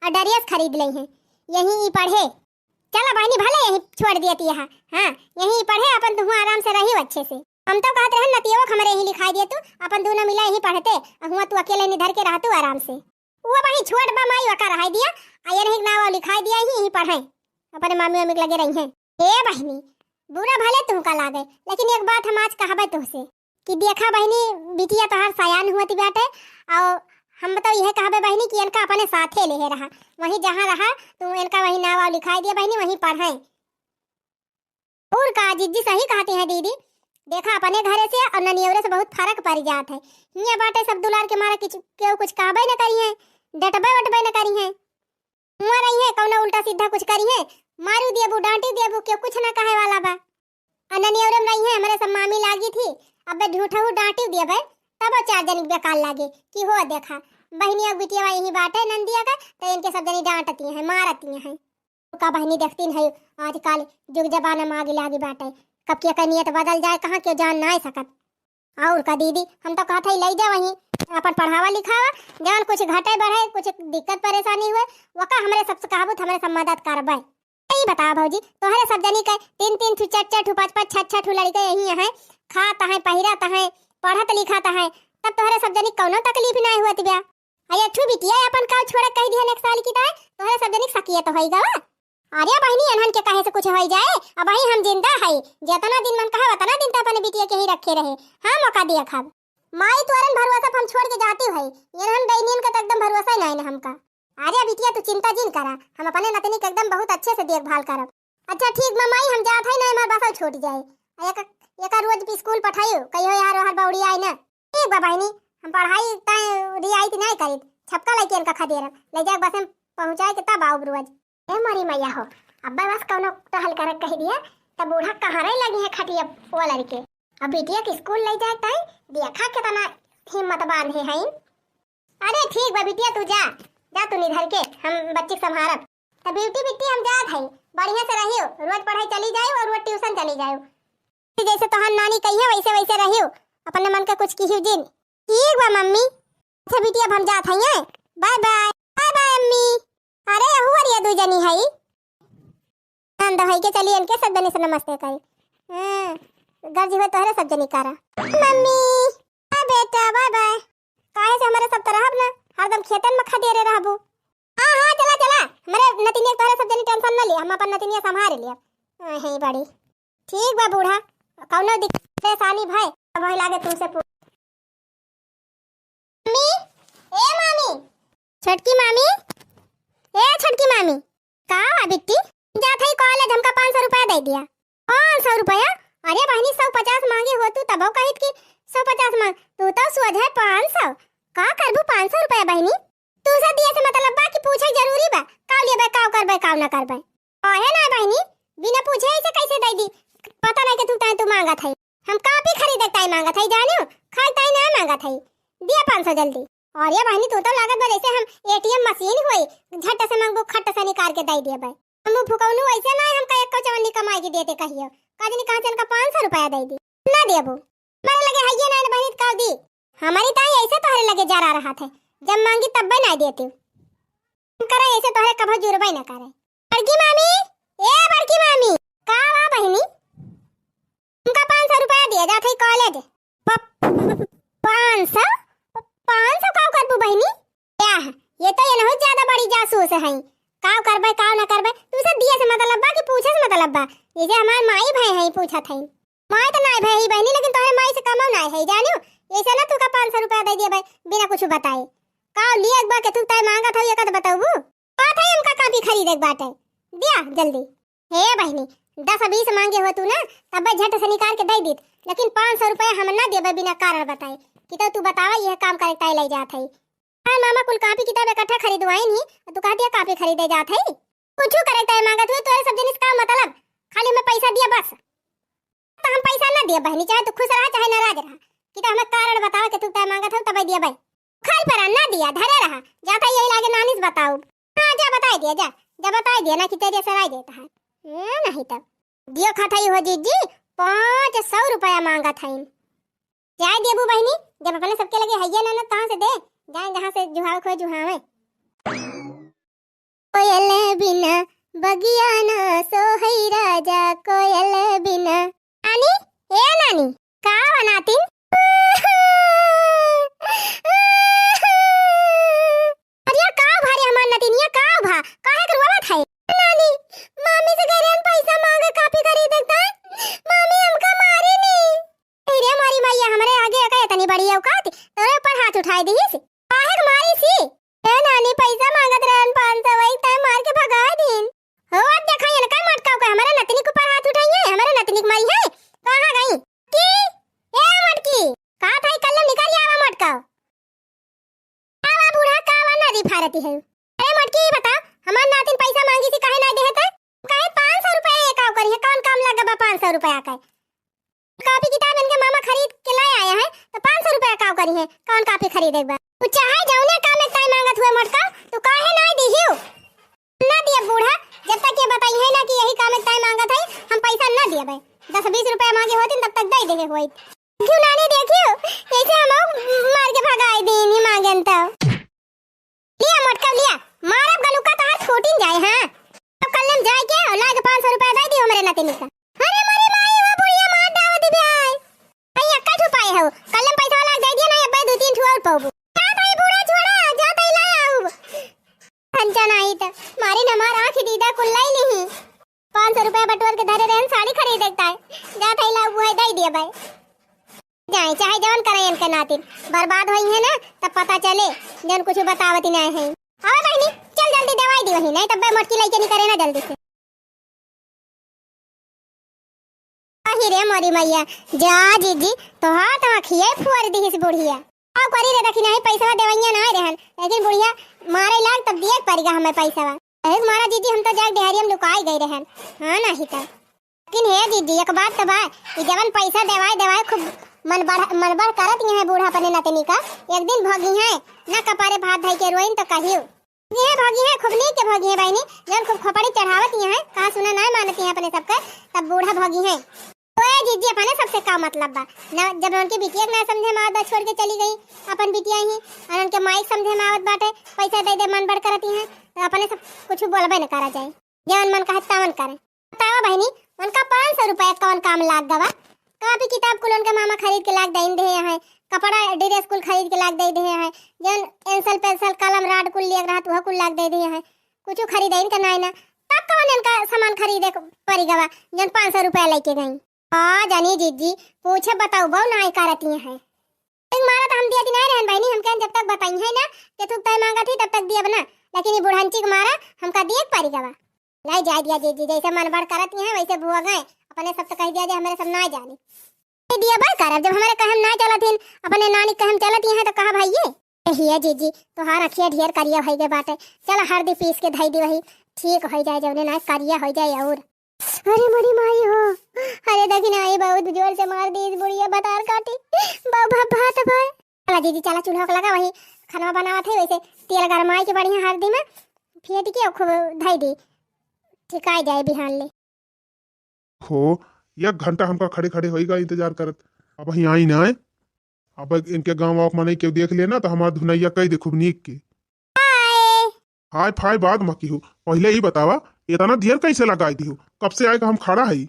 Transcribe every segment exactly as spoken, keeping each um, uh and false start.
और ड्रेस खरीद लइहैं, यहीं ई पढ़े। चला बहिनी, भले यहीं छोड़ दियत यहाँ, हाँ, यहीं पढ़े, अपन तुहूँ आराम से रहियो अच्छे से। हम तो कहत रहन नतियवा के हमरे यहीं लिखाई दिया तू, अपन दूनो मिला यहीं पढ़ते, और हुआँ तू अकेले निधर के रहतू आराम से। वो वही छोट बा माई, वका रहाई दिया, आ ये नहीं नाव लिखाई दिया यहीं, यहीं पढ़े, अपने मामी वामी के लगे रहिहैं। ए बहिनी, बुरा भले तुहका लागे, लेकिन एक बात हम आज कहबे तुहसे कि देखा बहिनी, बिटिया तोहार सयान हुअत बाटे, और हम तो यह कहबे बहिनी कि इनका अपने साथे लेहे रहा, वहीं जहाँ रहा तू इनका वहीं नाव वाव लिखाई दिया बहिनी, वहीं पढ़े। और का जिज्जी सही कहती हैं दीदी, देखा अपने घरे से और ननियवरे से बहुत फर्क पड़ जात है। हियाँ बाटे सब दुलार के मारा कि केहू कुछ कहबे न करिहैं, डटबे वटबे न करिहैं। हुआँ रहिहैं, कौनो उल्टा सीधा कुछ करिहैं, मारू देबू, डांटी देबू, केहू कुछ ना कहे वाला बा। आ ननियवरे में रहिहैं, हमरे सब मामी लागी थी, अबे झूठहू डांटी देबे, तबो चार जनी के बेकार लागे कि हो देखा, बहिनिया के बिटिया यहीं बाटे नंदिया का, तो इनके सब जनी डांटती हैं, मारती हैं। का बहिनी देखती नहीं, आजकल जुग जमाना में आगे लागी बाटे, कब के का नियत बदल जाए, कहाँ के जान ना सकत। और का दीदी, हम तो कहत हई, लई जा वहीं, अपन पढ़ावा लिखावा, जवन कुछ घटे बढ़े, कुछ दिक्कत परेशानी हुए, वका हमरे सबसे कहबू त हमरे सब मदद करबे। ई बता भौजी, तोहरे सब जनी के तीन तीन ठू, चार चार ठू, पाँच पाँच, छह छह ठू लड़के यहीं हैं, खात हैं, पहिरत हैं, पढ़त लिखत हैं, तब तोहरे सब जनी कौनो तकलीफ नहीं हुअत बा। अरे ठू बिटिया अपन काव छोड़े कह दिहन एक साल की, ताई तोहरे सब जनी के सकियत होई गवा। अरे बहिनी, एनहन के कहे से कुछ होई जाए? अबहीं हम जिंदा हई, जेतना दिन मन कहे, ओतना दिन त अपने बिटिया के ही रखे रहे। हाँ, मौका दिया खाब। माई, तोरन भरोसा हम छोड़ के जाती हई, एनहन डैनियन का त एकदम भरोसा ही नहीं न हमका। अरे बिटिया, तू चिंता जिन करा, हम अपने नतनी के एकदम बहुत अच्छे से देखभाल करब। अच्छा ठीक बा माई, हम जात हई ना, हमार बसव छूट जाए। आ एक, एक रोज भी स्कूल पठाइयो, कहियो यार ओहर बौड़ी आए ना। ठीक बा बहिनी, हम पढ़ाई ताई रियायत नहीं करीत, छपका लइके इनका खदेरब, ले जाके बस में पहुँचाए के तब आउब रोज। ए मोरी मैया हो, अब्बा बस कौनो टहल करे कह दिया, तब बूढ़ा कहाँ रही लगी है खटिया वो लड़के। अब बिटिया के स्कूल ले जाए ताई देखा कितना हिम्मत बांधे हैं। अरे ठीक बा बिटिया, तू जा, जा तू निधर के, हम बच्ची के संभारब। तब ब्यूटी बिट्टी हम जात हई, बढ़िया से रहियो, रोज पढ़ाई चली जायो और रोज ट्यूशन चली जायो। जैसे तोहार नानी कहिए वैसे वैसे रहियो, अपने मन के कुछ किहियो जिन। ठीक बा मम्मी। अच्छा बिटिया, अब हम जात हई, बाय बाय। बाय बाय अम्मी। अरे अहू अरिया दू जनी हई। नंद भाई के चली इनके सब जनी से नमस्ते करी। हाँ, गर्ज हुए तोहरे सब जनी करा। मम्मी, हाँ बेटा, बाय बाय। काहे से हमरे सब तरह ना हरदम खेतन में खदेरे रहबू। हाँ हाँ, चला चला, हमरे नतिनिया के तोहरे सब जनी टेंशन न लिया, हम अपन नतिनिया संभाल लिया। हाँ, है बड़ी। ठीक बा बूढ़ा, कौनो दिक्कत परेशानी भय, अब भय लागे तुमसे पू-, मम्मी, ए मामी। छोटकी मामी, ए छोटकी मामी। का बा बिट्टी? जात हई कॉलेज, हमका पाँच सौ रुपया दे दिया। पाँच सौ रुपया? अरे बहिनी, सौ पचास मांगे हो तू, तबो कहित कि सौ पचास मांग, तू तो सोझ है पाँच सौ। का करबू पाँच सौ रुपया बहिनी? तू से दिए से मतलब बा कि पूछे जरूरी बा, काव लेबे, काव करबे, काव ना करबे? काहे ना बहिनी, बिना पूछे ऐसे कैसे दे दी? पता नहीं कि तू ताई तू मांगत है। हम कापी खरीदे ताई मांगत है, जानियो, खाए ताई ना मांगत है। दिया पाँच सौ जल्दी। अरे बहिनी, तू तो लागत बा जैसे हम एटीएम मशीन होई, झट से मांगबो, खट से निकाल के दे देबे। हमू फुकौनू ऐसे ना हमका एको चवन्नी कमाई के देते कहियो। का जानी कहाँ से इनका पाँच सौ रुपया दे दी। ना देबो। मारे लगे हइये ना बहिनी, त का दी? हमारी ताई ऐसे तोहरे लगे जरा रहत है, जब मांगी तब्बे ना देती। करे ऐसे तोहरे कभो जुरबे ना करे। बड़की मामी, ए बड़की मामी, का बा बहिनी? हमका पाँच सौ रुपया दिया जात है कॉलेज। प-, प-, प-, पाँच सौ? प-, पाँच सौ का करबू बहिनी? क्या? ये तो ये बहुत ज्यादा बड़ी जासूस है। काव करबे, काव ना करबे, तू सब दिए से मतलब बा कि पूछे से मतलब बा? जैसे हमार माई भाई हैं, पूछत हैं। माई तो नाई भाई बहिनी, लेकिन तोहरे माई से कमो नाई है, जानियो? ऐसे ना तू का पाँच सौ रुपया दे दिए भाई, बिना कुछ बताए। काव लिए एक बार के तू तय मांगत हो, ये कद बताऊ? बात है, हमका कापी खरीदे के बाटे, दिया जल्दी। हे बहिनी, दस बीस मांगे हो तू ना, तब्बे झट से निकाल के दे दीत, लेकिन पाँच सौ रुपया हम ना देबे बिना कारण बताए कि तो तू बतावा यह काम करे ताई ले जात है। हाँ मामा, कुल कापी किताब इकट्ठा खरीदवाइन ही, तू कह दिया कापी खरीदे जात है। कुछ करे ताई मांगत हुए, तोरे सब जिनिस का मतलब, खाली हमें पैसा दिया बस। तो हम पैसा ना दिया बहिनी, चाहे तू खुश रहा चाहे नाराज रहा, कि तो हमें कारण बतावा कि तू ताई मांगत हो तब दिया भाई। खाई पर ना दिया, धरे रहा। जाता यही लागे नानी से बताऊ। हाँ, जा बताई दिया, जा, जा बताई दिया ना कि तेरे से राय देता है। ए, नहीं तब। दियो खात हई हो जीजी, पाँच सौ रुपया मांगत हई। जाए देबू बहिनी, जब अपने सबके लगे हइये ना, ना, तहाँ से दे, जाए जहाँ से जुहावे खोए जुहावे। बिना बगिया ना सोहई राजा कोयल बिना। नानी, ए नानी, का बा नातिन? अरे का भा रे हमार नतिनिया, का भा? काहे के रोवत है? नानी, मामी से कह रहे हैं पैसा मांगे, कापी खरीदे का। मामी हमका मारी नी। अरे मारी मैया, हमरे आगे का इतनी बड़ी औकात, तोरे ऊपर हाथ उठाई दीस। काहे के मारी सी? ए नानी, पैसा मांगत रहन पाँच सौ, वही तय मार के भगाए दीन। हो, अब देखा इनका मटकाओ के हमरे नतनी के ऊपर हाथ उठाई है, हमरे नतनी के मारी है। कहाँ गई? की? ए मटकी, का था कल्ले निकल आवा मटकाओ। का बा बूढ़ा, का बा नदी फारती है? अरे मोटकी, ई बता, हमार नातिन पैसा मांगी सी, काहे नाय देहे तै? कहे पाँच सौ रुपया ये काव करी है, कौन काम लगा बा पाँच सौ रुपया का? कापी किताब इनके मामा खरीद के लाए आए हैं, तो पाँच सौ रुपया काव करी है, कौन कापी खरीदे बा? तू चाहे जौने काम में ताई मांगत हुए मोटका, तू काहे नाय दिहियो? ना दिए बूढ़ा, जब तक ये बताई है ना कि यही काम में ताई मांगत है, हम पैसा ना दिए बे। दस बीस रुपया मांगे होतिन, तब तक दे देहे होइत। क्यों नानी देखियो, ऐसे हम मार के भगाए दीन ही मांगेन तो। लिया मोटका लिया, मारब गलुका तहार फूटिन जाए, हाँ। तो कल हम जाए के और लाके पाँच सौ रुपया दे दियो हमरे नतिनी का। अरे मोरी माई, वो बुढ़िया मार डावत बे आए। भाई अक्का ठो पाए हो, कल हम पैसा वाला दे दिया ना, अब दो तीन ठो और पाऊबू। जा भाई बूढ़ा छोड़ा, जा तई ला आऊ। खंचा नाही त मारी न मार आँखी दीदा कुल्लाई लिही। पाँच सौ रुपया बटोर के धरे रहन, साड़ी खरीदे के ताई। जा थैला उहे दे दिया भाई। जाए चाहे जवन करे इनके नातिन, बर्बाद होई है ना, तब पता चले, जन कुछ बतावती नहीं है। आवे बहनी, चल जल्दी दवाई दी वही, नहीं तब मोटकी लइके नहीं करे ना जल्दी से। अहि रे मोरी मैया, जा जीजी, तोहार तो आँखिये फोड़ दिहिस बुढ़िया। अब करी रे, देखी नहीं पैसवा देवैया ना रहन, लेकिन बुढ़िया मारे लाग तब दिए के परिगा हमें पैसवा। अरे मारा जीजी, हम तो जाके डेहरिया में लुकाई गई रहन। हाँ नहीं तो। लेकिन हे जीजी, एक बात तो बा, ई जवन पैसा देवाए देवाए खूब मन बढ़, मन बढ़ करत यहाँ है बूढ़ा अपने नतनी का, एक दिन भोगी है ना कपारे भात धई के रोइन तो कहियो। ये भोगी है, खूब नीक के भोगी है बहनी, जौन खूब खोपड़ी चढ़ावत ही हैं, कहा सुना ना मानती हैं अपने सबका, तब बूढ़ा भोगी है। ओए जीजी, अपने सबसे का मतलब बा? ना, जब उनके बिटिया के ना समझे में आवत बा, छोड़ के चली गई अपन बिटिया ही, और उनके माई के समझे में आवत बाटे, पैसा दे दे मन बढ़ करती हैं, तो अपने सब कुछ बोलबे न करा जाए, जवन मन कहे तवन करे। बतावा बहनी, उनका पाँच सौ रुपया कौन काम लाग गवा? कापी किताब कुल उनके मामा खरीद के लाग दे दे हैं, कपड़ा ड्रेस कुल खरीद के लाग दे दे हैं, जौन पेंसिल पेंसिल कलम राड कुल लिए रहत वह कुल लाग दे दे हैं, कुछ खरीदे इनका नाई ना, तब कौन इनका सामान खरीदे के पड़ी गवा जौन पाँच सौ रुपया लेके गई? आ जानी जीजी, पूछे बताऊ बहु नाई करती हैं। एक मारा तो हम दिया दिन आए रहन बहनी, हम कहन जब तक बताई है ना, के तू तय मांगत ही तब तक दियब ना, लेकिन ये बुढ़ांची के मारा हमका दिए के पड़ी गवा। नहीं जाए दिया जीजी, जैसे मन बढ़ करत ही हैं वैसे भुआ गए। अपने सब तो कह दिया जे हमरे सब ना जानी। नहीं दिया बड़ करब, जब हमरे कहम ना चलत हिन, अपने नानी कहम चलत ही हैं तो कहा भाई ये। ए हिया जीजी, तोहार अखिया ढेर करिया होई गए बाटे। चल हरदी पीस के धई दी वही, ठीक होई जाए, जौने ना करिया होई जाए और। अरे मोरी माई हो, अरे देखी ना, आई बहुत जोर से मार दी इस बुढ़िया बतार काटी। बाबा भात भाई। चला जीजी, चला चूल्हा के लगा वही खाना बनावत है, वैसे तेल गरमाई के बढ़िया हरदी में फेंट के खूब धई दी, ठिकाई जाए बिहान ले। हो, एक घंटा हमका खड़े खड़े होई गा इंतजार करत, अब ही आई ना। अब इनके गाँव वाँव के मनई केहू देख लेना तो हमार धुनैया कह दे खूब नीक के। हाय। हाय फाय बाद में की हो, पहले ही बतावा, इतना देर कैसे लगाई दी हो? कब से आए का हम खड़ा हई।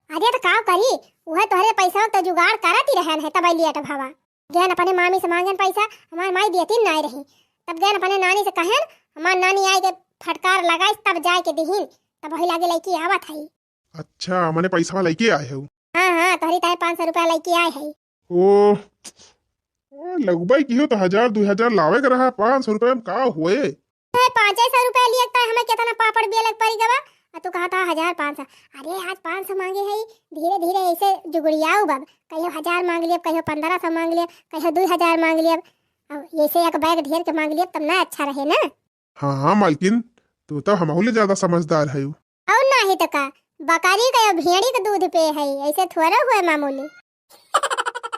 अरे तो का करी, उहे तोहरे पैसा तो जुगाड़ करत ही रहन है, तब लेट भवा। गहन अपने मामी से मांगन पैसा, हमार माई देती नहीं रही। तब गहन अपने नानी से कहन, हमार नानी आए के फटकार लगाइस, तब जाए के दिहिन, तब वही लागे लइकी आवत हई। अच्छा, मने पैसा लेके आए हो? हाँ, हाँ, तोहरी ताहे पाँच सौ रुपया लेके आए हई। ओ, ए, लगबाई की हो तो हजार, दुई हजार लावे के रहा, पाँच सौ रुपया में का होए? ए, पाँचे सौ रुपया लिए ताहे हमें कितना पापड़ बेले के पड़ी गवा, आ तू कहा था हजार पाँच सौ। अरे, आज पाँच सौ मांगे हई, धीरे धीरे ऐसे जुगड़ियाऊ बब, कहियो हजार मांग लियब, कहियो पन्द्रह सौ मांग लियब, कहियो दुई हजार मांग लियब, अब ऐसे एक बैग ढेर के मांग लियब, तब ना अच्छा रहे ना। हाँ, हाँ, मालकिन, तू तो हमहू ले ज्यादा समझदार हयू। और नाही तो का, बकरी के या भेड़ी के दूध पे है, ऐसे थोड़ा हुए मामूली।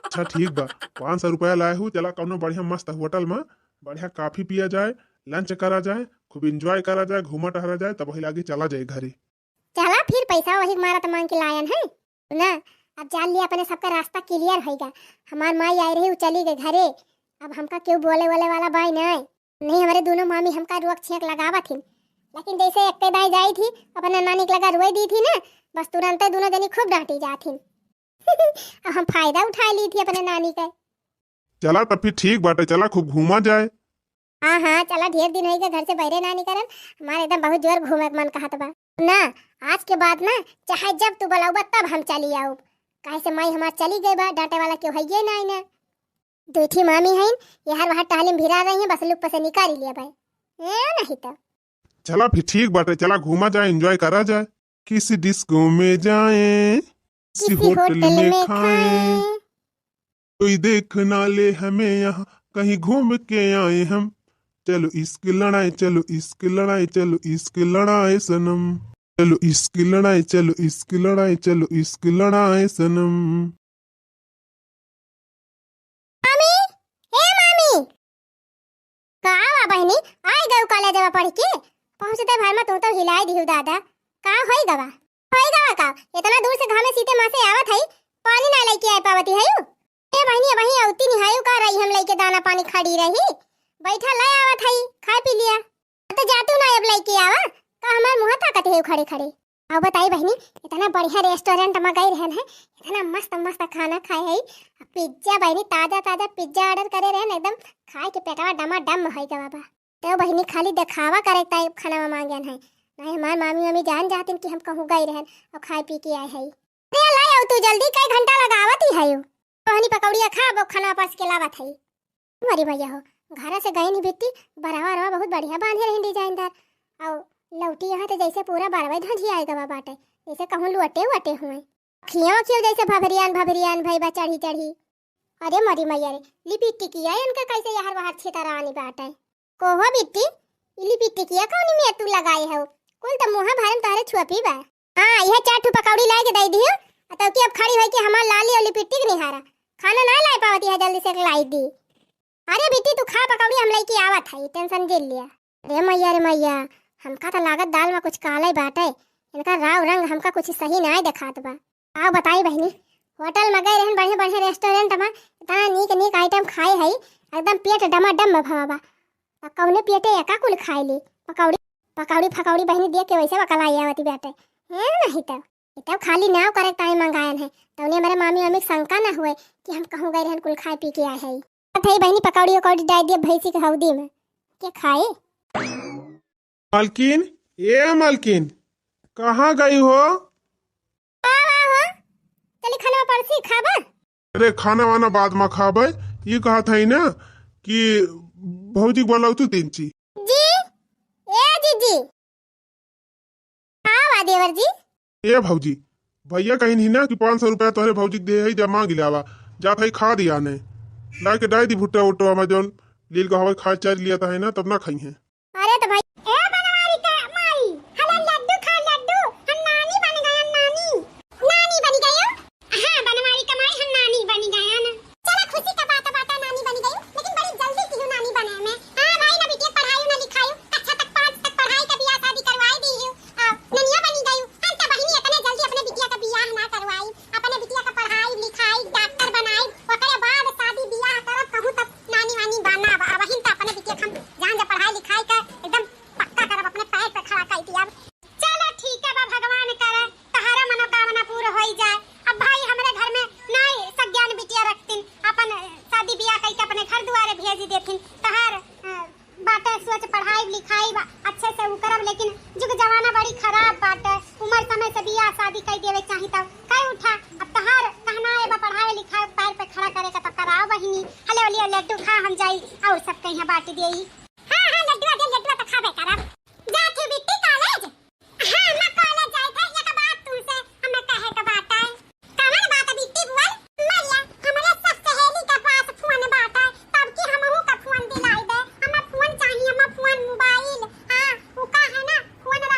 अच्छा, ठीक बा, पाँच सौ रुपया लाए हूँ, चला कौनो बढ़िया मस्त होटल में बढ़िया कॉफी पिया जाए, लंच करा जाए, खूब एंजॉय करा जाए, घूमा टहरा जाए, तब वही लागे चला जाए घरे। चला फिर, पैसा वही मारा तो मांग के लायन है ना। अब जान लिया, अपने सबका रास्ता क्लियर होइगा। हमार माई आई रही, उ चली गई घरे। अब हमका क्यों बोले वोले वाला बाई नहीं। नहीं, हमारे दोनों मामी हमका रोक छेक लगावत हिन। लेकिन जैसे एक्के दाई जाई थी, अपने नानी के लगा रोई दी थी ना, बस तुरंते दुनो जनी खूब डांटी जात थी। अब हम फायदा उठाई ली थी अपने नानी के। चला तब फिर ठीक बाटे, चला खूब घूमा जाए। हाँ, हाँ, चला, ढेर दिन होइगा घर से बहरे ना निकलन, हमारे एकदम बहुत जोर घूमे के मन कहत बा। ना, आज के बाद ना, चाहे जब तू बुलाउबा तब हम चली आउब, काहे से माई हमार चली गई बा, डांटे वाला केहू हइये ना, ना। दुई ठी मामी हइन, यहर वहर टहली में भिरा रही हैं, बस लुक पर से निकाल लिया भाई। ए, नहीं तो। चला फिर ठीक बाटे, चला घूमा जाए, enjoy करा जाए। किसी डिस्को में जाए, किसी होटल में खाए, कोई देख ना ले हमें यहाँ, कहीं घूम के आए हम। चलो इश्क लड़ाए, चलो इश्क लड़ाए, चलो इश्क लड़ाए सनम। चलो इश्क लड़ाए, चलो इश्क लड़ाए, चलो इश्क लड़ाए सनम। मामी, ए मामी, का बा बहिनी, आइ गयू कॉलेजवा पढ़ के? पहुँचते भर में तू तो हिलाई दिहू दादा। का होई गवा? होई गवा का? इतना दूर से घामे सीते मासे आवत हई, पानी ना लइके आइ पावती हयू? ए बहिनी, अबहीं अउती निहायू का रही हम लइके दाना पानी खड़ी रही? बैठा, ले आवत हई, खाए पी लिया। तो जा तू ना अब लइके आवा, का हमार मुँह ताकत है खड़े खड़े। अउ बताई बहिनी, इतना बढ़िया रेस्टोरेंट में गई रहन है, इतना मस्त मस्त खाना खाए है, पिज्जा बहिनी, ताजा ताजा पिज्जा ऑर्डर करे रहन, एकदम खाए के पेटवा डमा डम होई गवा बा। तो बहिनी खाली देखावा करे ताई खाना मांगन है, नहीं हमार मामी मामी जान जातिन कि हम कहूँ गई रहन अउ खाए पी के आए है। अरे लाई अउ तू जल्दी, कई घंटा लगावत ही है। बहिनी पकौड़िया खा, अब खाना परस के लावत है। अरे भैया हो, घरा से गई नहीं बिट्टी, बरवा रवा बहुत बढ़िया बांधे रही डिजाइनदार। अउ लौटी यहाँ तो जैसे पूरा बरवा धंझी आए गवा बाटे, जैसे कहूँ लुअटे वटे हुए। खियावा खियो जैसे भभरियान भभरियान भई बा चढ़ी चढ़ी। अरे मरी मैया रे, लिपिटिकिया इनका कैसे यहर वहर छितरानी बाटे। कोहो बिट्टी, ई लिपिटिकिया कौनी में तू लगाई हो? कुल तो मुँह भरम तोहरे छुअपी बा। हाँ, यह चार ठो पकौड़ी लाए के दे दियो, आ तब की अब खड़ी होई के हमार लाली और लिपिटिक निहारा। खाना ना लाए पावती है, जल्दी से लाई दी। अरे बिट्टी, तू खा पकौड़ी, हम लइके आवत हई, टेंशन जिन लिया। अरे मैया रे मैया, हमका त लागत दाल में कुछ काले बाटे, इनका राव रंग हमका कुछ सही नाय देखात बा। आओ बताई बहिनी, होटल में गए रहन बढ़िया बढ़िया रेस्टोरेंट में, इतना नीक नीक आइटम खाए हई, एकदम पेट डमाडम में भवा बा। आ कौने पेटे एका कुल खाए ली? पकौड़ी, पकौड़ी फकौड़ी बहिनी देख के वैसे बकलाई आवती बाटे। हैं नहीं तो, ये तो खाली नाव करे के ताई मंगायन है, तौने हमारे मामी मामी के शंका ना हुए कि हम कहूँ गए रहन कुल खाए पी के आए हई। बात है बहिनी, पकौड़ी उकौड़ी डाल दिए भैंसी के हौदी में, के खाए? मालकिन, ए मालकिन, कहाँ गई हो? का बा हो? चली खाना परसी खाबा? अरे खाना वाना बाद में खाबे, ये कहत है ना कि भौजी के बोलाऊ तू तीन ची। जी, ए जीजी। का बा देवर जी? ए भौजी, भैया कहीं नहीं ना कि पाँच सौ रुपया तोहरे भौजी के दे है, जा मांग लावा, जात है खा दिया ने, ला के डाई दी भुट्टा उट्टा में जौन लील का हवा खा चार लिया था है ना, तब ना खाई है। अरे तो भाई, ए बनवारी का माई, हला लड्डू खा लड्डू, हम नानी बन गए, नानी। नानी बन गए? हाँ बनवारी का माई, हम नानी बन गए ना। चला खुशी का बात बाटा, नानी बन गई, लेकिन बड़ी जल्दी की नानी बने में। हाँ भाई, ना बिटिया पढ़ाई ना लिखाई, कक्षा तक पाँच तक पढ़ाई के बियाह शादी करवाई दी हो। आ ननिया बन गई, हम तो बहिनी इतने जल्दी अपने बिटिया का बियाह ना करवाई, अपने बिटिया का पढ़ाई लिखाई डॉक्टर बनाई, ओकरे बाद शादी बियाह करब कहूँ तब नानी वानी बना बा। वहीं तो अपने बिटिया का हम जान जा पढ़ाई लिखाई का एकदम पक्का करब, अपने पैर पे खड़ा कर दिया। चलो ठीक है बा, भगवान करे तहारा मनोकामना पूरा होई जाए। अब भाई हमरे घर में नाई सज्ञान बिटिया रखतिन, अपन शादी बियाह कई के अपने घर दुआरे भेज देथिन। तहार, अ, बाटे सोच पढ़ाई लिखाई बा, अच्छे से उ करब, लेकिन जुग जमाना बड़ी खराब बाटे। उम्र समय से बियाह शादी कई देवे चाही तब कई उठा। अब तहार कहना है बा पढ़ाई लिखाई पैर पे खड़ा करे का तो कराओ बहिनी। हले ओलिया लड्डू खा हम जाई और सब कहीं बांट देई। हाँ, हाँ, लड्डुआ दे, लड्डुआ तो खाबे करब। जात ही बिट्टी कॉलेज? हाँ, मैं कॉलेज जाई थे, एक बात तुमसे हमें कहे के बात है। कवन बात है बिट्टी बोल? मरिया, हमरे सब सहेली के पास फोन बाटे, तब की हमहू का फोन दिलाई दे। हमें फोन चाहिए, हमें फोन मोबाइल। हाँ, उ का है ना, फोन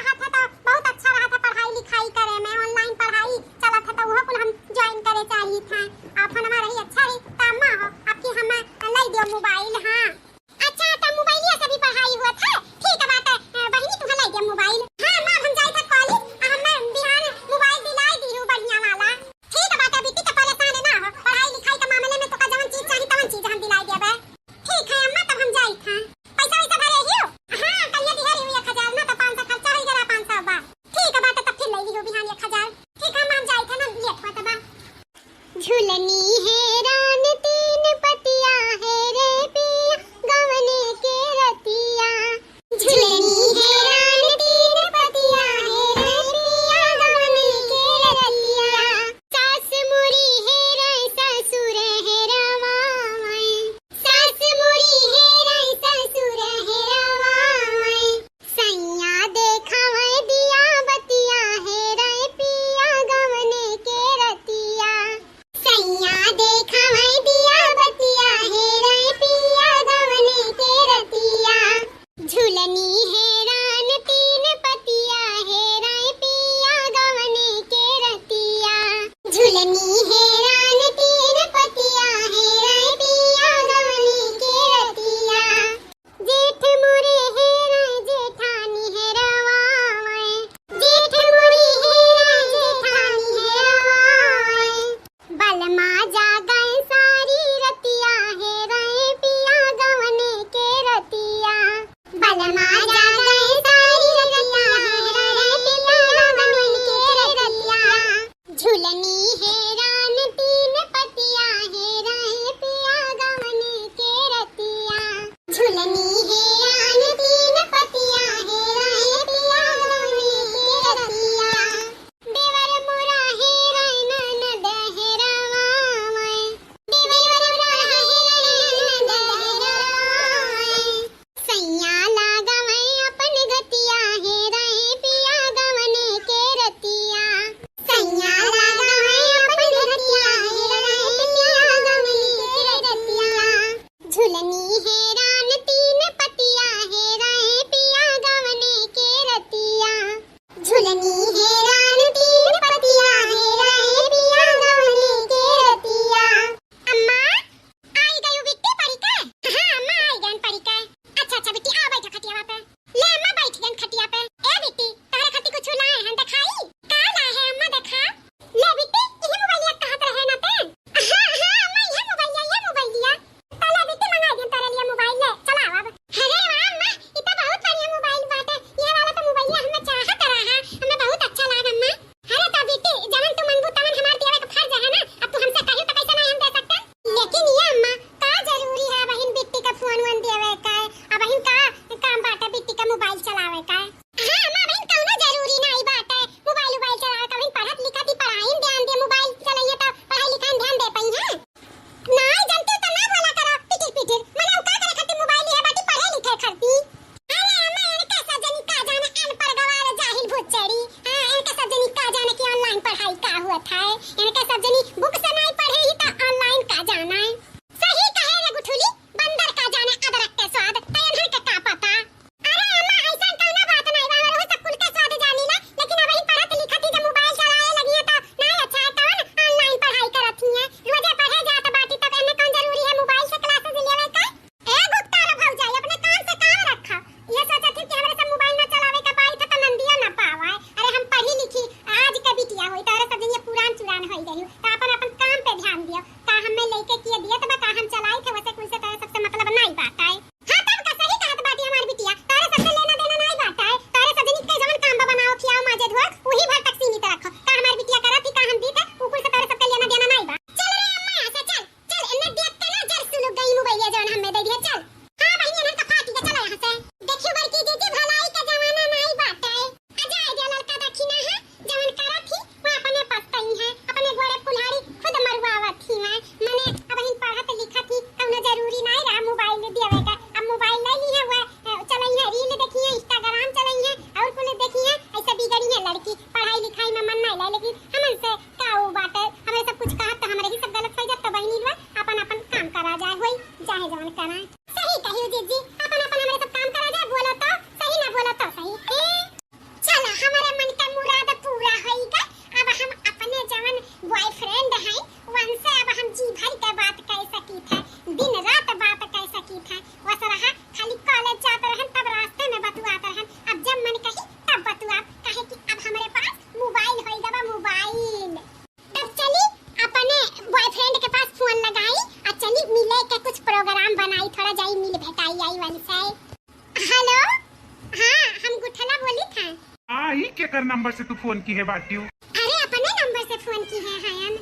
केकर नंबर से तू फोन किहे बाटिउ? अरे, अपने नंबर से फोन किहे हयन।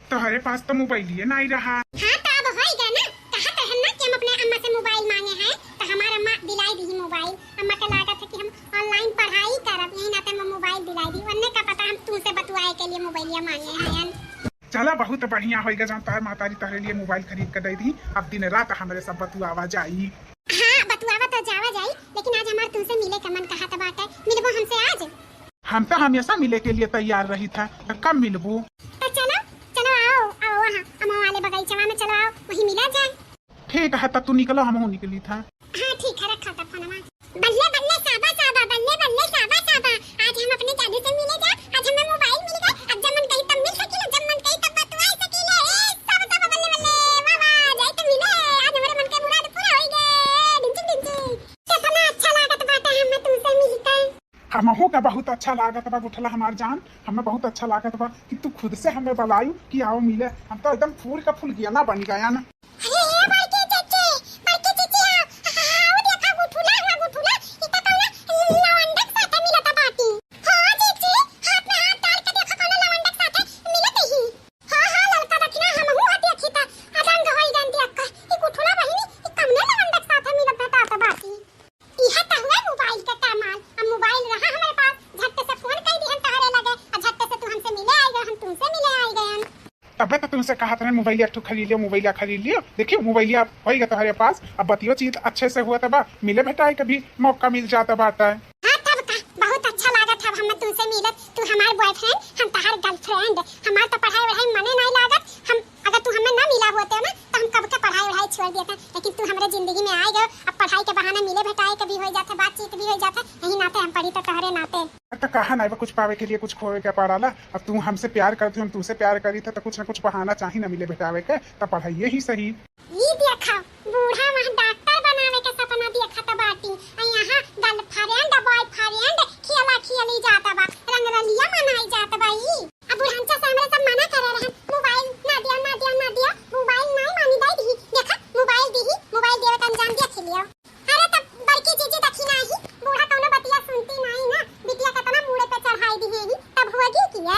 तोहरे पास तो मोबाइलिए नाई रहा। हाँ, तो अब होई गया ना, कहत रहन ना कि हम अपने अम्मा से मोबाइल मांगे हैं, तो हमार अम्मा दिलाई दी मोबाइल। अम्मा के लागत है कि हम online पढ़ाई करब, यही नाते हम मोबाइल दिलाई दी। वन्ने का पता हम तुमसे बतुआए के लिए मोबाइलिया मांगे हयन। चला, बहुत बढ़िया होइगा, जौन तोहर महतारी तोहरे लिए मोबाइल खरीद के दे दी। अब दिन रात हमरे सब बतुआवा जाई। हाँ, बतुआवा तो जावा जाई, लेकिन आज हमार तुमसे मिले का मन कहत बाटे। मिलबो हमसे आज? हम तो हमेशा मिले के लिए तैयार रही था, तो कब मिलबू? तो चलो, चलो आओ, आओ वहाँ अमवा वाले बगीचवा में चलो आओ, वहीं मिला जाए। ठीक है, तब तू निकलो, हमहू निकली था। हाँ ठीक है, रखा था फोनवा। बल्ले बल्ले साबा साबा, बल्ले बल्ले साबा साबा। आज हम अपने जादू से मिले जा, आज हमें मोबाइल मिल गए। अब जब मन कही तब मिल सकीले, जब मन कही तब बतुआ सकीले। ए साबा साबा, बल्ले बल्ले, वाह वाह, जाए तो मिले। आज हमारे मन के मुराद पूरा होई गए। डिंचिंग डिंचिंग। कितना अच्छा लागत बाटे हमें तुमसे मिलके। हमहू का बहुत अच्छा लागत बा गुठला हमार जान, हमें बहुत अच्छा लागत बा कि तू खुद से हमें बुलायू कि आओ मिले। हम तो एकदम फूल का फूल गेना बन गया ना। अरे ए बड़की जीजी, बड़की जीजी, हाँ, हाँ, हाँ, वो देखा गुठुला, हाँ, गुठुला, ई तो कौनो लवंडक साथे मिलत बाटी। हाँ जीजी, हाथ में हाथ डाल के देखा कौनो लवंडक साथे मिलत ही। हाँ, हाँ, ललका दखिना हमहू देखी त, आ रंग होई गन देखा, ई गुठुला बहिनी, ई कौनो लवंडक साथे मिलत भेटात बाटी। इहे त हुआ मोबाइल के कमाल। अब मोबाइल रहा हमरे पास, झट से फोन कर दिहन तोहरे लगे, आ झट से तू हमसे मिले आई गए, हम तुमसे मिले आई गए। तबे तो तुमसे कहत रहन मोबाइलिया एक ठो खरीद लियो, मोबाइलिया खरीद लियो। देखियो मोबाइलिया होइगा तोहरे पास, अब बतियो चीत अच्छे से हुआ तबा, मिले भेटाए के भी मौका मिल जाता बाटा। हाँ तब का, बहुत अच्छा लागत है हमें तुमसे मिलत। तू हमार boyfriend, हम तहार girlfriend। हमार तो पढ़ाई वढ़ाई मने नहीं लागत, हम अगर तू हमें ना मिला होते ना, तो हम कब के पढ़ाई वढ़ाई छोड़ देते, लेकिन तू हमरे जिंदगी में आ गए। अब पढ़ाई के बहाने मिले भेटाए के भी हो जाते, बातचीत भी हो जाते, यही नाते हम पढ़ी तो तोहरे नाते। तो कहा ना, कुछ पावे के लिए कुछ खोवे के पड़ाला। अब तू हमसे प्यार करती, हम तुमसे प्यार करी थे, तो कुछ ना कुछ बहाना चाही ना मिले भेटावे के, तो पढ़ाई ही सही। ई देखा, बूढ़ा वहाँ डॉक्टर बनावे के सपना देखत बाटी, आ यहाँ girlfriend boyfriend खेला खेली जात बा, रंगरलिया मनाई जात बा। ई अब बुढ़नचा से हमरे सब मना करे रहन, मोबाइल ना दिया, ना दिया, ना दिया, मोबाइल नहीं मानी, दे दी। देखा, मोबाइल दी, मोबाइल देवे का अंजाम देख लियो। अरे तब बड़की जीजी देखी नाही, बूढ़ा कौनो बतिया सुनती नहीं ना, बिटिया कितना मूड़े पे चढ़ाई दी है ही, तब होगी की है।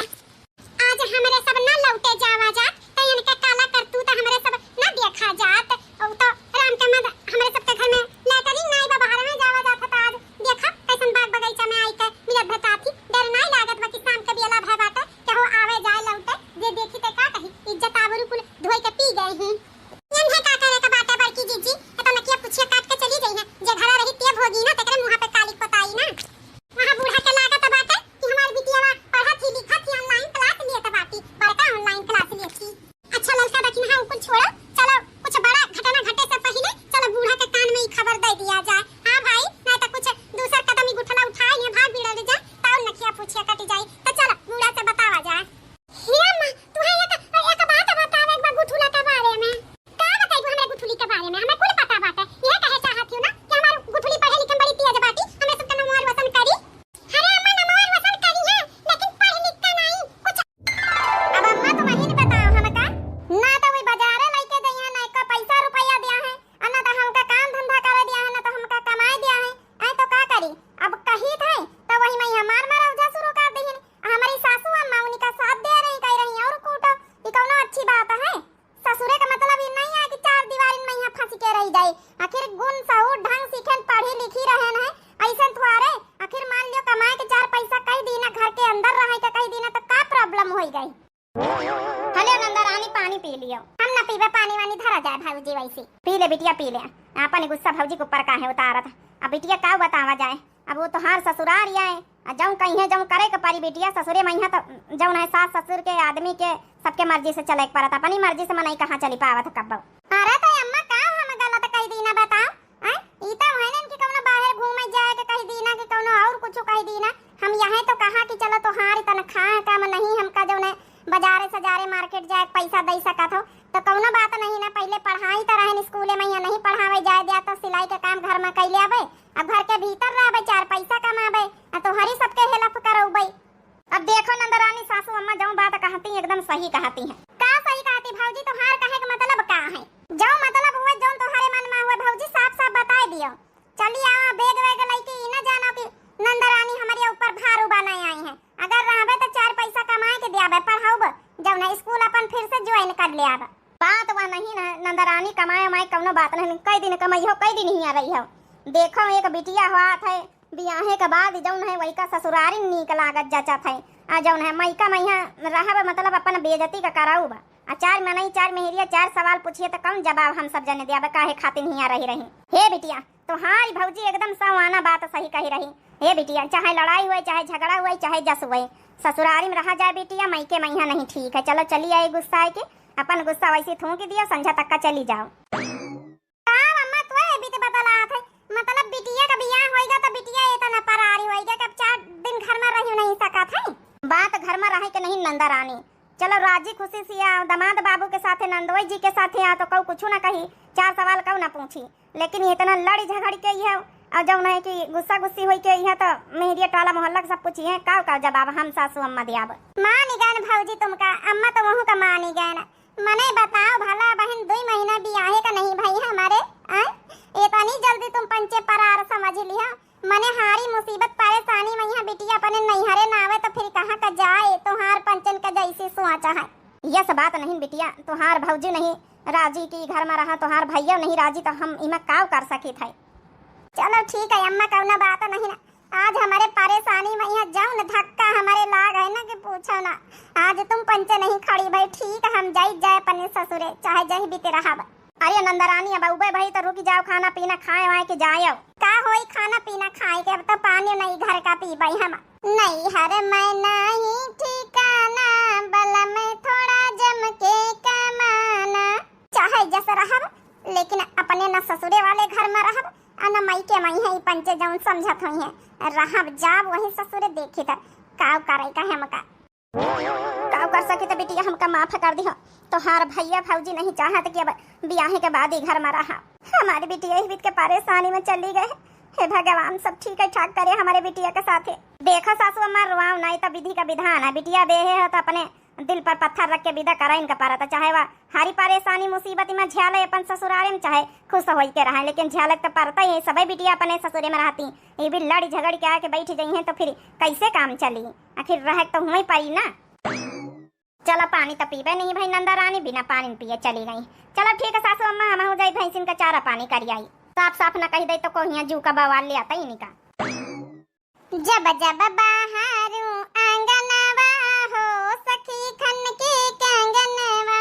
आज हमरे सब ना लौटे जावा जात, तो इनके काला करतूत हमरे सब ना देखा जात। और तो राम के मद हमरे सबके घर में लेटरिन नाई बा, बाहर में जावा जात, तो आज देखा कैसन बाग बगीचा में आई के मिलत भेटात ही। डर नाई लागत बा कि शाम के बेला भय बाटे, केहू आवे जाए लौटे, जे देखी ते का कही, इज्जत आबरू कुल धोई के पी गए ही। यन्हे का करे के बाटे बड़की जीजी, ये तो नकिया पुछिया काट के चली गई है, जे घरा रही ते भोगी ना, तेकरे मुँह पे काली कोताई ना। वहाँ बूढ़ा के लागत बाटे कि हमार बिटियावा पढ़त ही लिखत ही, online class लेत बाटी, बड़का online class लेत ही। अच्छा ललका दखिनहा उ कुल छोड़ो, चलो कुछ बड़ा घटना घटे से पहिले चलो बूढ़ा के कान में ई खबर दे दिया जाए। हाँ भाई, नहीं तो कुछ दूसर कदम ई गुठला उठाए या भाग बिड़ल जाए, तब नकिया पुछिया कट जाए। तो चलो बूढ़ा से बतावा जाए। हीरा माँ, तुहे एक, एक बात बतावे एक बार गुठुला के बारे में। का बताइबू हमरे गुठुली के बारे में? हमें कुल पता बाटे। यह कहे चाहत हूँ ना कि हमार गुठुली पढ़े लिखे में बड़ी तेज बाटी, हमें सबके नमवा रोशन करी। अरे अम्मा, नमवा रोशन करी है, लेकिन पढ़ लिख के नहीं कुछ। अब अम्मा तुम ही बताओ हमका, ना तो वही बाजारे लेके गई है, ना का पैसा रुपया दिया है, और ना तो हमका काम धंधा करे दिया है, ना तो हमका कमाए दिया है। आए तो का करी, अब कही थे तो वही मैं हमार मरौजा शुरू कर दी है। हमारी सासू अम्मा उनका साथ दे रही, कह रही और कूटो, ये कौनो अच्छी बात है? ससुरे का मतलब ये नहीं है कि चार दीवारी में यहाँ फंस के रह जाए। आखिर गुण सहूर ढंग सीखे, पढ़ी लिखी रहे हैं, ऐसे थोड़े। आखिर मान लियो कमाए के चार पैसा कई दीना घर के अंदर रहे के कई दीना तो का problem हो गई? हेलो नंदा रानी, पानी पी लियो। हम ना पीबे पानी वानी, धरा जाए भौजी वैसे। पी ले बिटिया, पी ले। अपन गुस्सा भौजी के ऊपर काहे उतारत? अब बिटिया का बतावा जाए, अब वो तोहार ससुरार आए, आ जौन कहिए जौन करे के परी बिटिया, ससुरे में यहाँ तो जौन है सास ससुर के, आदमी के, सबके मर्जी से चले के पड़त, अपनी मर्जी से मनई कहाँ चली पावत है कब्बो। अरे तो अम्मा का हम गलत कह दी ना बताओ, हैं? ई तो है ना कि कौनो बाहर घूमे जाए के कह दी ना कि कौनो और कुछ कह दी ना। हम यही तो कहा कि चलो तोहार तनख्वाह कम नहीं, हमका जौन है बाजारे सजारे market जाए के पैसा दे सकत हो, तो कौनो बात नहीं ना। पहले पढ़ाई तो रहन स्कूले में, यहाँ नहीं पढ़ावे जाए दिया, तो सिलाई के काम घर में कैले आवे, अब घर के भीतर रहबे, चार पैसा कमाबे, आ तोहरी सबके help करौबे। अब देखो नंदरानी, सासू अम्मा जौन बात कहती हैं, एकदम सही कहती हैं। का सही कहती भौजी? तोहार कहे के मतलब का है? जौन मतलब हुए, जौन तोहरे मन में हुए भौजी, साफ साफ बताए दियो। चली आवा bag वैग लइके, ई ना जानो कि नंदरानी हमरे ऊपर भारू बना आई। बात नहीं, कई दिन कमइहो, कई दिन हियाँ रहिहो। देखो, एक बिटिया होत है, बियाहे के बाद जौन है, वही का ससुरारी नीक लागत जचत है। आ जौन है, मइका मइहाँ रहब, मतलब, अपन बेइज्जती का करउब। आ चार मनई, चार मेहरिया, चार सवाल पूछिए, त कौन जवाब हम सब जने देब, काहे खातिर हियाँ रही रही? हे बिटिया, तोहारी भौजी एकदम सवाना बात सही कही रही। हे बिटिया, चाहे लड़ाई हुए, चाहे झगड़ा हुए, चाहे जस हुए, ससुरारी में रहा जाए बिटिया, मइके मइहाँ नहीं ठीक है। चलो, चली आई गुस्सा है कि अपन गुस्सा वैसे थूक दियो, संझा तक का चली जाओ। का अम्मा, तू ये बीत बतलात है? मतलब, बिटिया का बियाह होइगा तो बिटिया इतना परारी होइगा कि अब चार दिन घर में रही नहीं सकत है। बात घर में रहे के नहीं, नंदा रानी। चलो, राजी खुशी से आओ, दामाद बाबू के साथे, नंदोई जी के साथे आओ, तो कऊ कुछ ना कही, चार सवाल कऊ ना पूछी। लेकिन ये इतना लड़ी झगड़ के ही है, और जौन है कि गुस्सा गुस्सी होई के ही है, तो मेहरिया टोला मोहल्ला के सब पूछी है, काव काव जवाब हम सासू अम्मा दियाब? मानी गयन भौजी तुमका, अम्मा तो वहू का मानी गयन। मने बताओ भला बहिन, दुई महीना बियाहे का नहीं भई है हमारे, आय? इतनी जल्दी तुम पंचे परार समझ लिया? मने हारी मुसीबत परेशानी में यहाँ बिटिया अपने नैहरे ना आवे तो फिर कहाँ का जाए? तोहार पंचन का जैसी सोच है। यस बात नहीं बिटिया, तोहार भौजी नहीं राजी कि घर में रहा, तोहार भैया नहीं राजी, तो हम इमा काव कर सकित है? चलो ठीक है अम्मा, कौनो बात नहीं ना। आज हमारे परेशानी में यहाँ जौन धक्का हमारे लाग है ना कि पूछो ना। आज तुम पंचे नहीं खड़ी भई, ठीक हम जाई जाए अपने ससुरे, चाहे जहीं बीते रहब। अरे नंदरानी, अब उबे भई तो रुकी जाओ, खाना पीना खाए वाए के जाए। का होई खाना पीना खाए के, अब तो पानी नहीं घर का पीबे हम। नैहर में नहीं ठिकाना, बलम थोड़ा जम के कमाना। चाहे जस रहब, लेकिन अपने न ससुरे वाले घर में रहब, आ न मइके मइहाँ पंचे जौन समझत होइहैं। रहब जाब वहीं ससुरे, देखी त काव करे का हमका। काव कर सकी त बिटिया, हमका माफ कर दिहो। तोहार भैया भौजी नहीं चाहत कि अब बियाहे के बाद ही घर में रहा। हमारी बिटिया ही बीत के परेशानी में चली गए। हे भगवान, सब ठीक है ठाक करे हमारे बिटिया के साथे। देखो सासू अम्मा, रोआओ नहीं, तो विधि का विधान है। बिटिया बेहे है तो अपने दिल पर पत्थर रख के विदा कराइन का परत, चाहे वह हरी परेशानी मुसीबत में झेले अपन ससुरारे में, चाहे खुश होई के रहे, लेकिन झेले तो परता ही। सबै बिटिया अपने ससुरे में रहती, ये भी लड़ी झगड़ के आके बैठ जाई हैं तो फिर कैसे काम चली? आखिर रह तो हुई पड़ी ना। चला पानी तो पीबे नहीं भई नंदा रानी, बिना पानी पिए चली गई। चला ठीक है सासू अम्मा, हम हो जाई भैंसिन का चारा पानी करी आई। साफ साफ न कही दे तो कोहिया जू का बवाल ले आता ही निका। जब जब बहारू आंगनवा हो सखी खन के कंगनवा।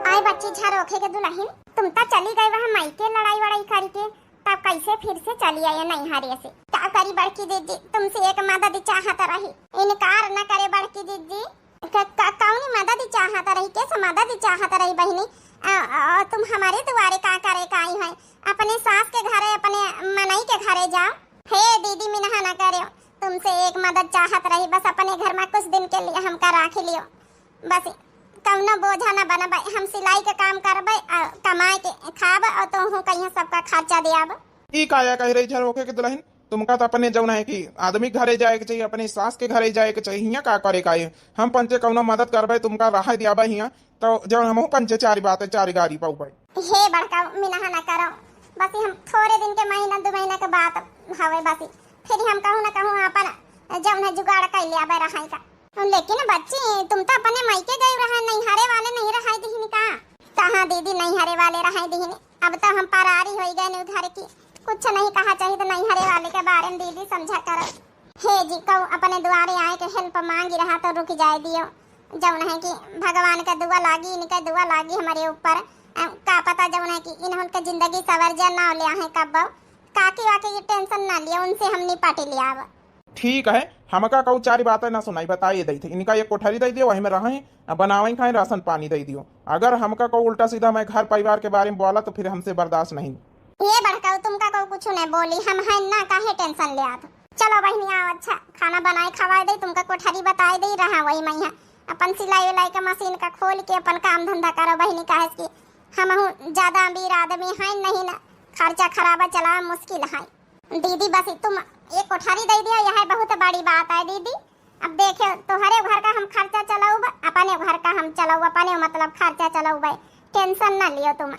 आए बच्ची झरोखे के दुलहिन, तुम त चली गए वह माई के लड़ाई वड़ाई करके, तब कैसे फिर से चली आए नैहरे से? का करी बड़की दीदी, तुमसे एक मदद चाहत रही, इनकार न करे बड़की दीदी। क-, क-, कौनी मदद चाहत रही, कैसे मदद चाहत रही बहिनी? आ, आ, तुम हमारे दुआरे का करे का आई है? अपने सास के घरे, अपने मनई के घरे जाओ। हे दीदी, मिनहा न करेओ, तुमसे एक मदद चाहत रही, बस अपने घर में कुछ दिन के लिए हमका राखी लियो। बस कौनो बोझा न बनबे, हम सिलाई के काम करबे, आ, कमाए के खाब, और तोहू कहिया सबका खर्चा दियाब। ई काया कह रही झरोखे के दुलहिन, तुमका तो अपने जौन है कि आदमी के घरे जाए के चाहिए, अपने सास के घरे जाए के चाहिए। हियाँ का करे का है? हम पंचे कौनो मदद करबे, तुमका रहे दियाबे हियाँ, तो जौन हमहू पंचे चारी बात है, चारी गारी पौबे। हे बड़का, मिनहा ना करो, बस हम थोड़े दिन के, महीना दो महीना के बात हवे, बस फिर हम कहूँ ना कहूँ अपन जौन है जुगाड़ कर ले आबे रहे का। लेकिन बच्ची, तुम तो अपने मायके गई रहे, नैहरे वाले नहीं रहे दिहिन का? कहाँ दीदी, नैहरे वाले रहे दिहिन, अब तो हम परारी होई गए नु घर की, कुछ नहीं कहा चाहिए तो नैहरे वाले के बारे में दीदी समझा करो। हे जी, कऊ अपने दुआरे आए के help मांगी रहा तो रुक जाए दियो, जौन है कि भगवान का दुआ लागी, इनका दुआ लागी हमारे ऊपर। अ, का पता जौन है कि इन्हों के जिंदगी सवर जा ना ले आहे कब्बो। काकी वाकी की tension ना लियो, उनसे हम निपट लियाब। ठीक है, हमका कऊ चारी बातें ना सुनाई, बताइए दई थे। इनका एक कोठरी दे दियो, वहीं में रहें, बनावें खाएं, राशन पानी दे दियो। अगर हमका कऊ उल्टा सीधा मैं घर परिवार के बारे में बोला तो फिर हमसे बर्दाश्त नहीं। ये बड़काऊ, तुमका कऊ कुछ नहीं बोली, हम हैं ना, काहे tension ले आत। चलो बहिनी आओ, अच्छा खाना बनाए खवाए दे, तुमका कोठरी बताए दे रहा वही में है। अपन सिलाई उलाई का मशीन का खोल के अपन काम धंधा करो बहिनी, काहे कि हमहू ज्यादा अमीर आदमी हैं नहीं ना, खर्चा खराबा चलावा मुश्किल है। दीदी, बस तुम एक कोठरी दे दिया, यह बहुत बड़ी बात है दीदी। अब देखे, तोहरे घर का हम खर्चा चलाउब, अपने घर का हम चलाउब, अपने मतलब खर्चा चलाउब, tension ना लियो तुम।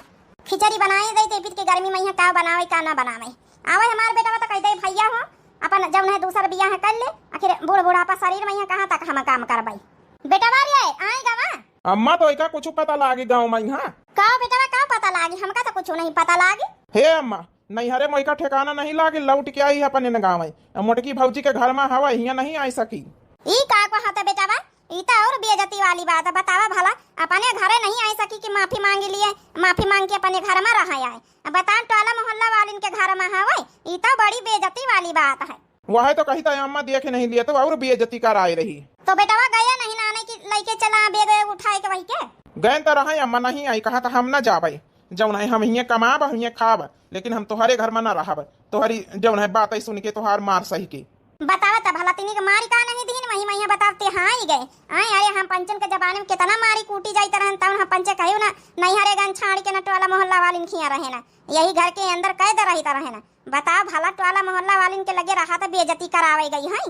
खिचड़ी बनाए दे, ते पीत के गर्मी में यहाँ का बनावे, का ना बनावे। आवे हमार बेटवा तो कह दे, भैया हो, अपन जौन है दूसर बियाह कर ले, आखिर बूढ़ बुढ़ापा शरीर में यहाँ कहाँ तक हम काम करबे। बेटवा रे, आए गवा। अम्मा, तो एका कुछ पता लागे गाँव में यहाँ? का बेटवा? लागी, हमका तो कुछ नहीं पता लागी। हे अम्मा, नैहरे मोइका ठिकाना नहीं लागी, लौट के आई है अपने न गाँव। मोटकी भौजी के घर में हवा, हियाँ नहीं आई सकी। ई का कहत बेटवा? ई तो और बेइज्जती वाली बात है। बतावा भला, अपने घरे नहीं आई सकी कि माफी मांग लिए, माफी मांग के अपने घर में रह आए। अब बता, टोला मोहल्ला वालिन के घर में हवे, ई तो बड़ी बेइज्जती वाली बात है। वह तो कही था अम्मा, देख नहीं लिए तो और बेइज्जती कराए रही। तो बेटवा गया नहीं नाने की लइके चला बैग वैग उठाए के वही के? गए तो रहे अम्मा, नहीं आई, कहा था हम ना जाबे, जौन है हम हियाँ कमाब, हम हियाँ खाब, लेकिन हम तोहरे घर में ना रहब। तोहरी जौन है बात है सुन के, तोहार मार सही के। बतावा त भला, तिनी के मारी का नहीं दीन, वही मैया बतावते हाँ ही गए। आए, अरे हम पंचन के जमाने में कितना मारी कूटी जाइत रहन, तब हम पंचे कहियो ना, नैहरे गन छाड़ के ना टोला मोहल्ला वालिन खिया रहे ना, यही घर के अंदर कैद रहित रहे ना। बताओ भला, टोला मोहल्ला वालिन के लगे रहा त बेइज्जती करावे गई है।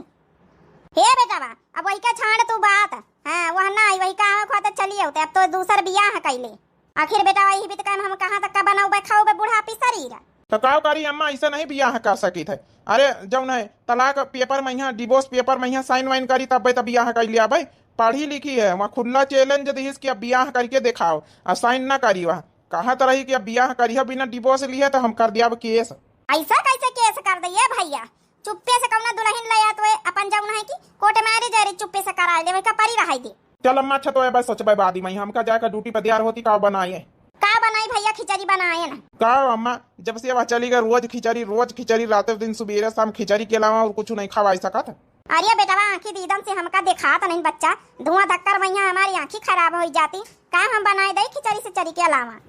हे बेटवा, अब वही का छाड़ तू बात, हाँ, वह ना आई, वही का आवे खोते चली आओ, ते अब तो दूसर बियाह कैले। आखिर बेटा, वही भी तो कहम, हम कहाँ तक का बनौबे, खाओबे बुढ़ापी शरीर। तो का करी अम्मा, ऐसे नहीं बियाह कर सकित है। अरे, जौन है तलाक पेपर में यहाँ, डिवोर्स पेपर में यहाँ साइन वाइन करी, तब तो बियाह कर लिया भाई। पढ़ी लिखी है, वहाँ खुला चैलेंज दिहिस कि अब बियाह करके दिखाओ, और साइन ना करी। वहाँ कहत रही कि अब बियाह करिह बिना डिवोर्स लिए तो हम कर दिया अब केस। ऐसा कैसे केस कर दिए भैया? चुप्पे से कौनो दुल्हन ले आत हुए, अपन जौन है कि कोर्ट मैरिज है रे, चुप्पे से कराए लेवे का परी रहाई दे। चल अम्मा, अच्छा तो ए बस सोचबे बादी में, हमका जाए का ड्यूटी पे तैयार होती, का बनाए? का बनाई भैया, खिचड़ी बनाए ना। का अम्मा, जब से वह चली गई रोज खिचड़ी, रोज खिचड़ी, रातों दिन सुबेरे शाम खिचड़ी के अलावा और कुछ नहीं खवाई सकत? अरे बेटवा, आँखी दीदन से हमका देखात नहीं बच्चा, धुआं धक्कर में यहाँ हमारी आँखी खराब हो जाती। का हम बनाए दई खिचड़ी सिचड़ी के अलावा?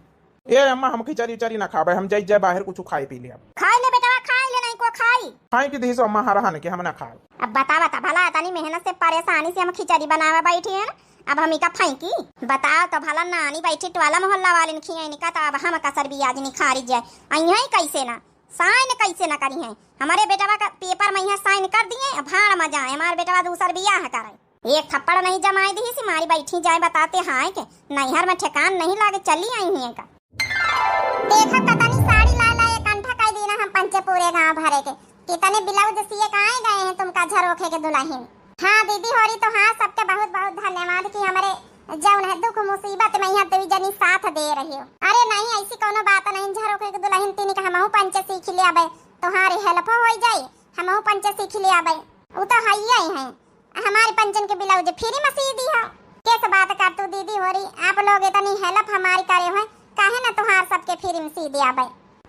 ए अम्मा, हम खिचड़ी उचड़ी ना खाबे, हम जाई जाए बाहर कुछ खाए पी ले। अब खाई ले बेटवा, खाई ले, नहीं को खाई। खाई के दीसो अम्मा, हरहन के हम ना खाब। अब बतावा त भला, इतनी मेहनत से परेशानी से हम खिचड़ी बनावे बैठी हैं, अब हम इका फेंकी? बताओ तो भला, नानी बैठी टोला मोहल्ला वालिन खिया इनका, तो अब हम कसर भी आज निखारी जाए। अइहें कैसे ना, साइन कैसे ना करी हैं? हमारे बेटवा का पेपर में यहाँ साइन कर दिए, अब भाड़ में जाए, हमारे बेटवा दूसर बियाह करे। एक थप्पड़ नहीं जमाई दिहिस, मारी बैठी जाए बताते हाय के नैहर में ठिकान नहीं लागे, चली आई हियाँ का। देखा कतनी साड़ी ला ला एक अंठा कई दीना हम पंचे पूरे गांव भरे के, कितने ब्लाउज सिए के आए गए हैं तुमका झरोखे के दुल्हन। हाँ दीदी होरी तो हाँ, सबके बहुत बहुत धन्यवाद कि हमरे जौन है दुख मुसीबत में यहाँ दुई जनी साथ दे रही हो। अरे नहीं, ऐसी कोनो बात नहीं, झरोखे के दुल्हन तिनी का हमहू पंचे सीख लियाबे, तोहारी हेल्प हो जाई, हमहू पंचे सीख लियाबे। उ तो हइये हैं। हमारे पंचन के ब्लाउज फ्री में सी दिहो। कैसे बात कर तू दीदी होरी, आप लोग इतनी हेल्प हमारी करे हो, काहे ना तुहार सबके फ्री में सी दियाबे।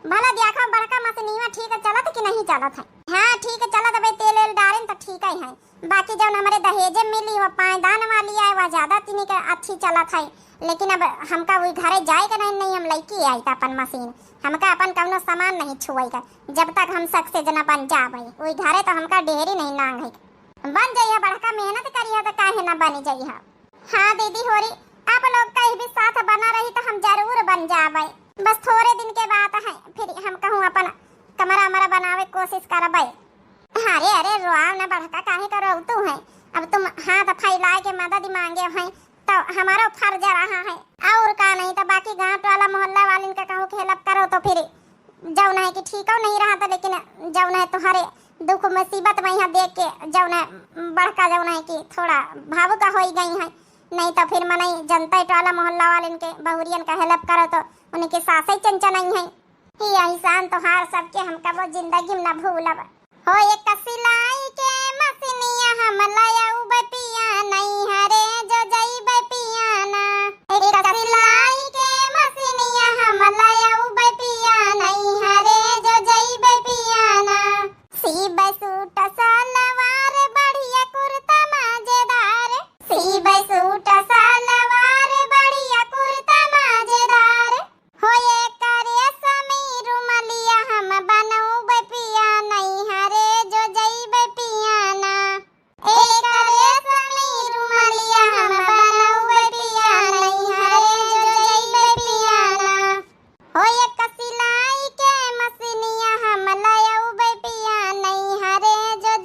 भला देखो बड़का मशीनिया ठीक चलत कि नहीं चलत है? हाँ ठीक चलत बे, तेल वेल डारेन तो ठीक ही है। बाकी जौन हमरे दहेजे में मिली वो पायदान वाली आए, वह ज्यादा तिनी के अच्छी चलत है। लेकिन अब हमका वही घरे जाए के नहीं, नहीं हम लइके आई त अपन मशीन, हमका अपन कौनो सामान नहीं छुए का, जब तक हम सक्सेस न बन जाबे। वही घरे तो हमका डेहरी नहीं नांग है। बन जइहा, बड़का मेहनत करिहा त काहे ना बन जइहा। हाँ दीदी होरी, आप लोग कहीं भी साथ बना रही तो हम जरूर बन जाबे। बस थोड़े दिन के बात है, फिर हम कहूँ अपन कमरा अमरा बनावे कोशिश करबे। अरे अरे रोआव ना बड़का, काहे का रोवतू है? अब तुम हाथ फैलाए के मदद मांगे हो तो हमारो फर्ज रहा है, और का नहीं तो बाकी गांव टोला मोहल्ला वालिन का कहूँ के हेल्प करो तो फिर जौन है कि ठीक हो नहीं रहा था, लेकिन जौन है तुम्हारे दुख मुसीबत में यहाँ देख के जौन है बड़का जौन है कि थोड़ा भावुक होई गई है, नहीं तो फिर मनई जनता टोला मोहल्ला वालिन के बहुरियन का हेल्प करो तो उनके सासे चंचा नहीं है। ही एहसान तोहार सबके हम कबो जिंदगी में ना भूलब। हो एक सिलाई के मशीनिया हम लयउबे पिया नैहरे जो जइबे पिया ना। एक सिलाई के मशीनिया हम लयउबे पिया नैहरे जो जइबे पिया ना। सीबे सूट सलवार बढ़िया कुर्ता मजेदार। सीबे सूट सलवार बढ़िया कुर्ता मजेदार। हो ये करे समी रुमलिया हम बनउबे पिया नैहरे जो जइबे पिया ना। ए करे समी रुमलिया हम बनउबे पिया नैहरे जो जइबे पिया ना। हो ये सिलाई के मशीनिया हम लयउबे पिया नैहरे जो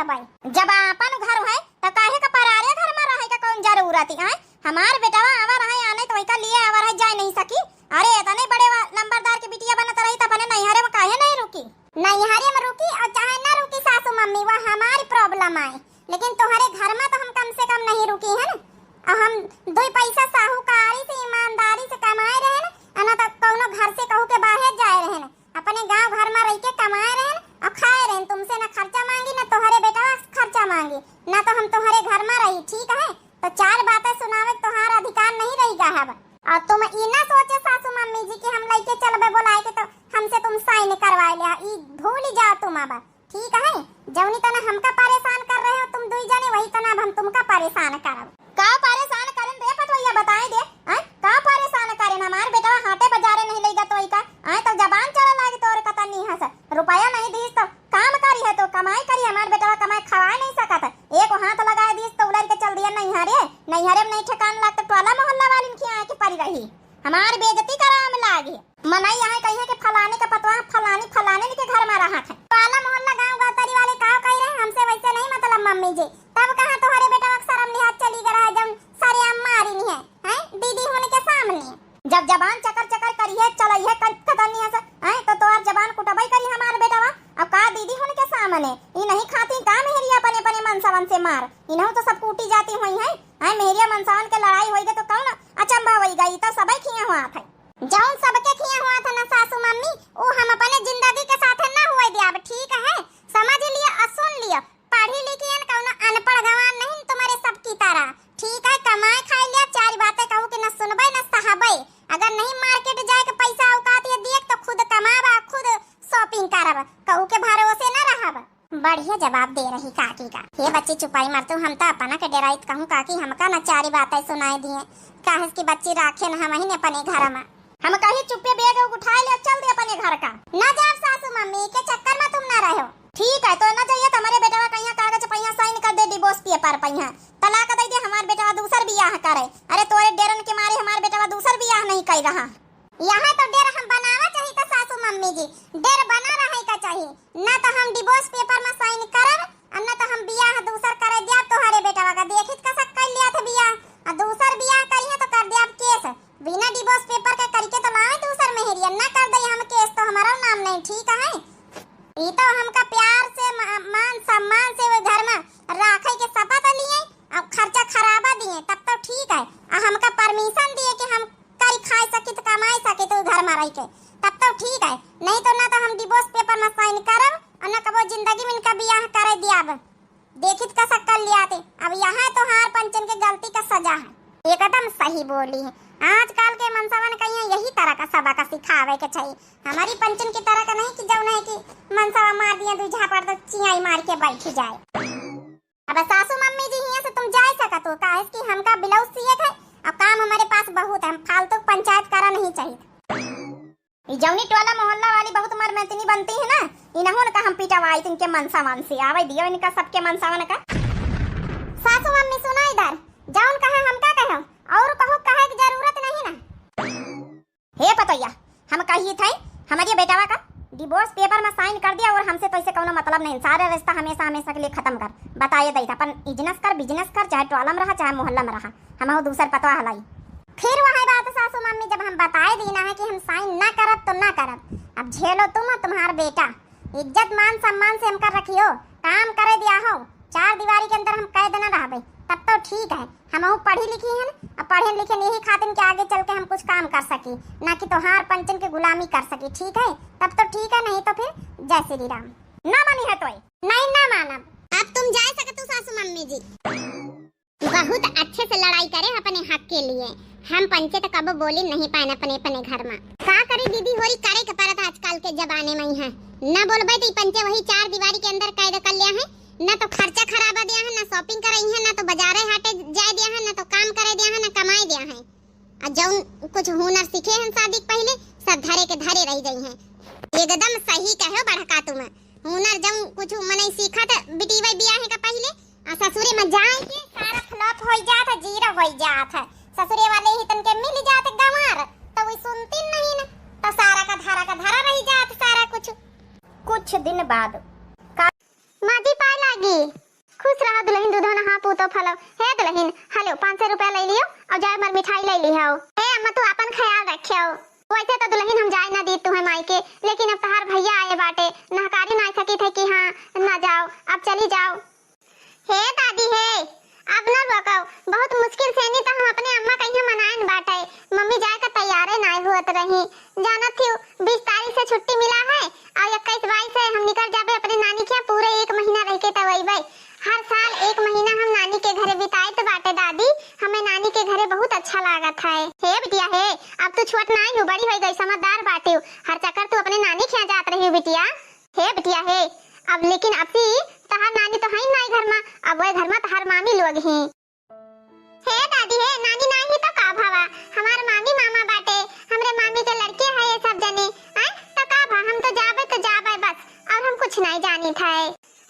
जब आपन घर है, त काहे का परारे घर मा रहे का कौन जरूरत है? हमार बेटवा आवा रहे आने, त वही का लिए आवा रहे, जाए नहीं सकी। अरे, इतने बड़े वा-, लंबरदार के बिटिया बनत रही, त अपने नैहरे मा काहे नहीं रुकी? नैहरे मा रुकी और चाहे ना रुकी सासू मम्मी, वो हमारी problem आए, लेकिन तोहरे घर मा तो हम कम से कम नहीं रुकी है ना। और हम दो पैसा साहूकारी से, ईमानदारी से कमाए रहे ना, और ना तो कौनो घर से कहू के बाहर जाए रहे ना। अपने गांव घर मा रह के कमाए रहेन और खाए रहेन, तुमसे ना खर्चा मांगी, ना तोहरे बेटवा खर्चा मांगी, ना तो हम तोहरे घर मा रही, ठीक है? तो चार बातें सुनावे के तोहार अधिकार नहीं रही गा अब। और तुम ई ना सोचे सासू मम्मी जी कि हम लइके चलबे बोलाए के तो हमसे तुम sign करवाए लिया, ई भूल ही जाओ तुम अब, ठीक है? जौनी तना हमका परेशान कर रहे हो तुम दुई जने, वही तना अब हम तुमका परेशान करब। का परेशान करेन रे पतोहिया, बताए दे, आय? का परेशान करेन? हमार बेटवा हाटे बाजारे नहीं लइगा तो का? आय, तो जबान चला लागे तोर कतनी हस। रुपया नहीं दीस तो काम करी है, तो कमाई करी, हमार बेटवा कमाए खवाए नहीं सकत है। एक हाथ लगाए दीस तो उलर के चल दिया नैहरे, नैहरे मा नहीं ठिकान लाग तो टोला मोहल्ला वालिन के आए के परी रही। हमार बेइज्जती करावे मा लागे। मनई यहाँ कहिए कि फलाने का पतवा फलानी फलाने के घर मा रहत है। टोला मोहल्ला गांव गौतरी वाले का कही रहे, हमसे वैसे नहीं मतलब मम्मी जी। तब कहाँ तोहरे बेटवा के शर्म लिहाज चली गया है, जौन सरेआम मारी नहीं है, हैं? दीदी होने के सामने। जब जबान चकर चकर करी है, चलई है, कर, कतरनी है से, हैं? तो तोहर जबान कुटबई करी हमार बेटवा। अब का दीदी होने के सामने? ई नहीं खाती का मेहरिया अपने अपने मनसवन से मार? इनहू तो सब कूटी जाती हुई है, हैं? मेहरिया मनसवन के लड़ाई होई गई तो कौन अचंभा होई गई? तो सबई खिया हुआ था। जौन सबके खिया हुआ था ना सासू मम्मी, ऊ हम अपने जिंदगी के साथ ना हुए दियाब, ठीक है? समझ लियो और सुन लियो, पढ़ी लिखी हन, कौनो अनपढ़ गंवार नहीं तुम्हारे सब की तरह, ठीक है? कमाए खाए लिया, चार बातें कहू कि न सुनबे न सहबे। अगर नहीं market जाए के पैसा औकात ये दिए तो खुद कमाब, खुद shopping करब, कहू के भरोसे न रहब। बढ़िया जवाब दे रही काकी का। हे बच्ची चुपाई मर तू, हम त अपना के डेराइत कहूँ काकी, हमका न चारी बातें सुनाई दिए, काहे कि बच्ची राखे न हम ही ने अपने घर मा। हम कही चुप्पे bag उठाए ले चल दे अपने घर का। न जाब सासू मम्मी के चक्कर मा तुम न रहो। ठीक है, तो न जाइए, तुम्हारे बेटवा कहिया कागज पहिया sign कर दे divorce paper पहिया, तलाक दे दे, हमार बेटवा दूसर बियाह करे। अरे तोरे डेरन के मारे हमार बेटवा दूसर बियाह नहीं कर रहा। यहाँ तो डेर हम बनावा चाहिए तो सासू मम्मी जी, डेर बना रहे का चाहिए, ना तो हम divorce paper मा sign करब और ना तो हम बियाह दूसर करे दिया तोहरे बेटवा का। देखित कसक कर लिया थे बियाह, और दूसर बियाह करिए तो कर दिया case। बिना divorce paper के करके तो लावे दूसर मेहरिया, ना कर दे हम case तो हमारा नाम नहीं, ठीक है? ई तो हमका प्यार से मा-, मान सम्मान से वो घर मा राखे के शपथ लिए, अब खर्चा खराबा दिए तब तो ठीक है, आ हमका permission दिए कि हम करी खाए सकित, कमाए सकित उ घर मा रह के, तब तो ठीक है, नहीं तो ना तो हम divorce paper मा sign करब और ना कबो जिंदगी मा इनका बियाह करे दियाब। देखित का शक्ल लियाते, अब यहाँ तोहार पंचन के गलती का सजा है। एकदम सही बोली है, आजकल के मनसवन कहिया यही तरह का सबक सिखावे के चाहिए। हमारी पंचन की तरह का नहीं कि जौन है कि मनसवा मार दिया दू झापड़ तो चियाई मार के बैठी जाए। अब सासू मम्मी जी हियां से तुम जाए सकत हो, काहे कि हमका blouse सिए के है, अब काम हमारे पास बहुत है, हम फालतू पंचायत करा नहीं चाहिए। ई जौनी टोला मोहल्ला वाली बहुत मरमैतनी बनती है ना, इनहू का हम पिटवाई, इनके मनसवन से आवे दियो, इनका सबके मनसवन का। सासू मम्मी सुनो इधर, जौन कहा हमका कहो, और कहू कहे की जरूरत नहीं ना। हे पतोहिया, हम कही थे, हमारे बेटवा का divorce paper मा sign कर दिया और हमसे तो इसे कौनो मतलब नहीं, सारा रिश्ता हमेशा हमेशा के लिए खत्म कर। बताए दई था, अपन business कर, business कर, चाहे टोला मा रहा, चाहे मोहल्ला मा रहा, हम दूसर पतवा हलाई। फिर वही बात सासू मम्मी, जब हम बताए दीना है कि हम sign ना करब तो ना करब, अब झेलो तुम और तुम्हार बेटा, इज्जत मान सम्मान से हमका रखियो, काम करे दिया हो, चार दीवारी के अंदर हम कैद ना रहबे, तब तो ठीक है। हमहू पढ़ी लिखी हन, अब पढ़े लिखे यही खातिर कि आगे चल के हम कुछ काम कर सकी, ना कि तोहार पंचन के गुलामी कर सकी, ठीक है? तब तो ठीक है, नहीं तो फिर जय श्री राम। ना मानी है तोय? नहीं, ना मानब। अब तुम जा सकत हो सासू मम्मी जी। बहुत अच्छे से लड़ाई करे अपने हक के लिए। हम पंचे तो कबो बोली नहीं पाए अपने अपने घर मा। का करी दीदी, होरी करे के पड़त आजकल के जमाने मा ही है। ना बोलबे तो ई पंचे वही चार दीवारी के अंदर कैद कर लिया है, ना तो खर्चा खराबा दिया है, ना shopping कराई है, ना तो बाजारे हाटे जाए दिया है, ना तो काम करे दिया है, ना कमाए दिया है। आ जौन कुछ हुनर सीखे हैं शादी के पहले, सब धरे के धरे रह गई हैं। एकदम सही कहो बड़का तुम, हुनर जौन कुछ मनई सीखत बिटिया बियाहे का पहले, आ ससुरे मा जाए के सारा flop होई जात है, zero होई जात है। ससुरे वाले ही तन के मिल जात गंवार, तो वो सुनती नहीं न, तो सारा का धारा का धारा रह जात सारा कुछ। कुछ दिन बाद का माँ जी पाए लाग लागी। खुश रहा दुलहिन, दूधो नहा पूतो फलो। हे दुलहिन, हलो, पाँच सौ रुपया लइ लियो अउर जाए मर मिठाई लइ लिहो। हे अम्मा, तू आपन ख्याल रखियो। वैसे तो दुलहिन हम जाए ना दी तुहे माई के, लेकिन अब तहार भैया आए बाटे, नहकारी ना सकी थे कि हाँ ना जाओ, अब चली जाओ। हे दादी हे, अब न रोकव, बहुत मुश्किल से नहीं तो हम अपने अम्मा कहिया मनाएन बाटे। मम्मी जाए का तैयारे नाय हुअत रही। जानत थी, बीस तारीख से छुट्टी मिला है अउर इक्कीस बाईस से हम निकल जाबे अपने नानी के यहाँ, पूरे एक महीना रह के तब अइबे। हर साल एक महीना हम नानी के घरे बिताइत बाटे दादी, हमें नानी के घरे बहुत अच्छा लागत है। हे बिटिया हे, अब तू छोट नाय हो, बड़ी होइ गई, समझदार बाटे, हर चक्कर तू अपने नानी के यहाँ जात रही हो बिटिया। हे बिटिया हे, अब लेकिन अब सी तहार नानी तो है नाई घर मा, अब वह घर मा तहार मामी लोग ही। हे दादी हे, नानी नाही तो का भवा, हमार मामी मामा बाटे, हमरे मामी के लड़के है ये सब जने। आय, तो का भा, हम तो जाबे तो जाबे बस, अउर हम कुछ नहीं जानी था।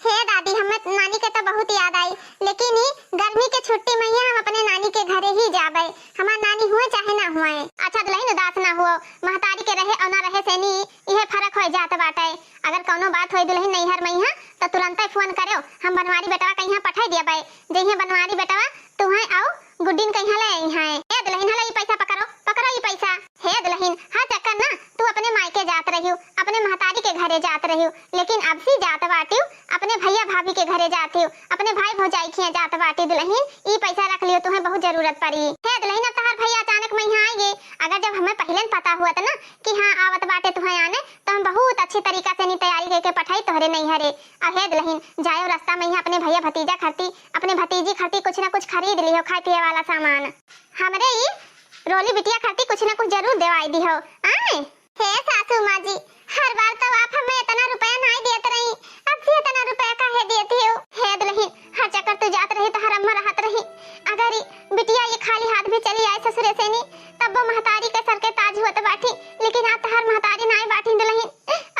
हे दादी, हमें नानी के तो बहुत याद आई, लेकिन ई गर्मी के छुट्टी में ही हम अपने नानी के घरे ही जाबे, हमार नानी हुए चाहे ना हुए। अच्छा दुलहिन, उदास ना हुओ, महतारी के रहे अउर ना रहे से नी, इहे फर्क होइ जात बाटे। अगर कउनो बात होई दुलहिन नैहर में यहाँ, तो तुरंते फोन करो, हम बनवारी बेटवा कहिया पठाई दिया बाई। जइहे बनवारी बेटवा, तुहे अउ गुड्डिन कहिया ले आई हैं। ए दुलहिन, हला ई पैसा पकड़ो, पकड़ो ई पैसा। हे दुलहिन, हर चक्कर ना तू अपने मायके जात रहियो, अपने महतारी के घरे जात रहियो, लेकिन अब सी जात बाटियो अपने भैया भाभी के घरे जात हियो, अपने भाई भौजाई के यहाँ जात बाटी दुलहिन, ई पैसा रख लियो, तुहे बहुत जरूरत पड़ी। हे दुलहिन, अब तहार भैया अचानक में यहाँ आइगे, अगर जब हमें पहिले न पता हुआ था ना कि हाँ आवत बाटे तुहे आने, तो हम बहुत अच्छी तरीका से नी तैयारी करके पठाई तोहरे नैहरे। अहे दुलहिन, जायो रास्ता में यहाँ अपने भैया भतीजा खरती, अपने भतीजी खरती कुछ ना कुछ खरीद लिहो खाए पिए वाला सामान। हमरे ई रोली बिटिया खरती कुछ ना कुछ जरूर देवाई दिहो। आए? हे सासू माँ जी, हर बार तो आप हमें इतना रुपया नाई देत रही, अब से इतना रुपया काहे देती हो? हे दुलहिन, हर चक्कर तू जात रही, तोहर अम्मा रहत रही। अगर ई बिटिया ये खाली हाथ भी चली आए ससुरे से नी, तब वो महतारी के सर के ताज हुअत बाटी, लेकिन आज तोहर महतारी नाई बाटी दुलहिन,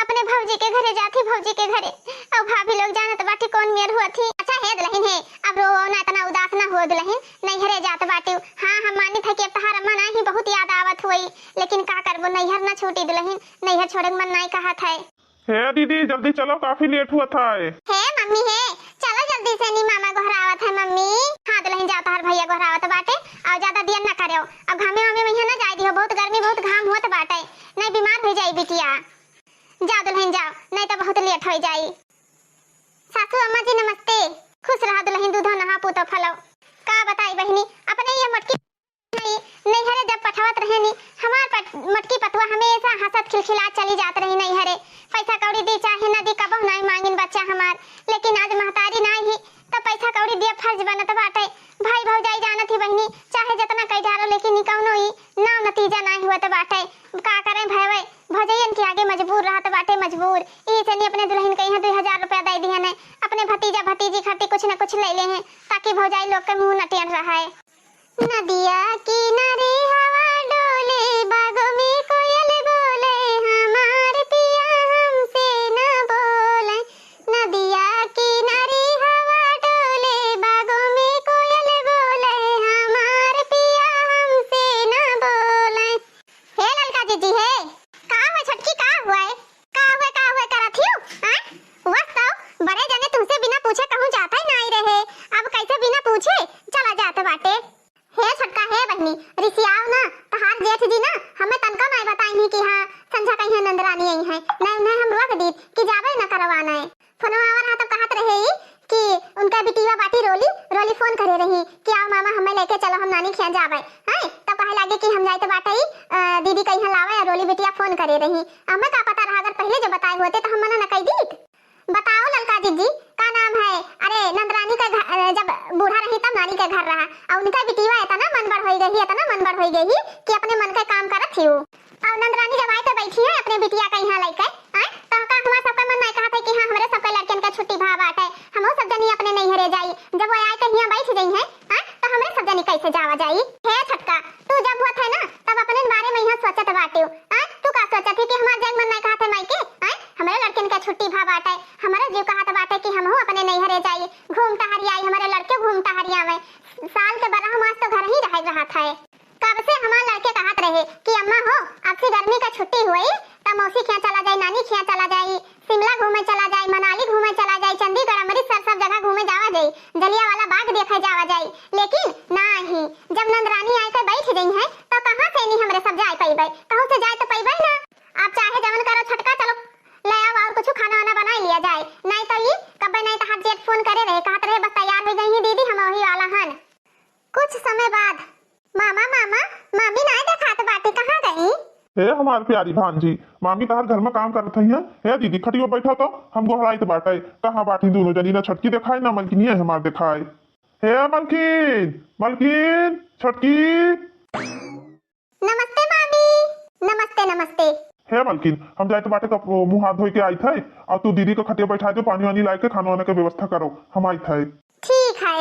अपने भौजी के घरे जाती, भौजी के घरे, अउ भाभी लोग जानत बाटी कौन मेर हुआ थी। अच्छा हे दुलहिन हे, अब रो ना, इतना उदास ना हो दुलहिन, नैहरे जात बाटी। हाँ, हम मानित है कि अब तोहर अम्मा नाई बहुत याद आवत हुई, लेकिन का करबो, नैहर ना छूटी दुलहिन, नैहर छोड़े के मन नाई कहत है। हे दीदी, जल्दी चलो, काफी लेट हुआ था। हे मम्मी, हे चलो जल्दी से, नी मामा गोहरावत है मम्मी। हाँ दुलहिन, जा, तोहर भैया गोहरावत बाटे, अउ ज्यादा देर ना करो, अब घामे वामे में यहाँ ना जाए दिहो, बहुत गर्मी, बहुत घाम होत बाटे, नहीं बीमार हो जाई बिटिया। जा दुलहिन जाओ, नहीं तो बहुत लेट हो जाई। सासू अम्मा जी नमस्ते, खुश रहा दुलहिन, दूधो नहा पूतो फलो। का बताई बहिनी, अपने ये मोटकी नहीं, नैहरे जब पठवत रहे नी, हमार पट-, मोटकी पतुआ हमेशा हंसत खिलखिलात चली जात रही नैहरे। पैसा कौड़ी दी चाहे न दी, कबहु नाई मांगिन बच्चा हमार। लेकिन आज महतारी नाई ही, त पैसा कौड़ी दिया फर्ज बनत बाटे। भाई भौजाई जानत ही बहिनी, चाहे जतना कई डारो, लेकिन ई कौनो ई नाव नतीजा नाई हुअत बाटे। का करें भयवे, भौजैयन के आगे मजबूर रहत बाटे, मजबूर। ई से नी अपने दुलहिन के यहाँ दुई हजार रुपया दे दिहन है, अपने भतीजा भतीजी खातिर कुछ न कुछ ले ले हैं, ताकि भौजाई लोग के मुंह न टेढ़ रहे। नदिया किनारे हवा डोले, बागों में कोयल बोले, हमार पिया हमसे ना बोले। नदिया किनारे हवा डोले, बागों में कोयल बोले, हमार पिया हमसे ना बोले। हे ललका जीजी हे, का हुआ छोटकी, का हुआ है? का हुआ, का हुआ करत हियो? आय? वस तो बड़े जने तुमसे बिना पूछे कहूँ जाता ही नाई रहे, अब कैसे बिना पूछे चला जात बाटे? हे छोटका, हे बहिनी, रिसियाव ना, तहार जेठ जी ना हमें तनको नाई बताई नहीं कि हाँ संझा कहीं नंदरानी आई है, नहीं उन्हें हम रोक दीत कि जाबे न करवाना है। फोनवा आवा रहा तब कहत रहे ई कि उनका बिटिया बाटी रोली, रोली फोन करे रही कि आओ मामा हमें लेके चलो, हम नानी खिया जाबे। हैं? तब कहे लागे कि हम जाइत बाटे ई, अ, दीदी कहीं लावे, और रोली बिटिया फोन करे रही। हमें का पता रहा, अगर पहले जो बताए होते तो हम मना न कई दीत। बताओ ललका जीजी, का नाम है? अरे नंदरानी का घर, अ, जब बूढ़ा रही तब नानी के घर रहा, और उनका बिटिया इतना मन बढ़ होई गई, इतना मन बढ़ होई गई कि अपने मन के काम करत हियो। अउ नंदरानी जब आए तो बैठी है अपने बिटिया के यहाँ लइके, आय, तो का हमार सबका मन नहीं कहत है कि हाँ, हमरे सबके लड़कियन के छुट्टी भा बाटे, हमहू सब जनी अपने नैहरे जाई। जब वो आए के यहाँ बैठ गई हैं, आय, तो हमरे सब जनी कैसे जावा जाई? हे छोटका, तू जब होत है ना, तब अपने बारे में यहाँ सोचत बाटे। आय, तू का सोचत है कि हमार जग मन नहीं कहत है माई के? आय, हमरे लड़कियन के छुट्टी भा बाटे, हमरे जीव कहत बाटे कि हमहू अपने नैहरे जाई, घूम टहरी आई, हमरे लड़के घूम टहरी आवे। साल के बारह मास तो घर ही रह रहत है। कब से हमार लड़के कहत रहे कि अम्मा हो, अब से गर्मी का छुट्टी हुई, त मौसी खिया चला जाई, नानी खिया चला जाई, शिमला घूमे चला जाई, मनाली घूमे चला जाई, चंडीगढ़, अमृतसर, सब जगह है जावा जाई, लेकिन नाही, जब नंदरानी आए के बैठ गई है, तो कहाँ से नहीं हमरे सब जाए पइबै, कहूँ से जाए तो पइबै ना। आप चाहे जवन करो छोटका, चलो ले आओ और कुछ खाना वाना बनाई लिया जाए, नहीं तो ये कब्बे नहीं तो हाथ जेठ फोन करे रहे, कहत रहे बस तैयार हो गई है दीदी, हम वही वाला हन। कुछ समय बाद, मामा, मामा, मामी नाय देखात बाटी, कहाँ गई? हे हमार प्यारी भांजी, मामी तहार घर में काम करत हई हैं। हे दीदी, खटियो बैठा तो, हम गोहराइत बाटे। कहाँ बाटी दोनों जनी, ना छोटकी देखाए, ना मलकिनिया हमार देखाए। हे मलकिन, मलकिन, छोटकी। नमस्ते मामी। नमस्ते, नमस्ते। हे मलकिन, हम जाइत बाटे, कप-, मुँह हाथ धोई के आइत है, और तू दीदी को खटिया बैठा दो, पानी वानी लाए के, खाना वाना के व्यवस्था करो, हम आइत है। ठीक है।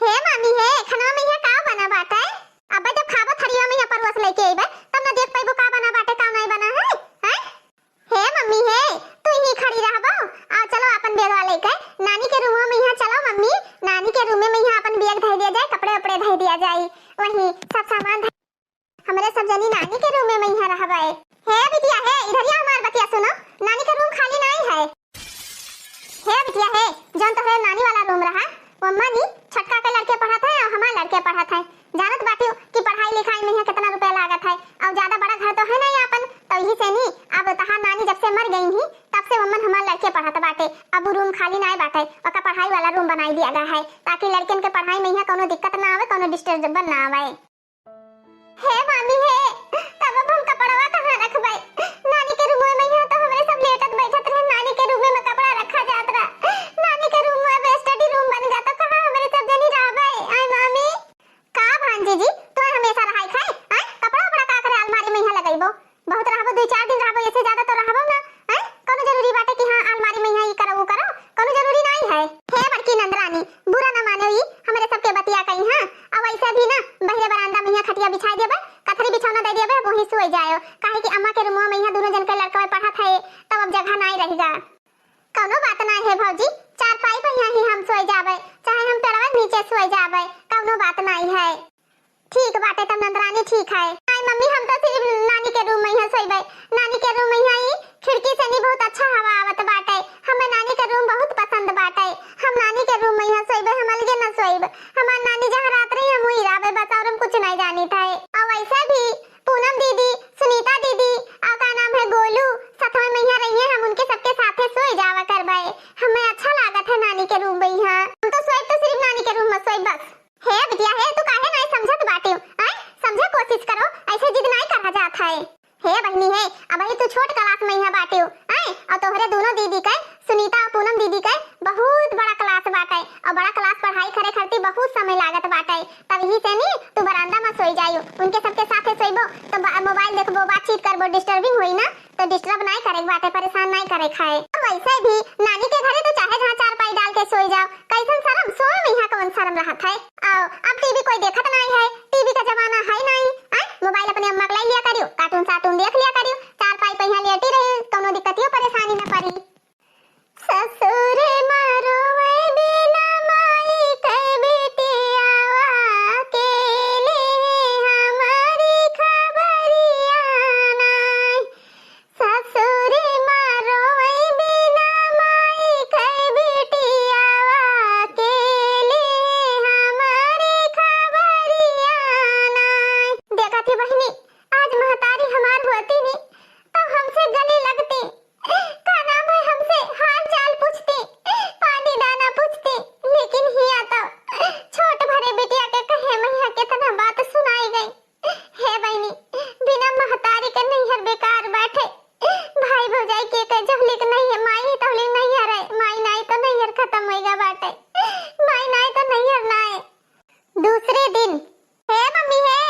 हे मामी हे, खनवा में यहाँ का बना बाटे? अब्बे जब खाबो थरिया में यहाँ परवस लेके अइबे, तब न देख पइबो का बना बाटे, का नहीं बना है, हैं? हे मम्मी हे, तू यहीं खड़ी रहबो, आओ चलो अपन बेगवा लेके नानी के रूमवा में यहाँ चलो मम्मी, नानी के रूमे में यहाँ अपन बैग धइ दिया जाए, कपड़े उपड़े धइ दिया जाए, वहीं सब सामान धइ हमरे सब जनी नानी के रूमे में यहाँ रहबै। हे बिटिया हे, इधरिया हमार बतिया सुनो, नानी के रूम खाली नाई है। हे बिटिया हे, जौन तोहरे नानी वाला रूम रहा, वम्मा नी छोटका के लड़के पढ़त है और हमार लड़के पढ़त है। जानत बाटियो कि पढ़ाई लिखाई में यहाँ कितना रुपया लागत है, और ज्यादा बड़ा घर तो है नहीं आपन, तो यही से नी, अब तहार नानी जब से मर गई ही, तब से वम्मन हमार लड़के पढ़त बाटे। अब उ रूम खाली नाई बाटे, ओका पढ़ाई वाला रूम बनाई दिया गया है, ताकि लड़कन के पढ़ाई में यहाँ कौनो दिक्कत ना आवे, कौनो डिस्टर्बन ना आवे। हे मामी हे, तब अब हम कपड़वा कहाँ रखबै? नानी के रूमवे में यहाँ तो हमरे सब लेटत बैठत रहे, नानी के रूमवे में कपड़ा रखा जात रहा। नानी के रूम अब स्टडी रूम बन गया, तो कहाँ हमरे सब जनी रहबै? आय मामी। का भांजी जी, तोहरे हमेशा रहाई खाए? आय, कपड़ा उपड़ा का करे अलमारी में यहाँ लगइबो? बहुत रहबो, दुई चार दिन रहबो, ऐसे ज्यादा तो रहबो ना। हैं? कौनो जरूरी बाटे कि हाँ, अलमारी में यहाँ ई करो, वो करो? कौनो जरूरी नाई है। हे बड़की नंदरानी, बुरा ना माने ई, हमरे सबके बतिया कही, हाँ? अब ऐसे भी ना, बहरे बरामदा में यहाँ खटिया बिछाई देबे, कथरी बिछौना दे देबे, वहीं सोई जायो। काहे कि अम्मा के रूमवा में यहाँ दोनों जन के लड़कवा पढ़त है, तब अब जगह नाई रहिगा। कौनो बात नाई है भौजी, चारपाई पे यहाँ ही हम सोई जाबे, चाहे हम पेड़वा के नीचे सोई जाबे, कौनो बात नाई है। ठीक बाटे, तब नंदरानी ठीक है। आय मम्मी, हम तो सिर्फ नानी के रूम में यहाँ सोइबै। नानी के रूम में यहाँ ई खिड़की से नी बहुत अच्छा हवा आवत बाटे। हमें नानी के रूम बहुत पसंद बाटे। हम नानी के रूम में यहाँ सोइबै, हम अलगे ना सोइब। हमार नानी जहाँ रहत रही, हम वहीं रहबै बस, और हम कुछ नहीं जानित है। और वैसे भी पूनम दीदी, सुनीता दीदी, और का नाम है, गोलू, सथवा में यहाँ रहिए, हम उनके सबके साथे सोए जावा करबै। हमें अच्छा लागत है नानी के रूम में यहाँ। हम तो सोइब तो सिर्फ नानी के रूम में सोइब बस। हे बिटिया हे, तू काहे नाय समझत बाटिउ? आय, समझे कोशिश करो, ऐसे जिद नाय करा जात है। हे बहिनी हे, अबही तू छोट क्लास में यहाँ बाटिउ, आय, और तोहरे दोनों दीदी के, सुनीता और पूनम दीदी के बहुत बड़ा क्लास बाटे, और बड़ा क्लास पढ़ाई करे खातिर बहुत समय लागत बाटे, तब ही से नी तू बरामदा में सोई जाइउ, उनके सबके साथे सोइबो तो बा-, मोबाइल देखबो, बातचीत करबो, डिस्टर्बिंग होई ना, तो डिस्टर्ब नाय करे के बाटे, परेशान नाय करे खाए। और वैसे भी नानी के घरे तो चाहे जहाँ चारपाई डाल के सोई जाओ, कैसन शर्म, सोए में यहाँ कौन शर्म रहत है? आओ, अब टीवी कोई देखत नाई है, टीवी का जमाना है नाई, आय, मोबाइल अपने अम्मा के लाई लिया करियो, कार्टून सार्टून देख लिया करियो, चारपाई पे यहाँ लेटी रही, कौनो दिक्कतियो परेशानी न पड़ी। ससुरे मा रोवे बिना माई के बिटियावा, अकेले हमारी खबरिया नाई। ससुरे मा रोवे बिना माई के बिटियावा, अकेले हमारी खबरिया नाई। देखा थी बहिनी, आज महतारी हमार होती नी, तो हमसे गले लगती, का नाम है, हमसे हाल चाल पूछती, पानी दाना पूछती, लेकिन हिया तो छोट भरे बिटिया के कहे में हिया कितना बात सुनाई गई। हे बहिनी, बिना महतारी के नैहर बेकार बाटे। भाई भौजाई के के जहलिक नहीं है, माई तहलिक नैहर है, माई नाई तो नैहर खत्म होइगा बाटे, माई नाई तो नैहर नाई। दूसरे दिन, हे मम्मी हे,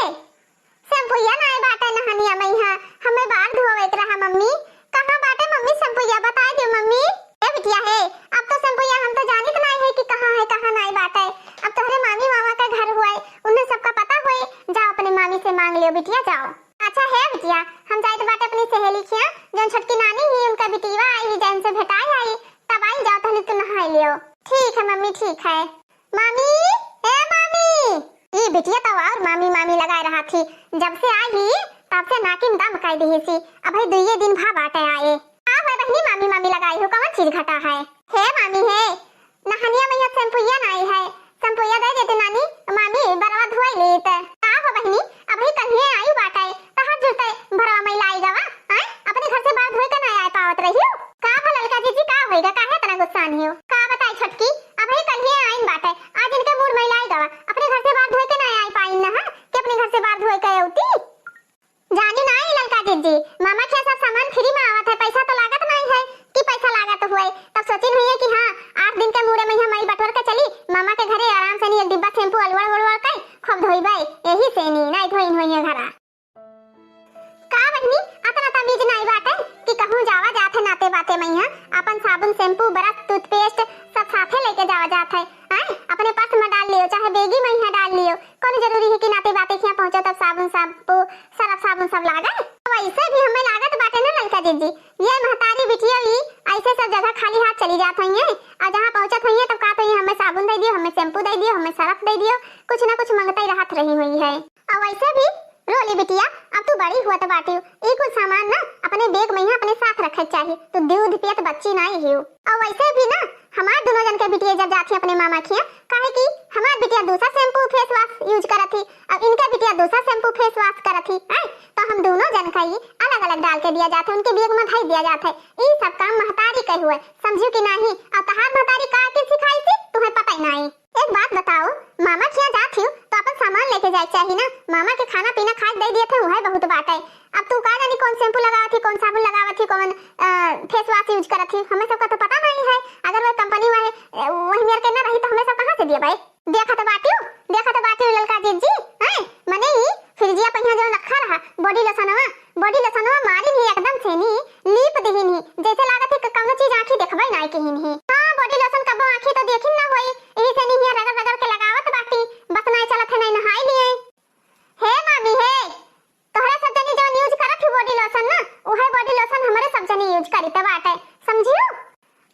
शैम्पुया नाय बाटे नहनिया में यहाँ, हमें बार धोवे के रहा मम्मी। कहाँ बाटे मम्मी शैम्पुया, बताए दे मम्मी। ए बिटिया हे, अब तो शैम्पुया हम तो जानित नाय है कि कहाँ है, कहाँ नाय बाटे। अब तोहरे मामी मामा का घर हुए, उन्हें सबका पता हुए, जाओ अपने मामी से मांग लियो बिटिया, जाओ। अच्छा हे बिटिया, हम जाइत बाटे अपनी सहेली खिया, जौन छोटकी नानी ही उनका बिटिया आई ही, जैन से भेटाई आई, तब आई जाओ, तहनी तू नहाई लियो। ठीक है मम्मी, ठीक है। मामी, ए मामी, ई बिटिया तो और मामी मामी लगाए रहा थी। जब से आई ही, तब से नाकिन दम कर दी सी। अबही दुइये दिन भा बाटे आए। का हुआ बहिनी, मामी मामी लगाई हो, कौन चीज घटा है? हे मामी हे, नहनिया मइहाँ शैम्पुइया नाई है, शैम्पुइया दे देते नानी, मामी बरवा धोई लेत। का हो बहिनी, अबही कल्हिये आई बाटे, तहार जुरते बरवा मइलाई गवा, आय? अपने घर से बाहर धोई के नाई आए पावत रहियो। का हो ललका जीजी, का होइगा, काहे इतना गुस्सान हियो? का बताई छोटकी, अबही कल्हिये आइन बाटे, आज इनके मूड़ मइलाई गवा, अपने घर से बाहर धोई के नाई आई पाइन ना, हाँ? कि अपने घर से बाहर धोई के अउती। जानी नाई ललका जीजी, मामा के सब सामान free में आवत है, पैसा तो लागत नाई है कि पैसा लागत हुए। तब सोचिन हुई है कि हाँ, आठ दिन के मूड़े मइहाँ मइल बटोर के चली मामा के घरे, आराम से नी एक डिब्बा शैम्पू अलवड़ उलवड़ के खूब धोइबे, यही से नी, नाई धोइन हुई है घरा। का बहिनी, अतना तमीज नाई बाटे कि कहूँ जावा जात है नाते बाते मइहाँ, अपन साबुन, शैम्पू, ब्रश, toothpaste सब साथे लेके जावा जात है, आय? अपने purse में डाल लियो, चाहे बेगी मइहाँ डाल लियो, कौन जरूरी है कि नाते बाते खियाँ पहुँचो तब साबुन, शैम्पू, सरफ साबुन सब लागे। वैसे भी हमें लागत बाटे ना ललका जीजी, ये महतारी बिटिया भी ऐसे सब जगह खाली हाथ चली जात हुई हैं, और जहाँ पहुँचत हुई हैं तब कहत हुई हैं, "हमें साबुन दे दियो, हमें शैम्पू दे दियो, हमें सरफ दे दियो", कुछ ना कुछ मंगते रहत रही हुई है। और वैसे भी रोली बिटिया, अब तू बड़ी हुआ तो बाटी, ई कुल सामान ना अपने bag मइहाँ अपने साथ रखे चाहिए, तू दूध पियत बच्ची नाई हियो। और वैसे भी ना हमार दोनों जन के बिटिया जब जात ही अपने मामा खिया, काहे कि हमार बिटिया दूसरा शैम्पू, face wash use करत ही, अब इनके बिटिया दूसरा शैम्पू, face wash करत ही, हैं? तो हम दोनों जन का ही अलग-अलग डाल के दिया जात है, उनके bag में धई दिया जात है। ई सब काम महतारी के हुए, समझियो कि नाही? अब तहार महतारी का के सिखाई थी, तुम्हें पता ही नाही। एक बात बताओ, मामा खिया जात हियो तो अपन सामान लेके जाए के चाही ना, मामा के खाना पीना खाए दे दिए थे, उहे बहुत बात है। अब तू का जानी कौन शैम्पू लगावत ही, कौन साबुन लगावत ही, कौन, अ, face wash use करत ही, हमें सबका तो पता नहीं है। अगर वह कंपनी वाले, अ, वही मेर के ना रही तो हमें सब कहाँ से दिए भाई? देखत बाटियो, देखत बाटियो ललका जीजी, हैं? मने ही फ्रिजिया पहिया जो रखा रहा, body lotionवा, body lotionवा मारिन ही एकदम से नी, लीप दिहिन ही, जैसे लागत है कि कौनो चीज आँखी देखबे नाई किहिन ही। हाँ, body lotion कबो आँखी तो देखिन ना होई, यही से नी हिया रगड़ रगड़ के लगावत बाटी, बस नाई चलत है नाई नहाई लिए। हे मामी हे, तोहरे सब जनी जौन use करत ही body lotion ना, उहे body lotion हमरे सब जनी use करीत बाटे, समझियो?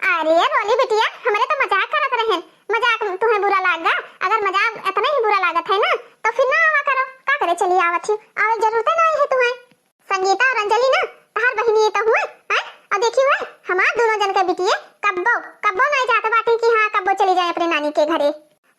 अरे रोली बिटिया, हमरे तो मजाक करत रहेन, मजाक तुहे बुरा लाग गा? अगर मजाक इतना ही बुरा लागत है ना, तो फिर ना आवा करो, का करे चली आवत ही, आवे जरूरत नहीं है तुहे। संगीता और अंजलि ना, तहार बहिनी तो हुए, हैं? और देखी हुए, हमार दोनों जन के बिटिये कब्बो, कब्बो नहीं जात बाटी कि हाँ, कब्बो चली जाए अपने नानी के घरे।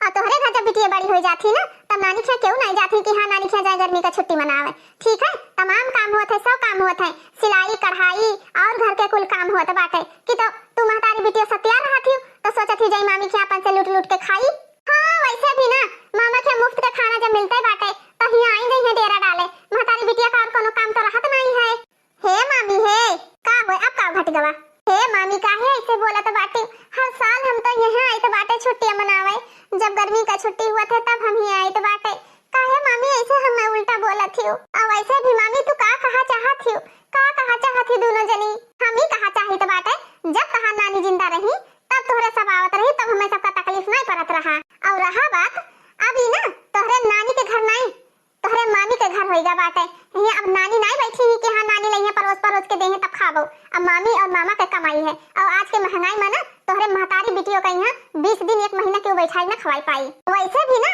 और तोहरे घर जब बिटिया बड़ी हो जात ही ना, तब नानी खिया केहू नहीं जात ही कि हाँ, नानी खिया जाए गर्मी का छुट्टी मनावे। ठीक है, तमाम काम होत है, सब काम होत है, सिलाई, कढ़ाई और घर के कुल काम होत बाटे। कि तो तू महतारी बिटिया सतिया रहत ही, तो सोचत ही जाई मामी खिया अपन से लूट लूट के खाई। हाँ, वैसे भी ना, मामा खिया मुफ्त के खाना जब मिलते बाटे, तो हिया आई गई है डेरा डाले। महतारी बिटिया का और कोनो काम तो रहत नहीं है। हे मामी हे, का होय, अब का घट गवा? हे मामी, काहे ऐसे बोलत बाटी? हर साल हम तो यहाँ आइत बाटे छुट्टियाँ मनावे, जब गर्मी का छुट्टी हुआ थे तब हम यहाँ आइत बाटे। काहे मामी ऐसे हमें उल्टा बोलत हियो? और वैसे भी मामी तू का कहा चाहत हियो? का कहा चाहत ही दोनों जनी? हम ही कहा चाहित बाटे, जब तहार नानी जिंदा रही तब तोहरे सब आवत रही, तब हमें सबका तकलीफ नहीं पड़त रहा। और रहा बात अब ई ना तोहरे नानी के घर नहीं, तोहरे मामी के घर होइगा बाटे। यहाँ अब नानी नाई बैठी ही कि हाँ नानी लइहे परोस परोस के देहे तब खाबो। अब मामी और मामा के कमाई है। और आज के महंगाई में ना तोहरे महतारी बिटियों का यहाँ बीस दिन एक महीना केहू बैठाई ना खवाई पाई। वैसे भी ना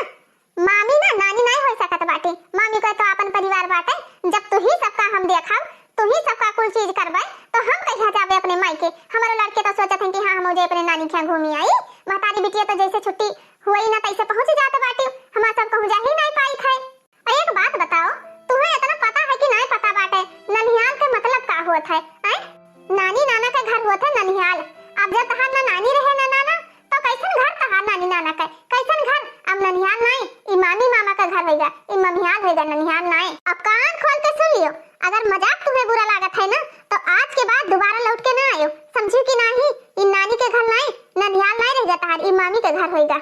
मामी ना नानी नाई हो सकत बाटे। मामी का तो आपन परिवार बाटे। जब तू ही सबका हम देखब, तू ही सबका कुल चीज करबे, तो हम कहिया जाबे अपने माई के? हमारे लड़के तो सोचत हैं कि हाँ हम जाए अपने नानी के यहाँ घूमी आई। महतारी बिटिया तो जैसे छुट्टी हुई ना तैसे पहुँच जात बाटे। हमार सब कहूँ जा ही नाई पाई थे। और एक बात बताओ, तुम्हें इतना पता है कि नहीं पता बाटे, ननिहाल के मतलब का होत है, हैं? नानी नाना के घर होत है ननिहाल। अब जब तहार ना नानी रहे ना नाना, तो कैसन घर तहार नानी नाना के? कैसन घर? अब ननिहाल नहीं, ई मामी मामा का घर होइगा, ई ममिहाल होइगा, ननिहाल नहीं। अब कान खोल के सुन लियो, अगर मजाक तुम्हें बुरा लागत है ना, तो आज के बाद दोबारा लौट के ना आयो, समझी कि नहीं? ई नानी के घर नहीं, ननिहाल नहीं रहेगा तहार, ई मामी के घर होइगा।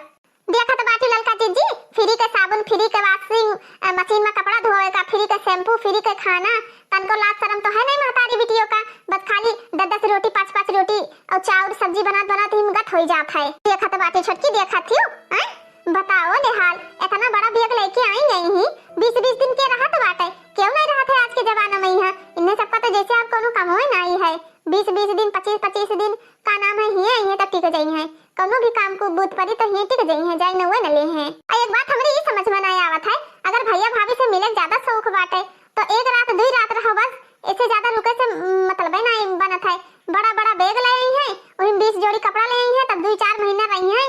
देखत बाटी ललका जीजी, free के साबुन, free के washing, अ, मशीन में कपड़ा धोवे का, free के shampoo, free के खाना, तनको लाज शरम तो है नहीं महतारी बिटियों का। बस खाली दस दस रोटी, पाँच पाँच रोटी और चाउर सब्जी बनात बनात ही गत होई जात है। देखत बाटी छोटकी, देखत हियो, हैं? बताओ ले हाल, इतना बड़ा bag लेके आई गई ही, बीस बीस दिन के रहत बाटे, क्यों नहीं रहत है आज के जमाना में यहाँ? इन्हें सबका तो जैसे और कोनो कमवे नहीं है। बीस बीस दिन, पच्चीस पच्चीस दिन का नाम है, हिये आई है तो टिक जाई है। कौनो भी काम को बूत परी तो हिये टिक जाई है, जाई न हुए न ले हैं। आ एक बात हमरे ई समझ में नहीं आवत है, अगर भैया भाभी से मिले के ज्यादा शौक बाटे तो एक रात दुई रात रहो बस, ऐसे ज्यादा रुके से, उम, मतलबे नहीं बनत है। बड़ा बड़ा bag ले आई है, वही बीस जोड़ी कपड़ा ले आई है, तब दुई चार महीना रही है,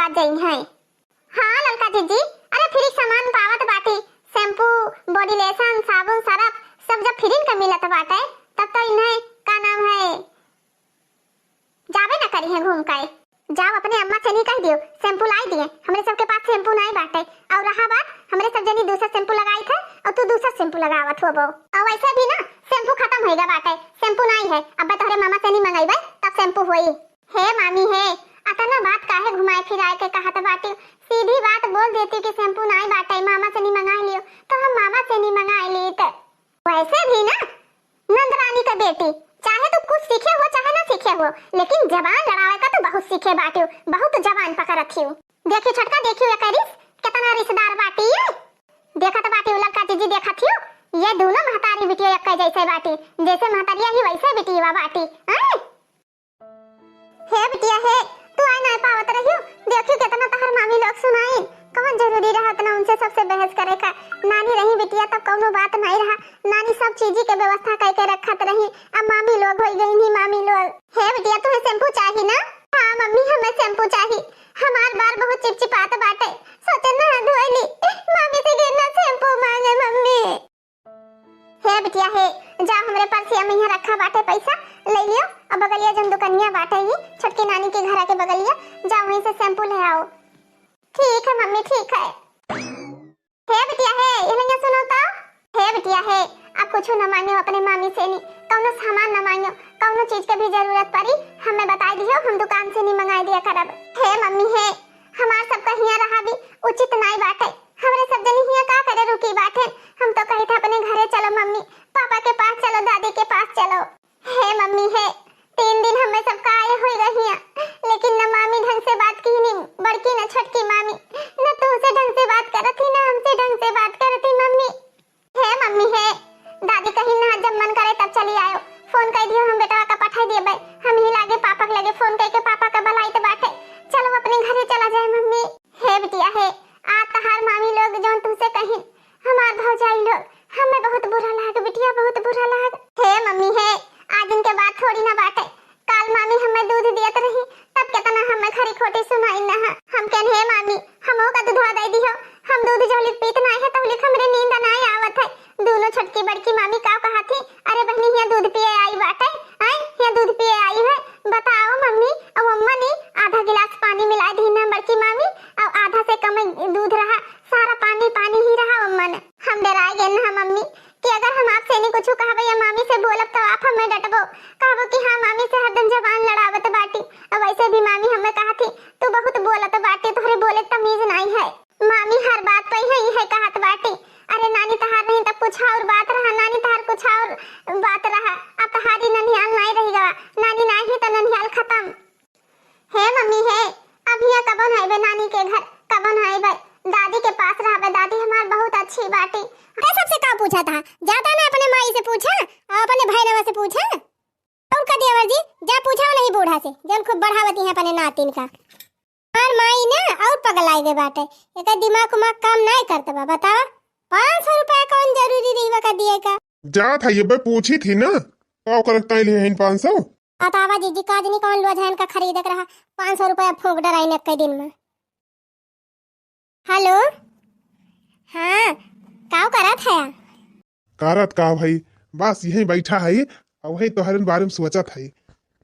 आ जाई है। हाँ ललका जीजी, अरे फ्री सामान पावत बाटी, shampoo, body lotion, साबुन, सरफ, सब जब फ्री का मिलत बाटे, तब तो इन्हें का नाम है, जाबे न करी है घूम के। जाओ अपने अम्मा से नहीं कह दियो shampoo लाई दिए, हमरे सबके पास shampoo नहीं बाटे। और रहा बात, हमरे सब जनी दूसरा shampoo लगाई थे और तू दूसरा shampoo लगावत होबो। और वैसे भी ना shampoo खत्म होइगा बाटे, shampoo नहीं है। अब तोहरे मामा से नहीं मंगाईबे तब shampoo होई। हे मामी हे, अतना बात काहे घुमाए फिराए के कहत बाटी? सीधी बात बोल देती कि shampoo नहीं बाटे, मामा से नहीं मंगाई लियो, तो हम मामा से नहीं मंगाई लीत। वैसे भी ना नंदरानी के बेटी, चाहे तू कुछ सीखे हो चाहे ना सीखे हो, लेकिन जबान लड़ावे का तो बहुत सीखे बाटियो, बहुत जबान पकड़त हियो। देखियो छोटका, देखियो ये करिस, कितना रिश्तेदार बाटी ये। देखत बाटी उ ललका जीजी, देखत हियो, ये दोनों महतारी बिटिया एक जैसे बाटी, जैसे महतरिया ही वैसे बिटिया बाटी। हैं? हे बिटिया हे, तू आए ना पावत रहियो, देखियो कितना तहर मामी लोग सुनाइन। कौन जरूरी रहा इतना उनसे सबसे बहस करे का? नानी रही बिटिया तब कौनो बात नहीं रहा, नानी सब चीजी के व्यवस्था करके रखत रही। अब मामी लोग होई गई नहीं मामी लोग। हे बिटिया, तुम्हें shampoo चाही ना? हाँ मम्मी, हमें shampoo चाही, हमार बार बहुत चिपचिपात बाटे, सोचे नहा धोए ली, मामी से गिरना shampoo मांगे मम्मी। हे बिटिया हे, जा हमरे पर्सिया में यहाँ रखा बाटे पैसा, ले लियो। अब बगलिया जन दुकनिया बाटे ही, छोटकी नानी के घरा के बगलिया, जा वहीं से shampoo ले आओ। ठीक है मम्मी, ठीक है। हे बिटिया हे, ये लइया सुनो तो। हे बिटिया हे, अब कुछ न मांगियो अपने मामी से नहीं, कौनो सामान न मांगियो, कौनो चीज के भी जरूरत पड़ी, हमें बताई दियो, हम दुकान से नहीं मंगाई दिया करब। हे मम्मी हे, हमार सबका हियाँ रहा भी उचित नाई बाटे। हमरे सब जनी हियाँ का करे रुकी बाटे? हम तो कही था अपने घरे चलो मम्मी, पापा के पास चलो, दादी के पास चलो। हे मम्मी हे, तीन दिन हमें सबका आए होई रहिया, लेकिन न मामी ढंग से बात की, नी बड़की न छोटकी मामी, न तुमसे ढंग से बात करत ही, न हमसे ढंग से बात करत ही मम्मी। हे मम्मी हे, दादी कही ना जब मन करे तब चली आयो। फोन कर दियो, हम बेटवा का पठाई देबे। हम ही लागे पापा के लगे फोन करके पापा का बुलाइत बाटे। चलो अपने घरे चला जाए मम्मी। हे बिटिया हे, आज तहार मामी लोग जौन तुमसे कही, हमार भौजाई लोग, हमें बहुत बुरा लाग बिटिया, बहुत बुरा लाग। हे मम्मी हे, आज इनके बात थोड़ी ना बाटे। काल मामी हमें दूध दियत रही, तब केतना हमें खरी खोटी सुनाई ना। हम कहन, "हे मामी, हमहू का दूधवा दे दिहो, हम दूध जौलिक पीत नाई है, तौलिक हमरे नींद नाई आवत है।" दोनों छोटकी बड़की मामी का कहा थी, "अरे बहनी, हियाँ दूध पिए आई बाटे, आय, हियाँ दूध पिए आई है, बताओ मम्मी।" और अम्मा ने आधा गिलास पानी मिला दी ना बड़की मामी, और आधा से कम दूध रहा, सारा पानी पानी ही रहा अम्मा ने। हम डराए गए ना मम्मी, कि अगर हम आपसे नहीं कुछ कहबे या मामी से बोलब तो आप हमें डटबो, कहबो कि हाँ मामी से हरदम जबान लड़ावत बाटी। अब वैसे भी मामी हमें कहा थी, "तू बहुत बोलत बाटी, तोहरे बोले तमीज नहीं है।" मामी हर बात पे है, है कहत बाटी, "अरे नानी तहार नहीं तब कुछ और बात रहा, नानी तहार कुछ और बात रहा, अब तहारी ननिहाल नहीं रह गवा, नानी नहीं तो ननिहाल खत्म।" हे मम्मी हे, अब हियाँ कबो न अइबे नानी के घर, कबो न अइबे, दादी के पास रहबे, दादी हमार बहुत अच्छी बाटी। ते सबसे का पूछा था, जाता ना अपने माई से पूछा और अपने बहनवा से पूछा। और का देवर जी, जा पूछा नहीं बूढ़ा से, जौन खूब बढ़ावती है अपने नातिन का। हमार माई ना और पगलाई गए बाटे, एकर दिमाग उमाग काम नहीं करत बा, बतावा। पाँच सौ रुपया कौन जरूरी रही बा का दिए का? जात है ये बे, पूछी थी ना, का ओकर ताई ले हइन पाँच सौ? बतावा जीजी, का जनी कौन लोझाइन का खरीदे के रहा, पाँच सौ रुपया फूंक डराइन एक दिन में। हेलो, हाँ, काव करत है? करत का भाई, बस यहीं बैठा है, और वही तोहरे बारे में सोचत है।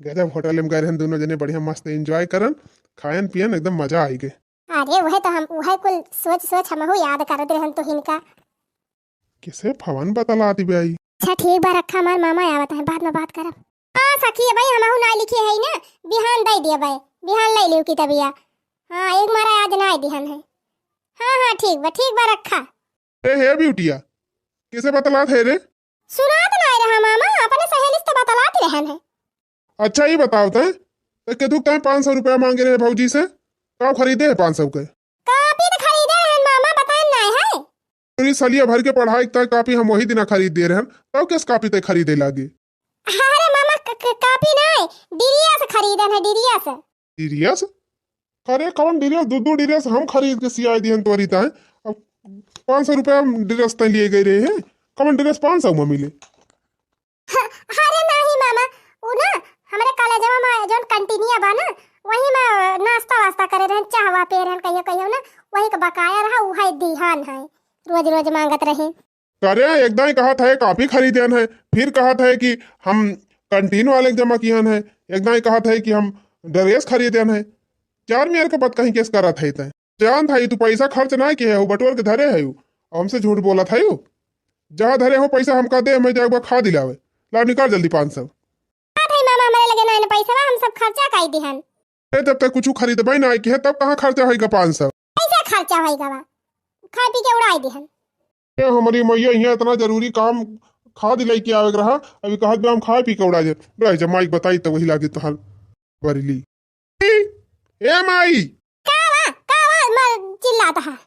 गजब होटल में गए रहन, दोनों जने बढ़िया मस्त enjoy करन, खायन पियन, एकदम मजा आई गए। अरे वह तो हम, वह कुल सोच सोच हमहू याद करत रहन तो हिनका। किसे फोन बतला दिबे आई? अच्छा ठीक बा, रखा, हमार मामा आवत है, बाद में बात करब। हाँ सखी, भाई हमहू ना लिखे है ना, बिहान दे दिया भाई, बिहान ले लियो किताबिया। हाँ, एक मारा आज ना दिहन है। हाँ हाँ ठीक बा, ठीक बा, रखा। ए हे बिटिया, किसे बतलात है रे? सुनात ना रहा मामा, अपने सहेली से तो बतलात रहन है। अच्छा, ये बताओ तैं, तैं केथुक तैं पाँच सौ रुपया मांगे रहे भौजी से, का खरीदे है पाँच सौ के? कापी तो खरीदे रहन मामा, बताएन नाय है। पूरी सलिया भर के पढ़ाई के तैं कापी हम वही दिना खरीद दे रहन, तब किस कापी तैं खरीदे लागे? अरे मामा, क-, क-, कापी नाय, डिरियस खरीदन है, डिरियस। डिरियस? अरे कौन डिरियस? दू दू डिरियस हम खरीद के सियाई दिहन तोरी तैं। अब पाँच सौ रुपया डिरियस तैं लिए गए रहे हैं, कौन डिरियस पाँच सौ में मिले? अरे नाही मामा, उ ना हमरे कॉलेजवा में जौन कैंटीनिया बा ना, वही में नाश्ता वास्ता करे रहन, चाहवा पिए रहन कहियो कहियो ना, वही के बकाया रहा, उहे दिहन है, रोज रोज मांगत रहे। अरे, एक दाई कहत है कॉफी खरीदेन है, फिर कहत है कि हम कैंटीन वाले के जमा किहन है, एक दाई कहत है कि हम ड्रेस खरीदेन है। चार मेर के बात कहीं केस करत है तै। जानत है तू पैसा खर्च ना किहे हो, बटोर के धरे है, हमसे झूठ बोलत है। जहाँ धरे हो पैसा हमका दे, मैं जाए खा दिलावे। ला निकाल जल्दी पाँच सौ। बात है मामा, हमारे लगे ना पैसा, हम सब खर्चा काई दिहन। ए, जब तक कुछ खरीदबे ना किहे, तब कहाँ खर्चा होइगा पाँच सौ? कैसे खर्चा होइगा बा? खाए पी के उड़ाई दिहन। ए, हमारी मैया, यहाँ इतना जरूरी काम खा दिलाई के आवे के रहा, अभी कहत बा हम खाए पी के उड़ा दे। रह जा, माई बताई तो वही लागे तोहार बरेली। ए माई! का बा? का बा? मार चिल्लात है।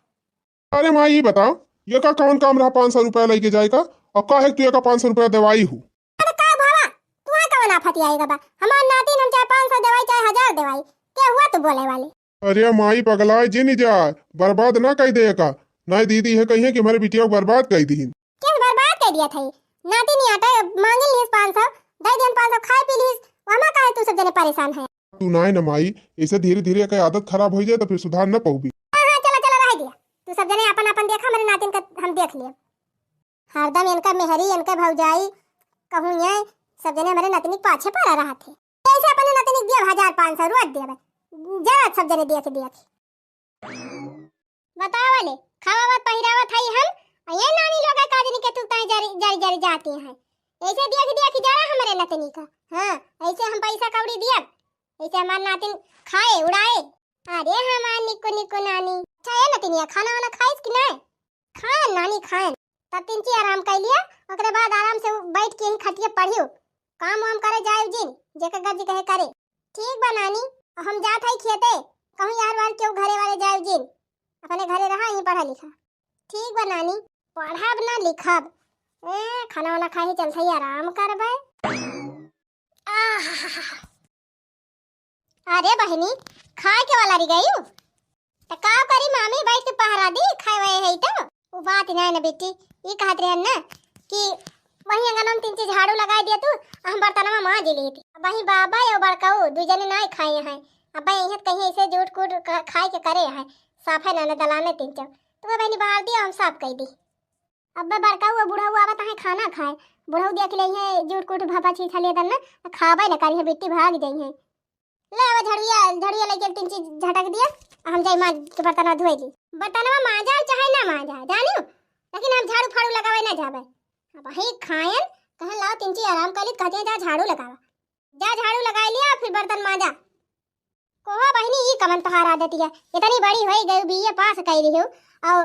अरे माई, ये बताओ, ये का कौन काम रहा पाँच सौ रुपया लेके जाए का? और का है तू ये का पाँच सौ रुपया देवाई हूँ? अरे का भावा, तू है कौन आफत आएगा बा? हमार नातिन हम चाहे पाँच सौ देवाई, चाहे हजार देवाई, के हुआ तू बोले वाली? अरे माई पगलाए जिन जा, बर्बाद ना कर दे का। नहीं दीदी है कहिए कि हमारे बिटिया को बर्बाद कर दी। केस बर्बाद कर दिया था? नातिन आटा मांगे लिहिस पाँच सौ, दे दियन पाँच सौ, खाए पी लिहिस, वहमा काहे तू सब जने परेशान है? तू नाय न माई, ऐसे धीरे धीरे एकर आदत खराब हो जाए तो फिर सुधार न पउबी। हाँ, हाँ, चला, चला, रह दिया। तू सब जने अपन, अपन देखा, हमारे नातिन का हम देख लिया। हरदम इनका मेहरी, इनके भौजाई, कहूँ ये सब जने हमारे नतनी के पाछे पड़ा रहा थे। कैसे अपने नतनी के दिया हजार पाँच सौ रोज देवे, जरा सब जने देख, देख। बतावा ले, खावावत पहिरावत हई हम, आ ये नानी लोग का दिन के तू ताई जरी, जरी, जरी जाती हैं। ऐसे देख, देख जरा हमरे नतनी का। हाँ, ऐसे हम पैसा कौड़ी दियब, ऐसे हमार नातिन खाए, उड़ाए। अरे हमार निकु, निकु नानी। अच्छा, ए नतिनिया, खाना वाना खाइस कि नहीं? खाएन नानी, खाएन। तब तिनची आराम कर लिया, ओकरे बाद आराम से बैठ के यहीं खटिया पढ़ियो। काम वाम करे जाए जिन, जेकर गर्ज कहे करे। ठीक बा नानी, हम जात हई खेते, कहूँ यार वार केहू घरे वाले जाए जिन, अपने घरे रहा, यहीं पढ़ा लिखा। ठीक बा नानी, पढ़ब ना लिखब। ए, खाना वाना खाए चलत हई, आराम करबे। आह। अरे बहिनी, खाए के वाला रह गयू? त का करी मामी, बैठ के पहरा दी, खाए वाए है तो। उ बात नहीं न बेटी, ई कहत रहन ना कि वही अंगन में तिनची झाड़ू लगाए दिया तू, आ हम बर्तनवा मांज लेती। अब वही बाबा या बड़काऊ दू जने नाई खाए हैं, अब यही कहीं ऐसे जूठ कूट क-, खाए के करे हैं, साफे ना न दलाने तिनचौ। तो वो बहिनी बाहर दिया, हम साफ कर दी। अब्बे बड़काऊ और बुढ़ऊ आवत हैं खाना खाए। बुढ़ऊ देख ले हैं, जूठ कूट भापा छीछा ले दन ना, खाबे न करी है, बिट्टी भाग जाई है। ले आवा झड़ुआ, झड़ुआ लेके तिनची झटक दिया, आ हम जाई मांज के बर्तनवा धोए ली। बर्तनवा मांजा चाहे ना मांजा, जानियो, लेकिन हम झाड़ू फाड़ू लगावे ना जाबे। अब वही खाएन, कहन लाओ तिनची आराम कर ली, कहते हैं जा झाड़ू लगावा। जा झाड़ू लगाए लिया, फिर बर्तन मांजा। कोहो बहिनी, ई कमन तोहार आदत है? इतनी बड़ी होई गई, बीए पास कई रही हो, और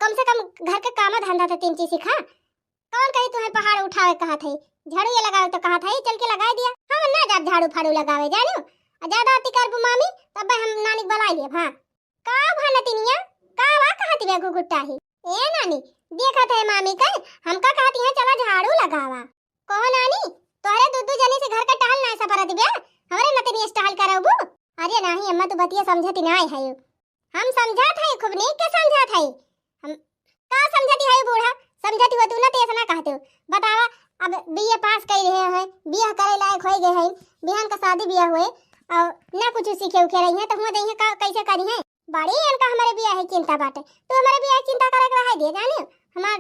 कम से कम घर के काम धंधा तो तिनची सिखा। कौन कही तुम्हें पहाड़ उठावे कहा थे, झाड़ू ये लगावे तो कहा था, चल के लगाए दिया। हम ना जाब झाड़ू फाड़ू लगावे, जानियो। आ ज्यादा अति करबू मामी, तब हम नानी के बुलाई लेब। हाँ। का भा नतिनिया, का वा कहत बे घुघुटाही? ए नानी, देखत है मामी के, हमका कहत है चला झाड़ू लगावा। कहो नानी, तोहरे दू दू जनी से घर के टहल ना सपरत बे, हमरे नतिनिया से टहल करबू? अरे नाही अम्मा, तू बतिया समझत नाय है। हम समझत है, खूब नीक के समझत है। हम का समझती है बूढ़ा? समझती हो तू ना, तो ऐसा ना कहते हो। बतावा, अब बीए पास कर रहे हैं, बियाह करे लायक हो गए हैं, बिहान का शादी बियाह हुए, और ना कुछ सीखे उखे रही हैं, तो हुआ जइहे का, कैसे करी हैं? बड़ी इनका हमारे बियाह की चिंता बाटे, तू हमारे बियाह की चिंता करे के रहे दे, जाने हमार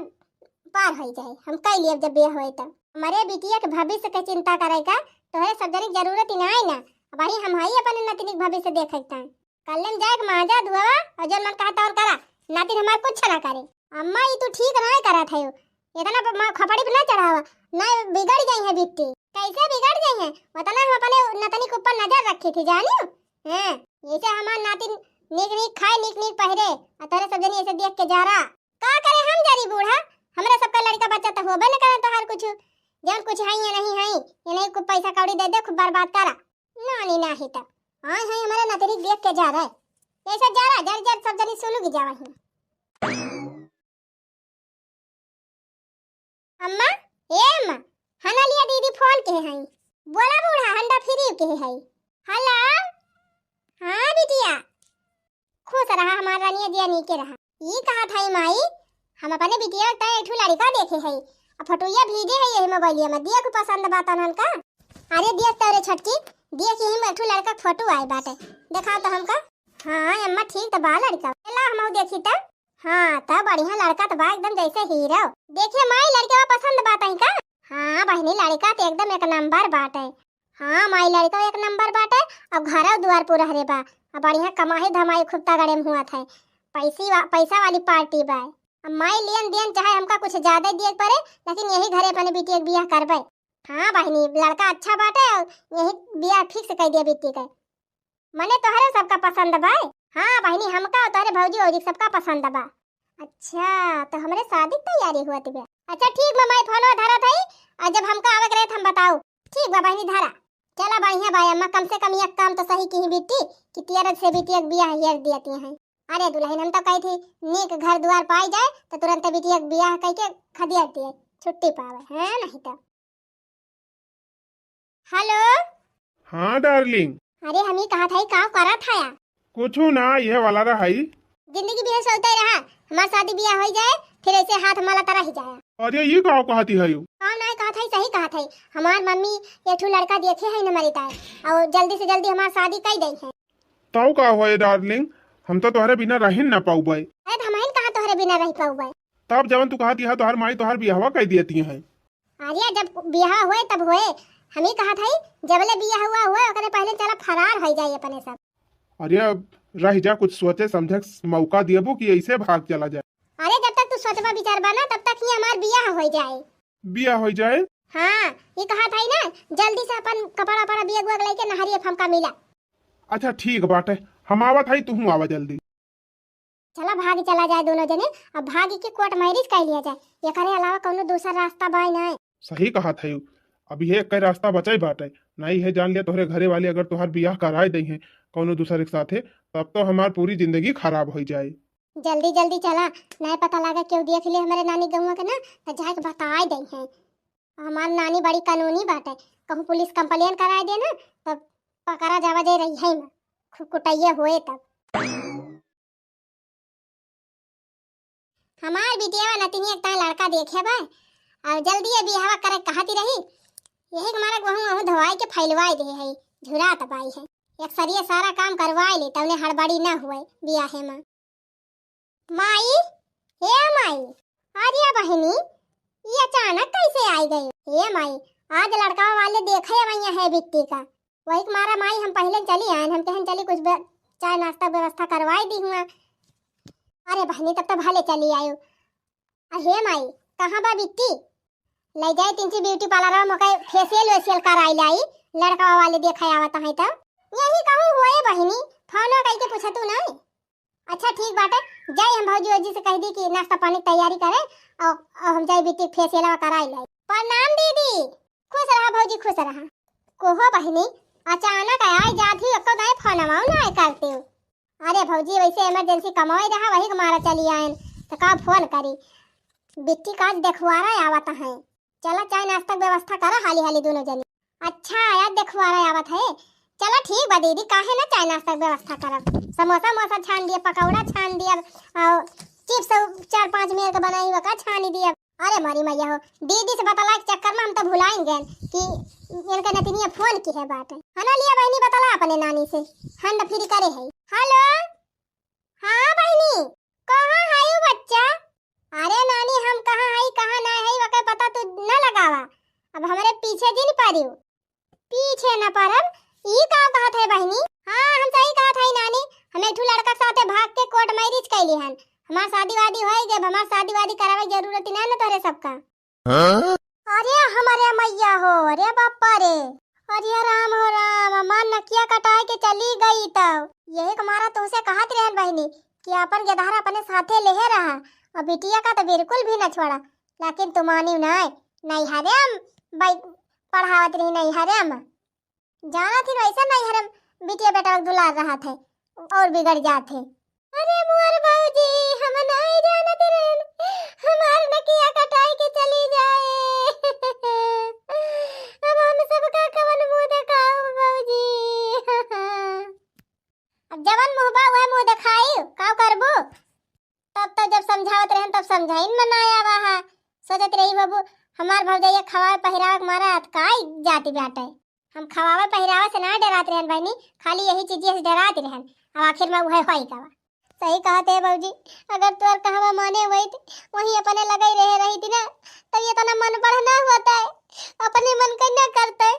पार हो जाए, हम कह लिए जब बियाह हुए तो। हमारे बिटिया के भविष्य के चिंता करे का तोहरे सब जने के जरूरत ही ना है ना, बड़ी हम हई अपने नतनी के भविष्य देखे के ताई। कल्ले में जाए के मांजा धुआवा और जौन मन कहा तौन करा, नातिन हमार कुछ ना करे। अम्मा, ई तू ठीक ना करत है, इतना ब-, मा-, खोपड़ी पे ना चढ़ावा, ना बिगड़ जाई है बिट्टी। कैसे बिगड़ जाई है? उतना हम अपने नतनी के ऊपर नजर रखी थी, जानियो। हैं, ऐसे हमार नातिन नीक नीक खाए, नीक नीक पहिरे, और तोरे सब जनी ऐसे देख के जा रहा। का करे हम जरी बूढ़ा, हमरा सबका लड़का बच्चा तो होबे न करे तोहार कुछ। जौन कुछ है ये नहीं है, ये नहीं खूब पैसा कौड़ी दे दे, खूब बर्बाद करा। नानी नाही त आए हैं हमारे नतनी देख के जा रहे। ऐसे जा रहा, जर जर सब जनी सुलुग जावा ही। अम्मा, ए अम्मा, हना लिया दीदी फोन के हैं। बोला बूढ़ा, हंडा फ्री के है। हेलो, हाँ बिटिया, खुश रहा हमार रानिया जिया, नीके रहा। ई कहा था माई, हम अपने बिटिया का एक ठो लड़का देखे है, अब फोटोया भेजे है यही मोबाइलिया में, देख पसंद बा तनन का। अरे देख तो रे छोटकी, देख, यही में एक ठो लड़का के फोटो आए बाटे। देखाओ तो हमका। हाँ अम्मा, ठीक तो बा लड़का। ला हमहू देखी त। हाँ, त बढ़िया लड़का त बा, एकदम जैसे हीरो। देखिए माई, लड़का पसंद बा तई का? हाँ बहिनी, लड़का त एकदम एक नंबर बाटे। हाँ माई, लड़का एक नंबर बाटे। अब घर दुआर पूरा हरे बा, अब बढ़िया कमाई धमाई खूब तगड़े में हुआ था। पैसी वा, पैसा वाली पार्टी बा। अब माई लेन देन चाहे हमका कुछ ज्यादा दिए के पड़े, लेकिन यही घरे अपने बिटिया के बियाह करबे। हाँ बहिनी, लड़का अच्छा बाटे और यही बियाह फिक्स कर दिया बिट्टी के। मने तोहरे सबका पसंद बा? हाँ बहिनी, हमका और तोहरे भौजी औरी सबका पसंद बा। अच्छा, तो हमरे शादी की तैयारी हुआ बा। अच्छा ठीक बा, मैं फोनवा धरत हई, और जब हमका आवे के रहे त हम बताऊ। ठीक बा बहिनी, धरा। चला बढ़िया बा अम्मा, कम से कम एक काम तो सही की बिट्टी कि तेरह से बिट्टी एक बियाह हेर दियती हैं। अरे दुल्हन, हम तो कही थी नीक घर दुआर पाई जाए तो तुरंत बिट्टी एक बियाह कह के खदिया दिए, छुट्टी पावे, हैं नहीं तो। हेलो। हाँ डार्लिंग। अरे हम ही कहा था, का करत हया? कुछ ना, यह वाला रहा ही। जिंदगी भी है सोचते रहा, हमार शादी बियाह हो जाए, फिर ऐसे हाथ माला तरह ही जाए। अरे ये का कहती है यू? हाँ ना, कहा था, सही कहा था। हमार मम्मी एक ठो लड़का देखे है न मरी ताई, और जल्दी से जल्दी हमार शादी कर दे है। तब का होए डार्लिंग, हम तो तोहरे बिना रह न पाउबे। अरे तो हम ही कहाँ तोहरे बिना रह पाउबे। तब जवन तू कहती है तोहर माई तोहर बियाहवा कर दियती है। अरे जब बियाह होए तब होए, हम ही कहा था, जबले बियाह हुआ हुए ओकरे पहले चला फरार हो जाए अपने सब। अरे अब रह जा, कुछ सोचे समझे के मौका दियबू कि ऐसे भाग चला जाए। अरे जब तक तू सोचबा विचारबा ना, तब तक ही हमार बियाह हो जाए। बियाह हो जाए? हाँ, ये कहा था ना, जल्दी से अपन कपड़ा वपड़ा बैग वैग लेके नहरी अब हमका मिला। अच्छा ठीक बाटे, हम आवत हई, तू आवा जल्दी। चला भाग चला जाए दोनों जने, अब भाग के कोर्ट मैरिज कर लिया जाए, एकरे अलावा कौनो दूसरा रास्ता बाय नहीं। सही कहा था यू, अब ये एक रास्ता बचाई बाटे, नहीं है जान लिया तोहरे घरे वाले अगर तोहार बियाह कराए दे हैं कौनो दूसरे के साथे, तब तो हमार पूरी जिंदगी खराब हो जाए। जल्दी जल्दी चला, नहीं पता लगा क्यों देख ले हमारे नानी गौवा के ना, तो जाके बताए दे हैं। हमार नानी बड़ी कानूनी बाटे, कहूँ पुलिस कंप्लेन कराए दे ना, तब पकड़ा जावा जे रही है ना, खूब कुटैया होए तब। हमार बिटिया नतिनिया के ताई लड़का देखे बा, और जल्दी ये बियाहवा करे कहती रही, यही के मारे वहू वहू धोवाई के फैलवाई दे है, झुरा तबाई है। एक सरिये सारा काम करवाई ले, तौने हड़बड़ी न हुए बियाहे में। माई, हे माई, अरे बहिनी, ये अचानक कैसे आई गई? हे माई, आज लड़का वाले देखे वही है बिट्टी का, वही के मारा माई हम पहले चली आए, हम कहन चली कुछ बे-, चाय नाश्ता व्यवस्था करवाई दी हुआ। अरे बहिनी, तब तो भले चली आयो। अरे माई, कहाँ बा बिट्टी? ले जाए तिनची ब्यूटी पार्लर में ओके फेशियल वेशियल कराई लाई, लड़का वाले देखे आवत है तो। यही कहूँ हुए बहिनी, फोन कई के पूछा तू नहीं। अच्छा ठीक बाटे, जाई हम भौजी वौजी से कह दी कि नाश्ता पानी की तैयारी करे और, और हम जाई बिट्टी फेशियल कराई लाई। प्रणाम दीदी। खुश रहा भौजी, खुश रहा। कोहो बहिनी, अचानक आए जात ही, एको दाए फोनवा ना आए करते हो। अरे भौजी, वैसे इमरजेंसी कमाए रहा, वही के मारा चली आयन, तो का फोन करी। बिट्टी का आज देखवारा आवत है, चला चाय नाश्ता के व्यवस्था करा हाली हाली दोनों जनी। अच्छा, आज देखवारा आवत है, चला ठीक बा दीदी, काहे ना चाय नाश्ता के व्यवस्था करब। समोसा मोसा छान दिया, पकौड़ा छान दिया, और चिप्स चार पांच मेर के बनाई वका छानी दिया। अरे मारी मैया हो, दीदी से बतला के चक्कर में हम तो भुलाइन गए कि इनका नतिनिया फोन की है बात है। हना लिया बहिनी बतला अपने नानी से, hand free करे है। हेलो, हाँ बहिनी, कहाँ है यू बच्चा? अरे नानी, हम कहाँ है, कहाँ ना है, वके पता तू न लगावा। अब हमरे पीछे जिन पड़ियो। पीछे न पड़ब, ई का कहत है बहिनी? हाँ, हम सही कहत है नानी, हम एक ठो लड़का के साथे भाग के कोर्ट मैरिज कैली हन। हमार शादी वादी होई गए, अब हमार शादी वादी करावे के जरूरत ही ना न तोहरे सबका। हाँ? अरे हमरे मैया हो, अरे बापा रे, अरे राम हो राम, हमार नकिया कटाए के चली गई तब। यही के मारा तुमसे कहत रहन बहिनी कि अपन गेदहरा अपने साथे लेहे रहा, और बिटिया का तो बिल्कुल भी न छोड़ा, लेकिन तू मानी नहीं, नहीं हरे हम बाई पढ़ावत रही नहीं हरे हम। जानत ही वैसे नहीं हरे हम बिटिया बेटा दुलार रहा थे और बिगड़ जात है। अरे मोर भौजी, हम नहीं जानत रहन, हमार नकिया कटाई के चली जाए। अब हम सबका कवन मुंह देखाऊ भौजी? अब जवन मुंह बा वह मुंह देखाई, का करबू? तब तो जब समझावत रहन तब समझाइन में ना आवा है। सोचत रही बाबू, हमार भौजैया खवाए पहिरावे के मारा अतकाई जाती बाटे। हम खवावे पहिरावे से ना डरात रहन बहिनी, खाली यही चीजिया से डरात रहन। अब आखिर में उहे होई गवा। सही कहत है भौजी, अगर तोर कहवा माने होइत, वहीं अपने लगई रहे रहित ना, तब इतना मन बढ़ ना होतै, अपने मन के ना करतै।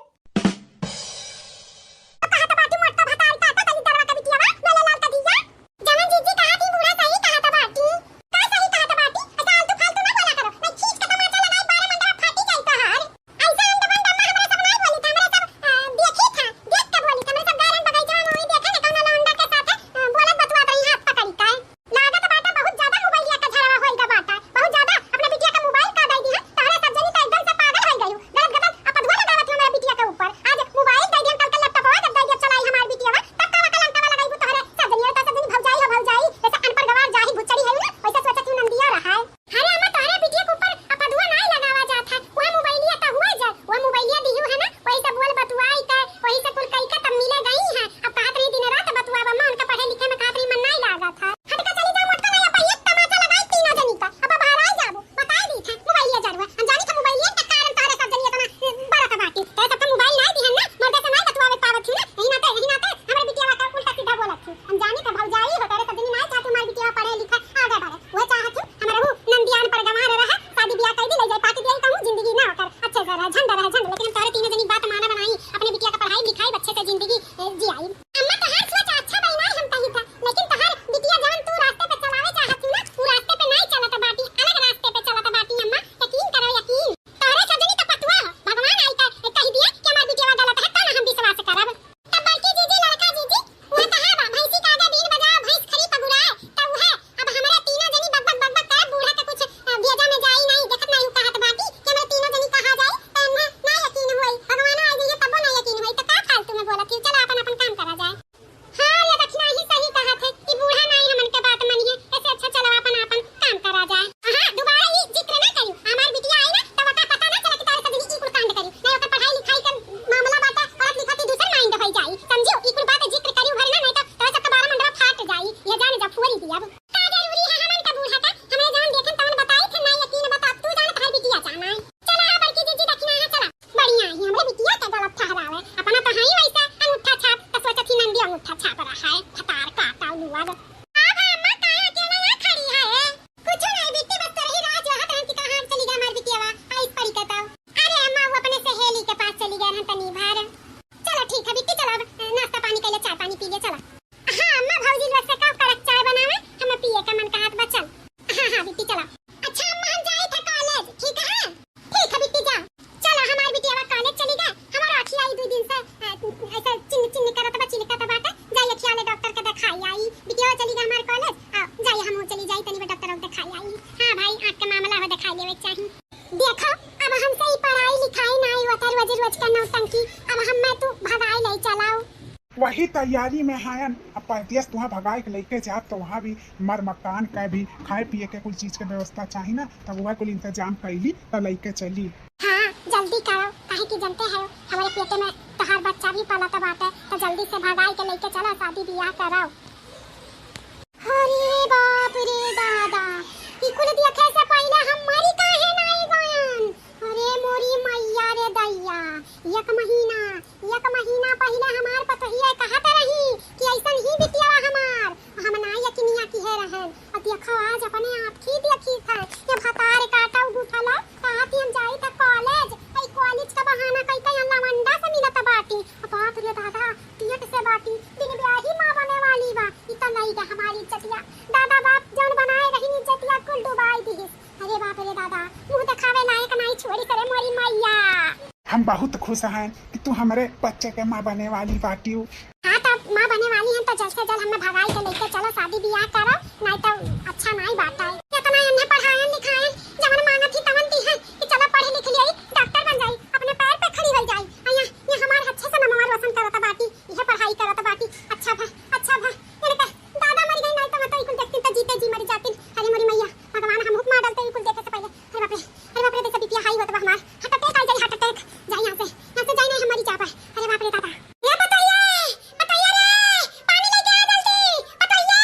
कहत बाटी मोटका भतार का, का तनी दरवा का बिटिया बा, लाल लाल का दिया। जवन जीजी कहत ही बूढ़ा सही कहत बाटी। का सही कहत बाटी? ऐसा आलतू फालतू ना बोला करो, नहीं खींच के तमाचा लगाई, बारह मंडवा फाटी जाई तोहार। ऐसा अंड बंड अम्मा हमरा सब नाई बोली, त हमरा सब, अ, देखी था, देख के बोली, त हमरा सब गैरन बगैचा में वही देखे ना, कौनो लौंडा के साथ, अ, बोलत बतुआत रही हाथ पकड़ी के। लागत बाटा बहुत ज्यादा मोबाइलिया का झड़वा होई गा बाटा, बहुत ज्यादा अपना बिटिया का मोबाइल का दे दी है, तोहरे सब जनी तो एकदम से पागल होई गयू, गलत गलत अपधुआ लगावत हमरा बिटिया के ऊपर। आज मोबाइल दे दिहन, कल के लैपटॉपवा जब दे दिहन चलाई हमार बिटिया, तब का कलंकवा लगाई तू तोहरे सब जनी, और तो सब जनी भौजाई हो भौजाई, जैसे अनपढ़ गवार जाही भुचड़ी है ना, वैसे सोचत हूँ नंदिया रहा है। अरे अम्मा, तोहरे बिटिया के ऊपर अपधुआ नाई लगावा जात है, वह मोबाइलिया तो हुआ जाए, वह मोबाइलिया दिहू है ना, वही से बोल बतुआई के, वही से कुल कई के तब मिले गई है। अब कहत रही दिन रात बतुआब अम्मा, उनका पढ़े लिखे में कहत रही मन नाई लागत है। हट के चली जाओ, मोटका नाई, अब एक तमाचा लगाई तीनों जनी का, अब बाहर आई जाबो, बताई दी था, मोबाइलिया जरूर, हम जानी था मोबाइलिया के कारण तोहरे सब जनी इतना बरत बाटी, तोहरे सबका मोबाइल नाई दिहन ना, मर्दे से नाई बतुआवे पावत थी ना, यही नाते, यही नाते हमरे बिटिया का उल्टा सीधा बोलत थी, हम जानी था भौजाई हो, तोहरे सब जनी नाई चाहती हमार बिटिया पढ़े लिखे आगे बढ़े, वह चाहत हूँ, हमारा हूँ नंदियान पर गंवार रहे, शादी ब्याह कर दी, ले जाए पार्टी दिया, कहूँ जिंदगी ना होकर, अच्छे से रहे, झंड रहे, झंड, लेकिन हम तोहरे तीनों जनी बात माने बनाई, अपने बिटिया का पढ़ाई लिखाई, अच्छे से जिंदगी, ए, जियाई। अम्मा, तोहार सोच अच्छा बा, नाई हम कही था, लेकिन तोहार बिटिया जवन तू रास्ते पे चलावे चाहत हूँ ना, उ रास्ते पे नाई चलत बाटी, अलग रास्ते पे चलत बाटी अम्मा, यकीन करो, यकीन। तोहरे सब जनी तो पतुआ हो, भगवान आई का कह दिया कि हमार बिटिया गलत है, तब ना हम विश्वास करब। तब बड़की जीजी, लड़का जीजी, वह कहा बा, भैंसी का आगे बीन बजाओ, भैंस खरी पगुराए, तब वह अब हमरा तीनों जनी बकबक बकबक करब, बूढ़ा के कुछ, अ, भेजा में जाई नाई, देखत नाई उ कहत बाटी कि हमरा तीनों जनी कहा जाई, त ना, ना यकीन होई, भगवानो आ जाइए तबो ना यकीन होई, त का फालतू में बोलत ही, चलो अपन अपन काम करा जाए। हाँ, ये दक्षिणा ही सही कहत है कि बूढ़ा नाई हमन के बात मानिए, ऐसे अच्छा चलो अपन अपन काम करा जाए। हाँ, दोबारा ये जिक्र ना करियो, हमार बिटिया आई ना, तब ओका पता ना चला कि तारे सजनी ई कुल कांड करी, नहीं ओकर पढ़ाई लिखाई के मामला बाटा, पढ़त लिखत ही दूसर माइंड होई जाई, समझियो, ई कुल बात जिक्र करियो भर ना, नहीं तो तोरे सबके बारह मंडवा फाट जाई, ये जान जा फुअरी दिया। का जरूरी है हमन का बूढ़ा का? हमरे जवन देखन तवन बताई थे, ना यकीन बा, तब तू जान, तोहर बिटिया जाना है। चला, हाँ, बड़की जीजी, दक्षिणा है, चला। बढ़िया ही, हमरे बिटिया का गलत ठहरावे। अपना तो है ही वैसा अंगूठा छाप, तो सोचत ही नंदी अंगूठा छाप रहा है। भतार काटा लुआ लो। आ भा अम्मा, काहे अकेला यहाँ खड़ी है? कुछ नहीं बिट्टी, बस तोरही राह जोहत रहन कि कहाँ चली गई हमार बिटियावा, आइस पड़ी के तब। अरे अम्मा, वो अपने सहेली के पास चली गए रहन तनी भर। चलो ठीक है बिट्टी, चलो अब नाश्ता पानी कर ले, चाय पानी पी ले, चलो। हाँ अम्मा, भौजी लोग से कहो कड़क चाय बनावे, हमें पिए का मन कहत बा, चल। हाँ हाँ बिट्टी चला। अच्छा अम्मा, हम जाई थे कॉलेज, ठीक है? ठीक है बिट्टी, जा। चलो, हमार बिटिया कॉलेज चली गए, हमारा आँखी आई दो दिन से, अ, ऐसा चिन्न चिन्न करत बा, चिलकत बाटे, जाई अखिया ले डॉक्टर के दिखाई आई। बिटिया चली गए हमार कॉलेज, आ, जाई हम चली जाई तनी बे डॉक्टर के दिखाई आई। हाँ भाई, आँख के मामला हो दिखाई लेवे के चाही। देखो, अब हमसे ई पढ़ाई लिखाई नाई होता, रोज रोज का नौटंकी, अब हम मैं तू भगाई ले चलाओ। वही तैयारी में हयन। अब परदेस तुहा भगाए के लइके जाब, तो वहाँ भी मर मकान का भी खाए पिए के कुल चीज के व्यवस्था चाही ना, तब वह कुल इंतजाम कैली तो लइके चली। हाँ, जल्दी करो, काहे कि जानते हो, हमारे पेटे में तोहार बच्चा भी पलत बाटे, तो जल्दी से भगाए के लइके चलो, शादी बियाह करो। अरे बाप रे दादा, ई कुल देखे से पहिले हम मरी काहे नाई गयन? अरे मोरी मैया रे दैया, एक महीना, एक महीना पहिले हमार पतोहिया कहत रही कि ऐसन ही बिटिया हमार, हम ना यकीनिया किहे रहन। अब देखो आज अपने आँखी देखी था, ये भतार काटो गुठलो, कहत ही हम जाई था कॉलेज, ई कॉलेज का बहाना कई कई लवंडा से मिलत बाटी। बाप रे दादा, पेट से बाटी, बिन ब्याही माँ बने वाली बा। ई तो लई गए हमारी इज्जतिया। दादा बाप जौन बनाए रही इज्जतिया कुल डुबाई दिहिस। अरे बाप रे दादा, मुँह दिखावे लायक नाई छोड़ी सरे मोरी मैया। हम बहुत खुश हैं कि तू हमरे बच्चे के माँ बने वाली बाटियो। हाँ, तो माँ बने वाली हैं तो जल्द से जल्द हमें भगाई के लेके चलो, शादी बियाह करो, नहीं तो अच्छा नाई बात है। इतना इन्हें पढ़ायन लिखायन, जवन मांगत ही तवन दी है कि चलो पढ़े लिख लिया, डॉक्टर बन जाई, अपने पैर पे खड़ी हो जाई। आ यहाँ, ये हमार अच्छे से नमवा रोशन करत बाटी, यह पढ़ाई करत बाटी। अच्छा भा, अच्छा भा, इनका दादा मर गई, नहीं तो मैं तो इकुल देखती तो जीते जी मर जाती। अरे मोरी मैया, भगवान हम हुक्म डालते इकुल देखे से पहले। अरे बाप रे, अरे बाप रे, देखो बीपी हाई होत बा हमार, हार्ट अटैक आ जाई, हार्ट अटैक। जाई यहाँ से, यहाँ से जाई नहीं, हम मरी जाबा। अरे बाप रे दादा, ए पतोहिया, पतोहिया रे, पानी लेके आ जल्दी, पतोहिया।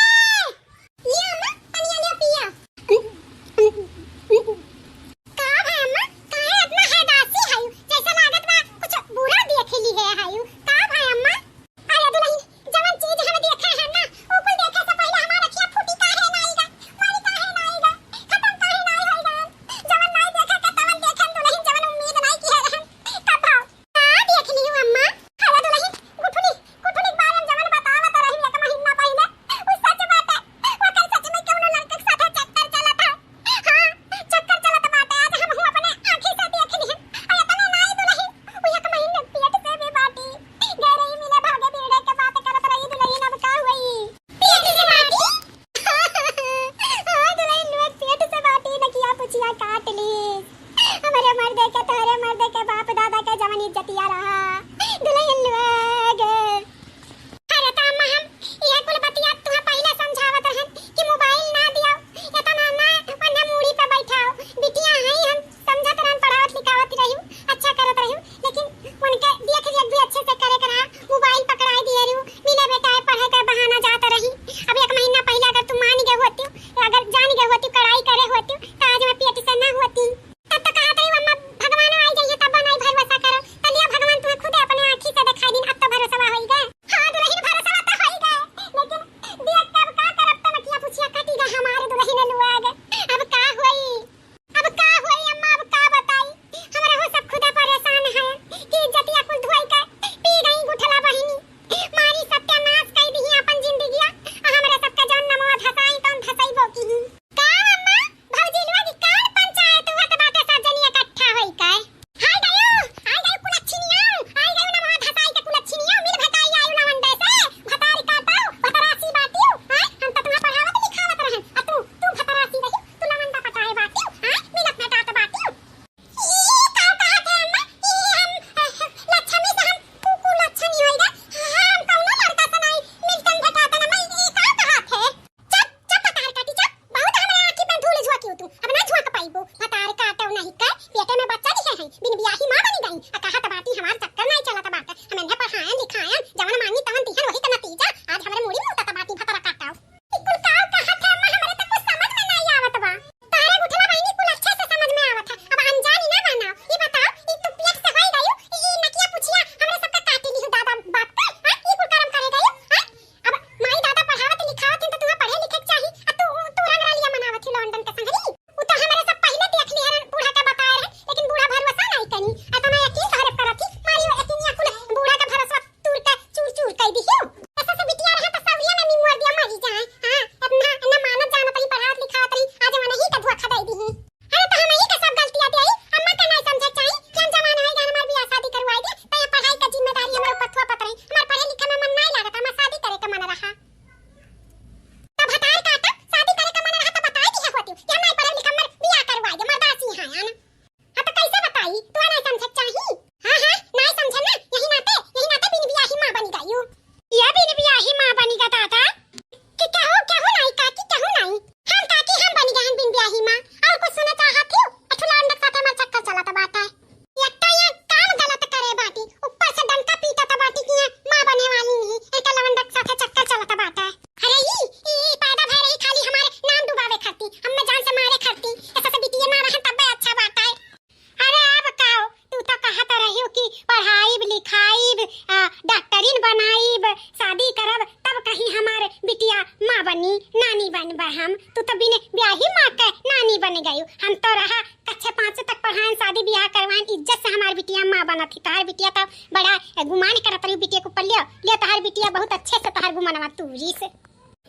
बिटिया माँ बनी, नानी बनबे हम। तू तो बिन ब्याही माँ के नानी बन गयू। हम तो रहा कक्षा पाँच तक पढ़ाएन, शादी बियाह करवाएन, इज्जत से हमार बिटिया माँ बनत ही। तहार बिटिया तो बड़ा गुमान करत रही बिटिया के ऊपर। लियो, लियो, तहार बिटिया बहुत अच्छे से तहार गुमानवा तूरी से।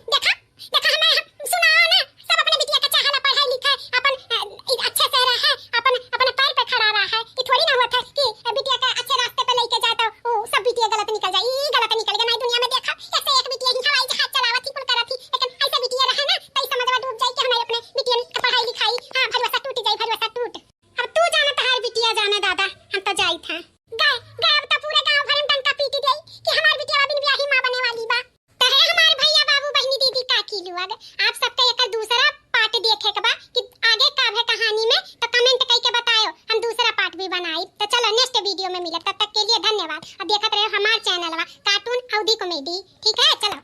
देखा, देखा, हमें हम सुनाओ ना, सब अपने बिटिया के चाहेला पढ़ाई लिखाई, अपन, अ, इ-, अच्छे से रहे, अपन, अपने पैर पे खड़ा रहे। ये थोड़ी ना होत है कि बिटिया के अच्छे रास्ते पे लेके जाए तो उ सब बिटिया गलत निकल जाए, ई गलत निकल गए। नहीं दुनिया में देखा, ऐसे एक बिटिया ही हवाई जहाज चलावत ही, कुल करत ही, लेकिन ऐसे बिटिया रहे ना, तो ई समझवा डूब जाए कि हमारे अपने बिटिया के पढ़ाई लिखाई, हाँ, भरोसा टूट जाए, भरोसा टूट। अब तू जाने, तहार बिटिया जाने दादा, हम तो जाई था। गए, गए, अब तो पूरे गांव भर में डंका पीट गई कि हमार बिटिया बिन ब्याही माँ बने वाली बा। तो है हमार भैया, बाबू, बहिनी, दीदी, काकी लोग, आप सबके एकर दूसरा part देखे के बा कि आगे का है कहानी में, तो comment कई के बतायो, हम दूसरा part भी बनाई। तो चलो next video में मिलब, तब तक के लिए धन्यवाद। अब देखत रहो हमार channel वा Cartoon Audhi Comedy, ठीक है? चलो।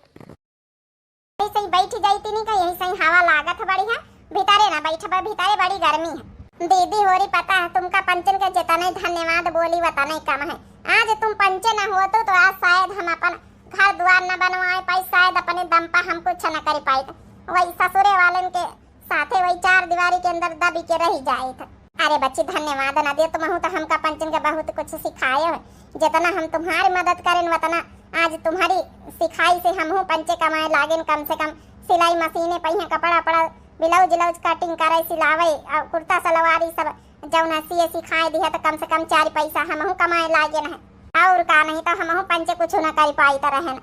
ऐसे ही बैठ जाई तीनी का, यही सही हवा लागत है बढ़िया। भीतरे ना बैठबे, भीतरे बड़ी गर्मी है। दीदी होरी पता है, तुमका पंचन के जितने धन्यवाद बोली उतने कम है। आज तुम पंचे ना होतो तो आज शायद हम अपन घर द्वार न बनवाए पाई, शायद अपने दम पर हम कुछ न कर पाइत। वही ससुरे वालन के साथे वही चार दीवारी के अंदर दबी के रह जाइत। अरे बच्ची, धन्यवाद ना दे, तुमहू तो हमका पंचन के बहुत कुछ सिखाए हो। जितना हम तुम्हारी मदद करेन, उतना आज तुम्हारी सिखाई से हमहू पंचे कमाए लागेन। कम से कम सिलाई मशीने पहिया, कपड़ा पड़ा, ब्लाउज व्लाउज cutting करे, सिलावे, और कुर्ता सलवार, ई सब जौन है सिए सिखाए दिया, तो कम से कम चार पैसा हमहू कमाए लागेन है। और का, नहीं तो हमहू पंचे कुछ न कर पाइत रहेन।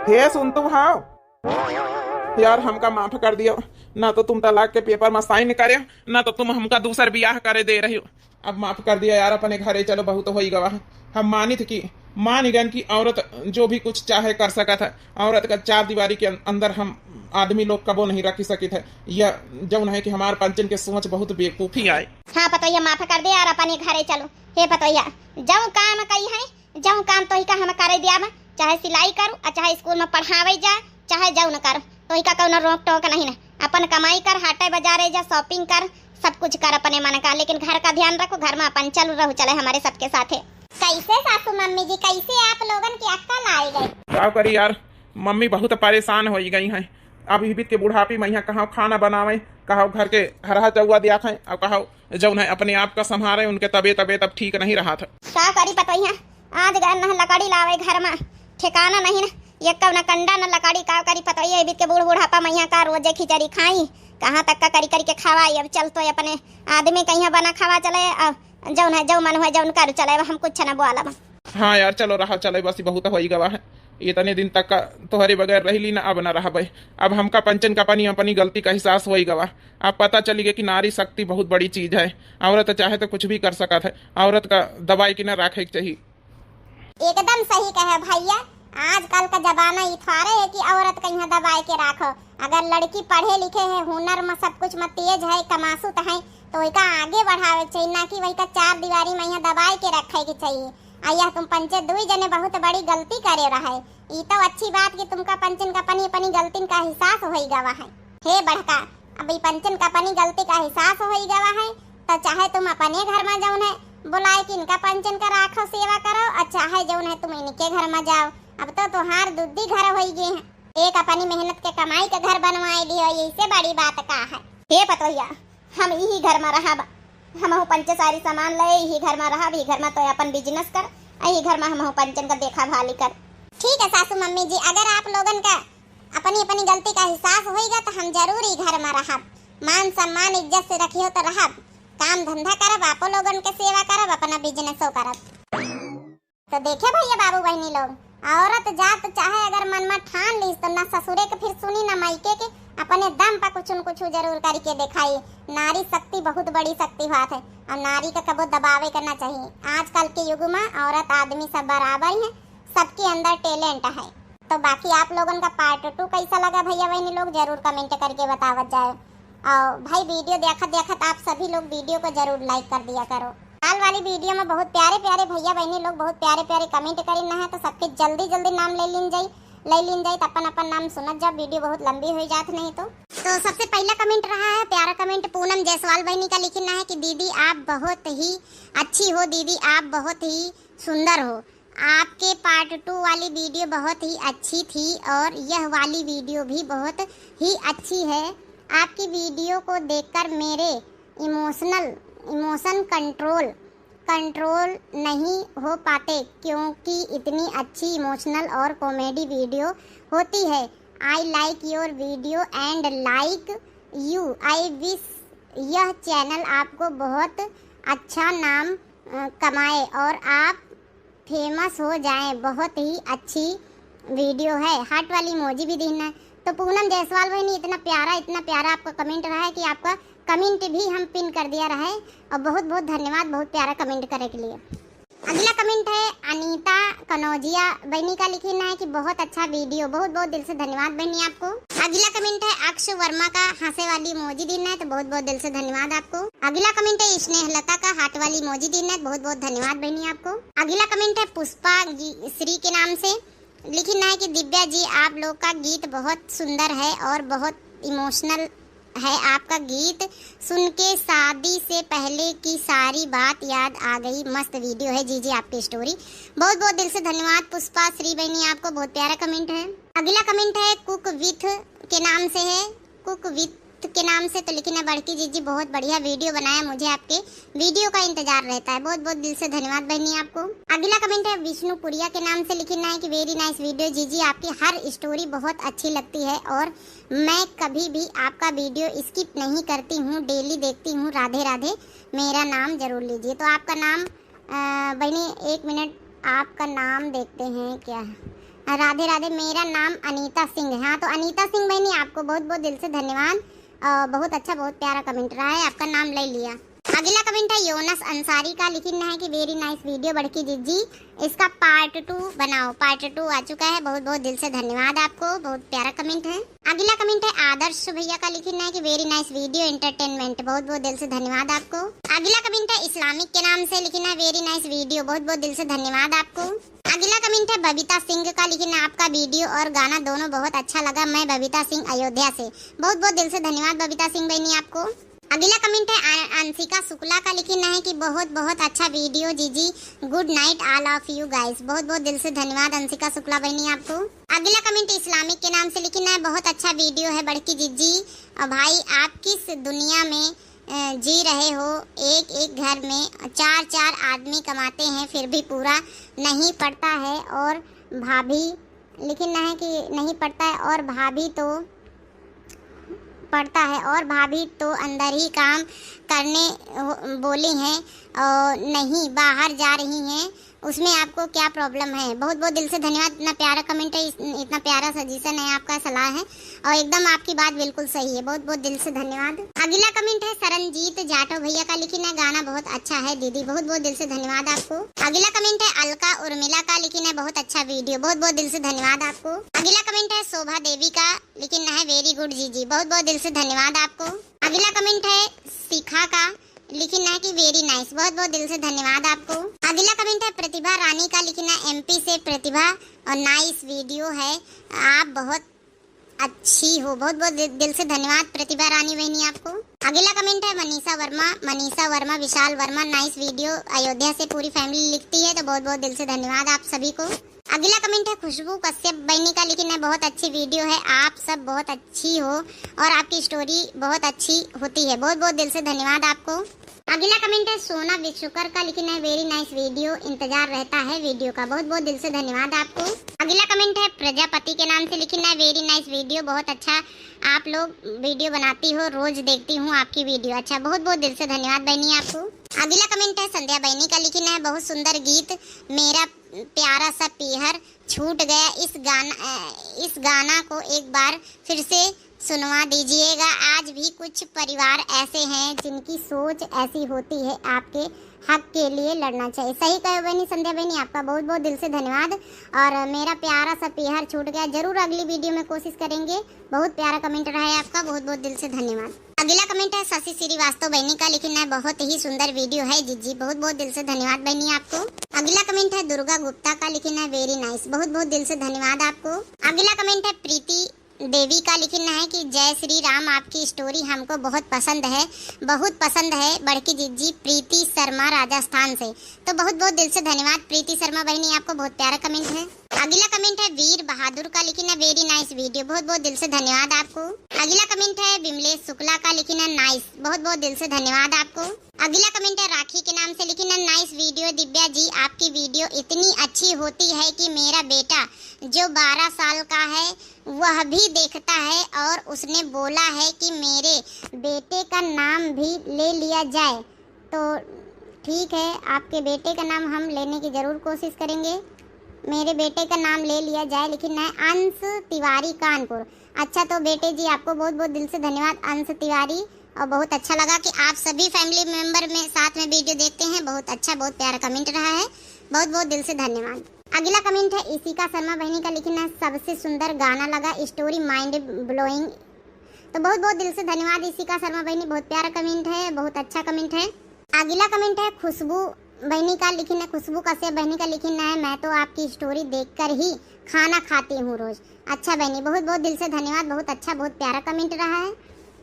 हे सुन तुम, हाँ यार, हमका माफ कर दियो, ना तो तुम तलाक के paper में sign करे, ना तो तुम हमका दूसर बियाह करे दे रही हो। अब माफ कर दिया यार, अपने घरे चलो, बहुत होई गवा। हम मानित कि, मान गन कि औरत जो भी कुछ चाहे कर सकत है। औरत का चार दीवारी के अं-, अंदर हम आदमी लोग कबो नहीं रख सकित है। यह जौन है कि हमार पंचन के सोच बहुत बेवकूफी आए। हाँ पतोहिया, माफ कर दे यार, अपने घरे चलो। हे पतोहिया, जौन काम कही है, जौन काम तोहिका हम करे दियाब, चाहे सिलाई करू, आ चाहे स्कूल में पढ़ावे जा, चाहे जौन करू, तोहिका कौनो रोक टोक नहीं ना। अपन कमाई कर, हाटे बाजारे जा, shopping कर, सब कुछ कर अपने मन का, लेकिन घर का ध्यान रखो, घर में अपन चलू रहू चले हमारे सबके साथे। कैसे सासू मम्मी जी, कैसे आप लोगन की अक्कल आई गई? का करी यार, मम्मी बहुत परेशान होई गई हैं। अब इबित के बुढ़ापी में यहाँ कहाँ खाना बनावे, कहाँ घर के हरहा चौवा दिया खाए, और कहाँ जौन है अपने आप का संभारे, उनके तबीयत, तबीयत अब ठीक नहीं रहा था। का करी पतोहिया, आज गए न लकड़ी लावे घर में, ठिकाना नहीं न, ये कौना कंडा न लकड़ी, का करी पतोहिया, इबित के बूढ़ बुढ़ापा में यहाँ का रोजे खिचड़ी खाई, कहाँ तक का करी करी के खवाई। अब चल तो अपने आदमी कहिया बना खवा चले, अ, जौन है, जौ मन हुए, जौन कर चले, अब हम कुछ न बोलब। हाँ यार, चलो रहा चले, बस बहुत होई गवा है। इतने दिन तक का तोहरे बगैर रह ली ना, अब ना रहबे। अब हमका पंचन का अपनी, अपनी गलती का एहसास होई गवा। अब पता चली गया कि नारी शक्ति बहुत बड़ी चीज है। औरत चाहे तो कुछ भी कर सकत है। औरत का दबाई के ना रखे के चाहिए। एकदम सही कहे भैया, आजकल का जमाना ई थोड़े है कि औरत कहिया दबाए के राखो। अगर लड़की पढ़े लिखे है, हुनर में सब कुछ में तेज है, कमासुत है, तो वही का आगे बढ़ावे के चाहिए, ना कि वही का चार दीवारी में यहाँ दबाए के रखे के चाहिए। आ यह तुम पंचे दुई जने बहुत बड़ी गलती करे रहे। ई तो अच्छी बात कि तुमका पंचन का अपनी, अपनी गलतिन का एहसास होई गवा है। हे बड़का, अब ई पंचन का अपनी गलती का एहसास होई गवा है, तो चाहे तुम अपने घर में जौन है बुलाए कि इनका पंचन का राखो सेवा करो, और चाहे जौन है तुम इनके घर में जाओ। अब तो तुहार दुद्दी घर होई गए हैं। एक अपनी मेहनत के कमाई के घर बनवाए लियो, यही से बड़ी बात का है? हे पतोहिया, हम यही घर में रहब, हमहू पंचे सारी सामान ले, यही घर में रहब, यही घर में तो अपन business कर, यही घर में हमहू पंचन का देखा भाली कर। ठीक है सासू मम्मी जी, अगर आप लोगन का अपनी अपनी गलती का एहसास होइगा तो हम जरूर ई घर में रहब। मान सम्मान इज्जत से रखियो तो रहब, काम धंधा करब, आपो लोगन के सेवा करब, अपना businessओ करब। तो देखे भैया बाबू बहनी लोग, औरत जात चाहे अगर मन में ठान लीस तो ना ससुरे के फिर सुनी ना मायके के, अपने दम पर कुछ न कुछ जरूर करके दिखाई। नारी शक्ति बहुत बड़ी शक्ति बात है और नारी का कबो दबावे के ना चाहिए। आजकल के युग में औरत आदमी सब बराबर ही है, सबके अंदर talent है। तो बाकी आप लोगन का part two कैसा लगा भैया बहनी लोग, जरूर comment करके बतावत जाए। और भाई video देखत देखत आप सभी लोग video को जरूर like कर दिया करो। काल वाली video में बहुत प्यारे प्यारे भैया बहनी लोग बहुत प्यारे प्यारे comment करीन है, तो सबके जल्दी जल्दी नाम ले लीन जाई, ले लीन जाई, तो अपन अपन नाम सुनत जाओ, video बहुत लंबी हो जात नहीं तो। तो सबसे पहला comment रहा है प्यारा comment पूनम जायसवाल बहनी का लिखना है कि दीदी आप बहुत ही अच्छी हो, दीदी आप बहुत ही सुंदर हो। आपके पार्ट टू वाली वीडियो बहुत ही अच्छी थी और यह वाली वीडियो भी बहुत ही अच्छी है। आपकी वीडियो को देखकर मेरे इमोशनल इमोशन कंट्रोल कंट्रोल नहीं हो पाते, क्योंकि इतनी अच्छी इमोशनल और कॉमेडी वीडियो होती है। I like your video and like you। I wish यह चैनल आपको बहुत अच्छा नाम कमाए और आप फेमस हो जाएं। बहुत ही अच्छी वीडियो है। हार्ट वाली इमोजी भी दीन है। तो पूनम जायसवाल बहनी, इतना प्यारा, इतना प्यारा आपका कमेंट रहा है कि आपका कमेंट भी हम पिन कर दिया रहा है। और बहुत बहुत धन्यवाद बहुत प्यारा कमेंट करे के लिए। अगला कमेंट है अनीता कनौजिया बहनी का, लिखी ना है कि बहुत अच्छा वीडियो। बहुत बहुत दिल से धन्यवाद बहनी आपको। अगला कमेंट है अक्ष वर्मा का, हंसे वाली इमोजी दीन है, तो बहुत बहुत दिल से धन्यवाद आपको। अगला कमेंट है स्नेहलता का, हार्ट वाली इमोजी दीन है, बहुत बहुत धन्यवाद बहनी आपको। अगला कमेंट है पुष्पा श्री के नाम से, लिखी ना है कि दिव्या जी, आप लोग का गीत बहुत सुंदर है और बहुत इमोशनल है आपका गीत सुन के। शादी से पहले की सारी बात याद आ गई। मस्त वीडियो है जीजी आपकी स्टोरी। बहुत बहुत दिल से धन्यवाद पुष्पा श्री बहनी आपको, बहुत प्यारा कमेंट है। अगला कमेंट है कुक विथ के नाम से है, कुक विथ के नाम से। तो लिखी ना बड़की जीजी, बहुत बढ़िया वीडियो बनाया, मुझे आपके वीडियो का इंतजार रहता है। बहुत बहुत दिल से धन्यवाद बहनी आपको। अगला कमेंट है विष्णुपुरिया के नाम से, लिखी ना है कि वेरी नाइस वीडियो जीजी, आपकी हर स्टोरी बहुत अच्छी लगती है और मैं कभी भी आपका वीडियो स्किप नहीं करती हूँ, डेली देखती हूँ। राधे राधे, मेरा नाम जरूर लीजिए। तो आपका नाम बहनी एक मिनट, आपका नाम देखते हैं क्या। राधे राधे, मेरा नाम अनीता सिंह है। हाँ, तो अनीता सिंह बहनी, आपको बहुत बहुत दिल से धन्यवाद। बहुत अच्छा, बहुत प्यारा कमेंट रहा है, आपका नाम ले लिया। अगला कमेंट है योनस अंसारी का, लिखी ना है कि वेरी नाइस वीडियो बड़की जीजी, इसका पार्ट टू बनाओ। पार्ट टू आ चुका है। बहुत बहुत दिल से धन्यवाद आपको, बहुत प्यारा कमेंट है। अगला कमेंट है आदर्श भैया का, लिखी ना है कि वेरी नाइस वीडियो एंटरटेनमेंट। बहुत बहुत दिल से धन्यवाद आपको। अगला कमेंट है इस्लामिक के नाम से, लिखी ना वेरी नाइस वीडियो। बहुत बहुत दिल से धन्यवाद आपको। अगला कमेंट है बबीता सिंह का, लिखी ना आपका वीडियो और गाना दोनों बहुत अच्छा लगा। मैं बबीता सिंह अयोध्या से। बहुत बहुत दिल से धन्यवाद बबीता सिंह बहनी आपको। अगला कमेंट है अंशिका शुक्ला का, लिखी ना है कि बहुत बहुत अच्छा वीडियो जीजी। Good night all of you guys। बहुत बहुत दिल से धन्यवाद अंशिका शुक्ला बहनी आपको। अगला कमेंट इस्लामिक के नाम से, लिखी ना है बहुत अच्छा वीडियो है बड़की जीजी। और भाई, आप किस दुनिया में जी रहे हो? एक एक घर में चार चार आदमी कमाते हैं फिर भी पूरा नहीं पड़ता है। और भाभी, लिखी ना है कि नहीं पड़ता है और भाभी तो पड़ता है और भाभी तो अंदर ही काम करने बोली हैं और नहीं बाहर जा रही हैं, उसमें आपको क्या प्रॉब्लम है? बहुत बहुत दिल से धन्यवाद, इतना प्यारा कमेंट है, इतना प्यारा सजेशन है आपका, सलाह है और एकदम आपकी बात बिल्कुल सही है। बहुत बहुत दिल से धन्यवाद। अगला कमेंट है सरनजीत जाटव भैया का, लिखी ना गाना बहुत अच्छा है दीदी। बहुत बहुत दिल से धन्यवाद आपको। अगला कमेंट है अलका उर्मिला का, लिखी ना बहुत अच्छा वीडियो। बहुत बहुत दिल से धन्यवाद आपको। अगला कमेंट है शोभा देवी का, लिखी ना है वेरी गुड जीजी। बहुत बहुत दिल से धन्यवाद आपको। अगला कमेंट है शिखा का, लिखी ना कि वेरी नाइस। बहुत बहुत दिल से धन्यवाद आपको। अगला कमेंट है प्रतिभा रानी का, लिखी ना एमपी से प्रतिभा और नाइस वीडियो है, आप बहुत अच्छी हो। बहुत बहुत दिल से धन्यवाद प्रतिभा रानी बहनी आपको। अगला कमेंट है मनीषा वर्मा, मनीषा वर्मा, विशाल वर्मा, नाइस वीडियो, अयोध्या से पूरी फैमिली लिखती है, तो बहुत बहुत दिल से धन्यवाद आप सभी को। अगला कमेंट है खुशबू कश्यप बहनी का, लिखी ना बहुत अच्छी वीडियो है, आप सब बहुत अच्छी हो और आपकी स्टोरी बहुत अच्छी होती है। बहुत बहुत दिल से धन्यवाद आपको। अगला कमेंट है सोना विश्वकर का, लिखी ना वेरी नाइस वीडियो, इंतजार रहता है वीडियो का। बहुत बहुत दिल से धन्यवाद आपको। अगला कमेंट है प्रजापति के नाम से, लिखी ना वेरी नाइस वीडियो, बहुत अच्छा आप लोग वीडियो बनाती हो, रोज देखती हूँ आपकी वीडियो। अच्छा, बहुत बहुत दिल से धन्यवाद बहनी आपको। अगला कमेंट है संध्या बहनी का, लिखी ना बहुत सुंदर गीत मेरा प्यारा सा पीहर छूट गया। इस गाना इस गाना को एक बार फिर से सुनवा दीजिएगा। आज भी कुछ परिवार ऐसे हैं जिनकी सोच ऐसी होती है, आपके हक के लिए लड़ना चाहिए। सही कहे बहनी संध्या बहनी, आपका बहुत बहुत दिल से धन्यवाद। और मेरा प्यारा सा पीहर छूट गया, जरूर अगली वीडियो में कोशिश करेंगे। बहुत प्यारा कमेंट रहा है आपका, बहुत बहुत दिल से धन्यवाद। अगला कमेंट है शशि श्रीवास्तव बहनी का, लिखी ना बहुत ही सुंदर वीडियो है जीजी। बहुत बहुत दिल से धन्यवाद बहनी आपको। अगला कमेंट है दुर्गा गुप्ता का, लिखी ना वेरी नाइस। बहुत बहुत दिल से धन्यवाद आपको। अगला कमेंट है प्रीति देवी का लिखना है कि जय श्री राम, आपकी स्टोरी हमको बहुत पसंद है, बहुत पसंद है बड़की जिज्जी, प्रीति शर्मा राजस्थान से। तो बहुत बहुत दिल से धन्यवाद प्रीति शर्मा बहनी, आपको बहुत प्यारा कमेंट है। अगला कमेंट है वीर बहादुर का, लिखना वेरी नाइस वीडियो, बहुत बहुत दिल से धन्यवाद आपको। अगला कमेंट है विमलेश शुक्ला का, लिखना नाइस, बहुत बहुत दिल से धन्यवाद आपको। अगला कमेंट है राखी के नाम से, लिखना नाइस वीडियो दिव्या जी, आपकी वीडियो इतनी अच्छी होती है कि मेरा बेटा जो बारह साल का है वह भी देखता है और उसने बोला है कि मेरे बेटे का नाम भी ले लिया जाए। तो ठीक है, आपके बेटे का नाम हम लेने की ज़रूर कोशिश करेंगे। मेरे बेटे का नाम ले लिया जाए, लिखना है अंश तिवारी कानपुर। अच्छा, तो बेटे जी, आपको बहुत बहुत दिल से धन्यवाद अंश तिवारी, और बहुत अच्छा लगा कि आप सभी फैमिली मेंबर में साथ में वीडियो देखते हैं। बहुत अच्छा, बहुत प्यारा कमेंट रहा है, बहुत बहुत दिल से धन्यवाद। अगला कमेंट है इशिका शर्मा बहनी का, लिखना है सबसे सुंदर गाना लगा, स्टोरी माइंड ब्लोइंग। तो बहुत बहुत दिल से धन्यवाद इशिका शर्मा बहनी, बहुत प्यारा कमेंट है, बहुत अच्छा कमेंट है। अगला कमेंट है खुशबू बहनी का, लिखना है खुशबू कश्यप बहनी का, लिखना है मैं तो आपकी स्टोरी देखकर ही खाना खाती हूँ रोज। अच्छा बहनी, बहुत बहुत दिल से धन्यवाद, बहुत अच्छा, बहुत प्यारा कमेंट रहा है।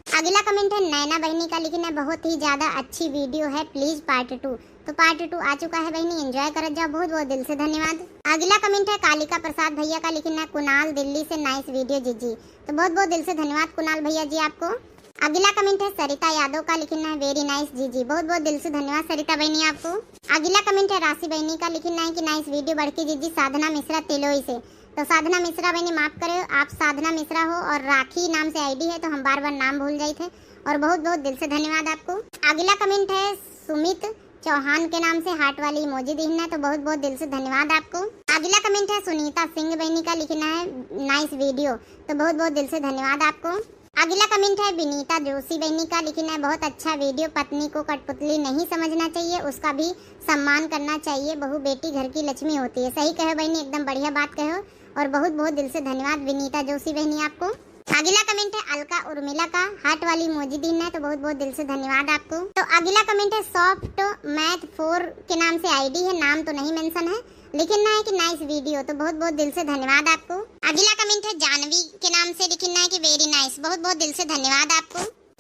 अगला कमेंट है नैना बहनी का, लिखना है बहुत ही ज्यादा अच्छी वीडियो है, प्लीज पार्ट टू। तो पार्ट टू आ चुका है बहनी, एंजॉय करत जाओ, बहुत बहुत दिल से धन्यवाद। अगला कमेंट है कालिका प्रसाद भैया का, लिखना है कुणाल दिल्ली से नाइस वीडियो जीजी। तो बहुत बहुत दिल से धन्यवाद कुणाल भैया जी आपको। अगला कमेंट है सरिता यादव का, लिखना है वेरी नाइस जीजी, बहुत बहुत दिल से धन्यवाद सरिता बहनी आपको। अगला कमेंट है राशि बहनी का, लिखना है कि नाइस वीडियो बड़की जीजी, साधना मिश्रा तिलोई से। तो साधना मिश्रा बहनी माफ करे, आप साधना मिश्रा हो और राखी नाम से आईडी है, तो हम बार बार नाम भूल जाइत है। और बहुत बहुत दिल से धन्यवाद आपको। अगला कमेंट है सुमित चौहान के नाम से हार्ट वाली इमोजी दिहना है, तो बहुत बहुत दिल से धन्यवाद आपको। अगला कमेंट है सुनीता सिंह बहनी का, लिखना है नाइस वीडियो, तो बहुत बहुत दिल से धन्यवाद आपको। अगला कमेंट है विनीता जोशी बहनी का, लिखना है बहुत अच्छा वीडियो, पत्नी को कठपुतली नहीं समझना चाहिए, उसका भी सम्मान करना चाहिए, बहू बेटी घर की लक्ष्मी होती है। सही कहो बहनी, एकदम बढ़िया बात कहो, और बहुत बहुत दिल से धन्यवाद विनीता जोशी बहनी आपको। अगला कमेंट है अलका उर्मिला का, हार्ट वाली इमोजी दिहना है, तो बहुत बहुत दिल से धन्यवाद आपको। तो अगला कमेंट है सॉफ्ट मैथ फोर के नाम से आईडी है, नाम तो नहीं मेंशन है, लिखना है कि नाइस वीडियो, तो बहुत बहुत दिल से धन्यवाद आपको। अगला कमेंट है जानवी के नाम से, लिखना है कि वेरी नाइस, बहुत बहुत दिल से धन्यवाद आपको।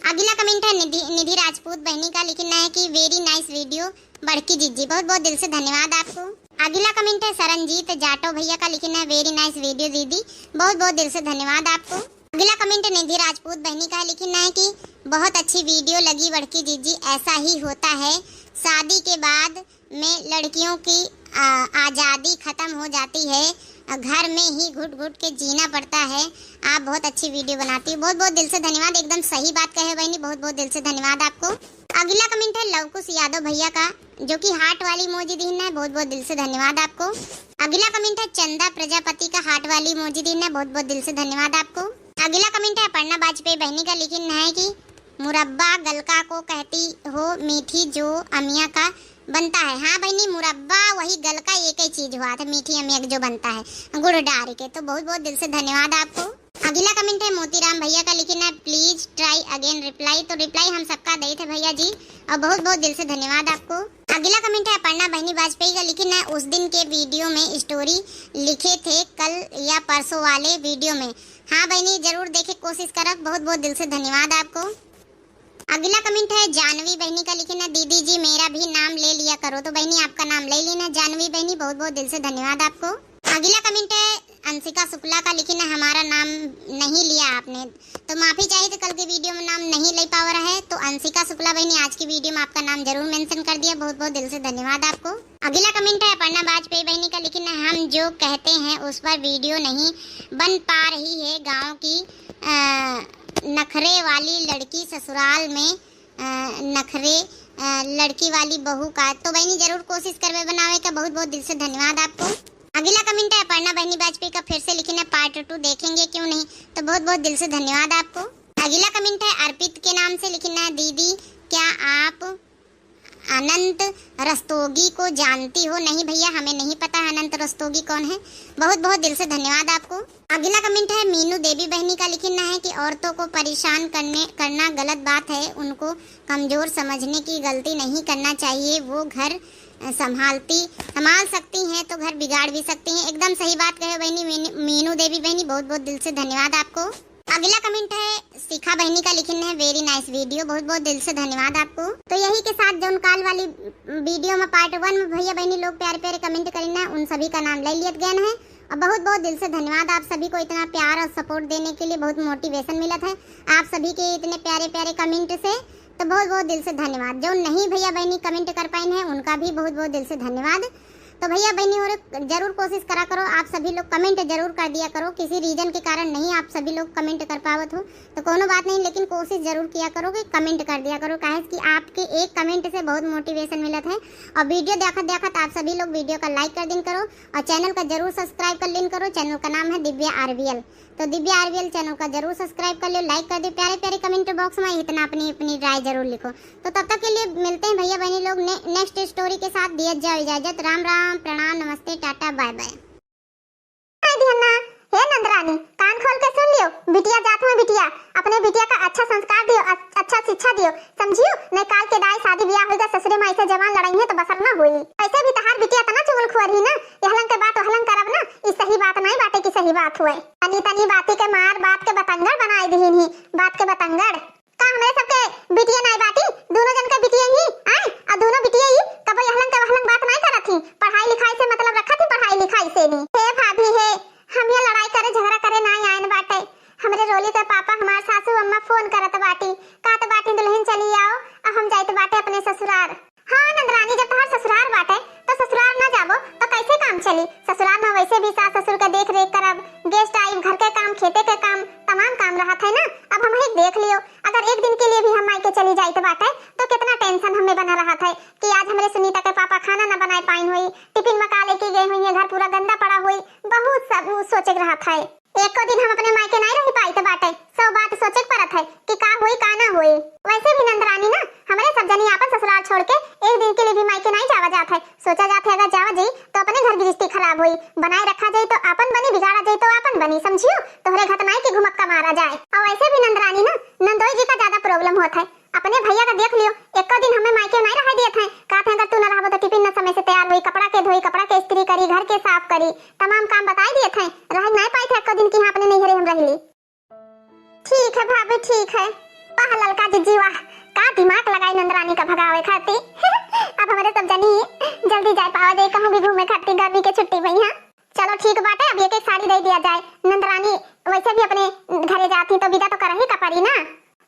अगला कमेंट है निधि, निधि राजपूत बहनी का, लिखना है कि वेरी नाइस वीडियो बड़की जीजी, बहुत बहुत दिल से धन्यवाद आपको। अगला कमेंट है सरनजीत जाटो भैया का, लिखना है वेरी नाइस वीडियो दीदी, बहुत बहुत दिल से धन्यवाद आपको। अगला कमेंट निधि राजपूत बहनी का, लिखना है कि बहुत अच्छी वीडियो लगी बड़की जीजी, ऐसा ही होता है, शादी के बाद में लड़कियों की, आ, आज़ादी ख़त्म हो जाती है, आ, घर में ही घुट घुट के जीना पड़ता है। आप बहुत अच्छी वीडियो बनाती हो, बहुत बहुत दिल से धन्यवाद, एकदम सही बात कहे बहनी, बहुत बहुत दिल से धन्यवाद आपको। अगला कमेंट है लवकुश यादव भैया का, जो कि हार्ट वाली इमोजी दिहना है, बहुत बहुत दिल से धन्यवाद आपको। अगला कमेंट है चंदा प्रजापति का, हार्ट वाली इमोजी दिहना है, बहुत बहुत दिल से धन्यवाद आपको। अगला कमेंट है अपर्णा वाजपेयी बहनी का, लिखना है कि मुरब्बा गलका को कहती हो मीठी जो अमिया का बनता है। हाँ बहनी, मुरब्बा वही गलका एक ही चीज हुआ था, मीठी अमिया का जो बनता है गुड़ डाल के। तो बहुत बहुत दिल से धन्यवाद आपको। अगला कमेंट है मोतीराम भैया का, लिखना है please try again reply। तो रिप्लाई हम सबका देइत है भैया जी, और बहुत बहुत दिल से धन्यवाद आपको। अगला कमेंट है अपर्णा बहनी वाजपेयी का, लिखना है उस दिन के वीडियो में स्टोरी लिखे थे कल या परसों वाले वीडियो में। हाँ बहनी, जरूर देखे कोशिश करब। बहुत बहुत दिल से धन्यवाद आपको। अगला कमेंट है जानवी बहनी का, लिखना दीदी जी मेरा भी नाम ले लिया करो। तो बहनी आपका नाम ले लेना जानवी बहनी, बहुत बहुत दिल से धन्यवाद आपको। अगला कमेंट है अंशिका शुक्ला का, लिखना हमारा नाम नहीं लिया आपने, तो माफी चाहिए तो कल की वीडियो में नाम नहीं ले पावा रहे। तो अंशिका शुक्ला बहनी आज की वीडियो में आपका नाम जरूर मेंशन कर दिया, बहुत बहुत दिल से धन्यवाद आपको। अगला कमेंट है अपर्णा वाजपेयी बहनी का, लिखना हम जो कहते हैं उस पर वीडियो नहीं बन पा रही है, गाँव की अ, नखरे वाली लड़की ससुराल में अ, नखरे अ, लड़की वाली बहू का। तो बहनी जरूर कोशिश करबे बनावे का। बहुत बहुत दिल से धन्यवाद आपको। अगला कमेंट है अपर्णा बहनी वाजपेयी का, फिर से लिखना पार्ट टू देखेंगे क्यों नहीं। तो बहुत बहुत दिल से धन्यवाद आपको। अगला कमेंट है अर्पित के नाम से, लिखना है दीदी क्या आप अनंत रस्तोगी को जानती हो? नहीं भैया, हमें नहीं पता है अनंत रस्तोगी कौन है। बहुत बहुत दिल से धन्यवाद आपको। अगला कमेंट है मीनू देवी बहनी का, लिखना है कि औरतों को परेशान करने करना गलत बात है, उनको कमजोर समझने की गलती नहीं करना चाहिए, वो घर संभालती, संभाल सकती हैं तो घर बिगाड़ भी सकती हैं। एकदम सही बात कहे बहिनी मीनू, मीनू देवी बहिनी, बहुत बहुत दिल से धन्यवाद आपको। अगला comment है शिखा बहिनी का, लिखिन है, very nice video, बहुत बहुत दिल से धन्यवाद आपको। तो यही के साथ जौन काल वाली video में part one में भैया बहिनी लोग प्यारे प्यारे comment करिन है, उन सभी का नाम ले लियत गयन है। और बहुत बहुत दिल से धन्यवाद आप सभी को इतना प्यार और support देने के लिए, बहुत motivation मिलत है आप सभी के इतने प्यारे प्यारे comment से। तो बहुत बहुत दिल से धन्यवाद। जौन नहीं भैया बहिनी comment कर पाइन है, उनका भी बहुत बहुत दिल से धन्यवाद। तो भैया बहिनी और जरूर कोशिश करा करो, आप सभी लोग comment जरूर कर दिया करो। किसी reason के कारण नहीं आप सभी लोग comment कर पावत हो तो कोनो बात नहीं, लेकिन कोशिश जरूर किया करो कि comment कर दिया करो, काहे कि आपके एक comment से बहुत motivation मिलत है। और video देखत देखत आप सभी लोग video का like कर दिन करो और channel का जरूर subscribe कर लेन करो। Channel का नाम है दिव्या आरवीएल। तो दिव्या आरवीएल channel का जरूर subscribe कर लो, like कर दो, प्यारे प्यारे comment box में इतना अपनी अपनी राय जरूर लिखो। तो तब तक के लिए मिलते हैं भैया बहिनी लोग ने-, next story के साथ। दिया जाओ इजाजत, राम राम, प्रणाम, नमस्ते, टाटा, bye bye। हाय दिहन्ना, हे नंदरानी, कान खोल के सुन लियो, बिटिया जात हुआ बिटिया, अपने बिटिया का अच्छा संस्कार दियो, अ-, अच्छा शिक्षा दियो, समझियो? नहीं काल के दाई शादी ब्याह होइगा, ससुरे माई से जवान लड़ाई है तो बसर ना होई। वैसे भी तहार बिटिया इतना चुगलखोर ही ना, यहलन के बात वहलन करब ना, ई सही बात नहीं बाटे कि सही बात हुए। तनी तनी बाती के मार बात के बतंगड़ बनाए दिहिन ही, बात के बतंगड़। का हमरे सबके बिटिया नाई बाटी? दोनों जन के बिटिया ही, आय? और दोनों बिटिया ही कबो यहलन के वहलन बात नाई करत ही। पढ़ाई लिखाई से मतलब रखत ही, पढ़ाई लिखाई से नहीं। हे भाभी हे, हम ये लड़ाई करे झगड़ा करे नाई आयन बाटे। हमरे रोली के पापा हमार सासू अम्मा फोन करत बाटी, कहत बाटी दुल्हन चली आओ, अब हम जाइत बाटे अपने ससुरार। हाँ नंदरानी, जब तोहार ससुरार बाटे तो ससुरार ना जाबो तो कैसे काम चली? ससुरार में वैसे भी सास ससुर के देख रेख करब, guest आइब, घर के काम, खेते के काम, तमाम काम रहत है ना। अब हम ही देख लियो, अगर एक दिन के लिए भी हम मायके चली जाइत बाटे तो कितना tension हमें बना रहत है कि आज हमरे सुनीता के पापा खाना ना बनाए पाइन होई, टिफिन में का लेके गए होई, घर पूरा गंदा पड़ा होई, बहुत सब सोचे के रहत है। एको दिन हम अपने मायके नहीं रह पाइत बाटे, सब बात सोचे के पड़त है कि का होई का ना होई। वैसे भी नंदरानी ना, हमरे सब जनी आपन ससुराल छोड़ के एक दिन के लिए भी मायके नहीं जावा जात है। सोचा जात है अगर जावा जाई तो अपने घर गृहस्थी खराब होई, बनाए रखा जाई तो आपन बनी, बिगाड़ा जाई तो आपन बनी, समझियो? तोहरे घटनाई के घुमक्का मारा जाए। और वैसे भी नंदरानी ना, नंदोई जी का ज्यादा problem होत है। अपने भैया का देख लियो, एको दिन हमें मायके नहीं रहा दियत है। कहत है अगर तू न रहबो तो टिफिन न समय से तैयार होई, कपड़ा के धोई, कपड़ा के इस्त्री करी, घर के साफ करी, तमाम काम बताई दियत है। रह नहीं पाई थे एको दिन कि हाँ अपने नैहरे हम रहली। ठीक है भाभी, ठीक है। वाह ललका जिज्जी वाह, का दिमाग लगाई नंदरानी का भगावे खाती। अब हमरे सब जनी जल्दी जाए पावा जाए कहूँ भी घूमे खाती गर्मी के छुट्टी में। हाँ चलो ठीक बाटे, अब एक एक साड़ी दे दिया जाए। नंदरानी वैसे भी अपने घरे जाती तो विदा तो करही का पड़ी ना।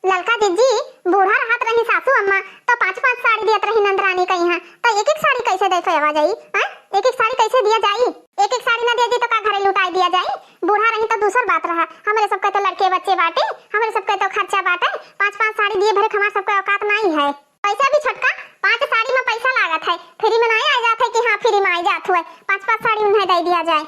ललका जिज्जी, बूढ़ा रहत रही सासू अम्मा, तो पाँच पाँच साड़ी दियत रही नंदरानी का यहाँ, तो एक एक साड़ी कैसे दे फेवा जाई? हाँ? एक एक साड़ी कैसे दिया जाई? एक एक साड़ी ना दिया जाई तो का घरे लुटाई दिया जाई? बूढ़ा रही तो दूसर बात रहा, हमरे सबके तो लड़के बच्चे बाटे, हमरे सबके तो खर्चा बाटे, पाँच पाँच साड़ी दिए भरे हमार सबके औकात नहीं है। पैसा भी छोटका, पाँच साड़ी में पैसा लागत है, free में नहीं आ जात है कि हाँ free में आ जात हुए, पाँच पाँच साड़ी उन्हें दे दिया जाए।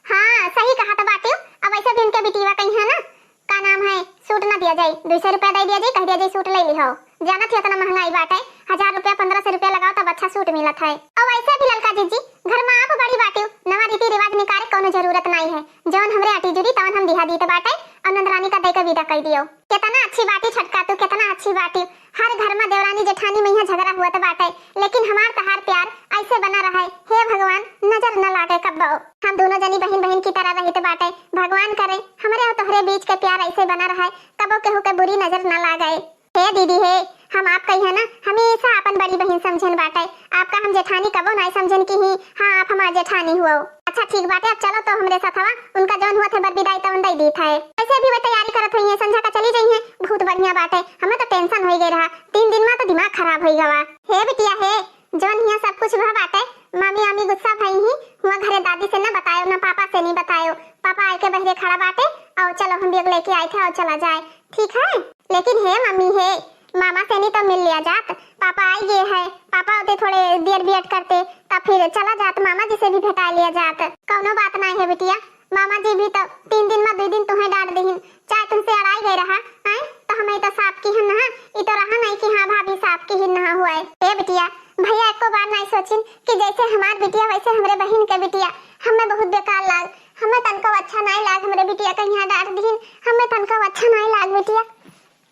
हाँ, सही कहा तो बाटियो। अब वैसे भी उनके बिटिया कहीं है ना, का नाम है, सूट ना दिया जाए, दो सौ रुपया दे दिया जाए, कह दिया जाए सूट ले लिहो। जानत ही इतना महंगाई बाटे, हजार रुपया, पन्द्रह सौ रुपया लगाओ तब अच्छा सूट मिलत है। और वैसे भी ललका जिज्जी, घर में आप बड़ी बाटियो, नवा रीति रिवाज निकाले कोनो जरूरत नहीं है। जौन हमरे अटी जुड़ी तवन हम दिहा दीत बाटे और नंदरानी का दे के विदा कर दियो। कितना अच्छी बाटी छोटका तू, कितना अच्छी बाटी। हर घर में देवरानी जेठानी में यहाँ झगड़ा हुआ तो बाटे, लेकिन हमार तहार प्यार ऐसे बना रहे। हे भगवान, नजर न लागे कब्बो। हम दोनों जनी बहिन बहिन की तरह रहित बाटे। भगवान करे हमरे और तोहरे बीच के प्यार ऐसे बना रहे, कबो केहू के बुरी नजर न लागे। हे दीदी हे, हम आपका यहाँ ना हमेशा अपन बड़ी बहिन समझन बाटे। आपका हम जेठानी कबो नाय समझन कि ही, हाँ, आप हमार जेठानी हुओ। अच्छा ठीक बाटे, अब चलो तो हमरे साथ हवा, उनका जौन हुआ थे बर विदाई तवन दई दीत है। ऐसे भी वे तैयारी करत हुई है, संझा का चली जाई है। बहुत बढ़िया बाटे, हमें तो tension होई गई रहा, तीन दिन में तो दिमाग खराब होई गवा। हे बिटिया हे, जौन हिया सब कुछ भा बाटे, मामी आमी गुस्सा भई ही, हुआ घरे दादी से ना बतायो, ना पापा से नहीं बतायो। पापा आए के बहरे खड़ा बाटे, और चलो हम बैग लेके आए थे और चला जाए, ठीक है? लेकिन हे मम्मी हे, मामा से नहीं तो मिल लिया जात, पापा आई गए है, पापा होते थोड़े देर वेट करते, तब फिर चला जात, मामा जी से भी भेटा लिया जात। कौनो बात नहीं है बिटिया, मामा जी भी तो तीन दिन में दो दिन तुम्हें डांट देहिन, चाहे तुमसे अड़ाई गए रहा, आए तो हमें तो साफ की ही नहा, ई तो रहा नहीं कि हाँ भाभी साफ की ही नहा हुआ है। ए बिटिया, भैया एको बार नहीं सोचिन कि जैसे हमार बिटिया वैसे हमरे बहिन के बिटिया, हमें बहुत बेकार लाग, हमें तनको अच्छा नहीं लाग, हमरे बिटिया के यहाँ डांट दीहिन, हमें तनको अच्छा नहीं लाग बिटिया।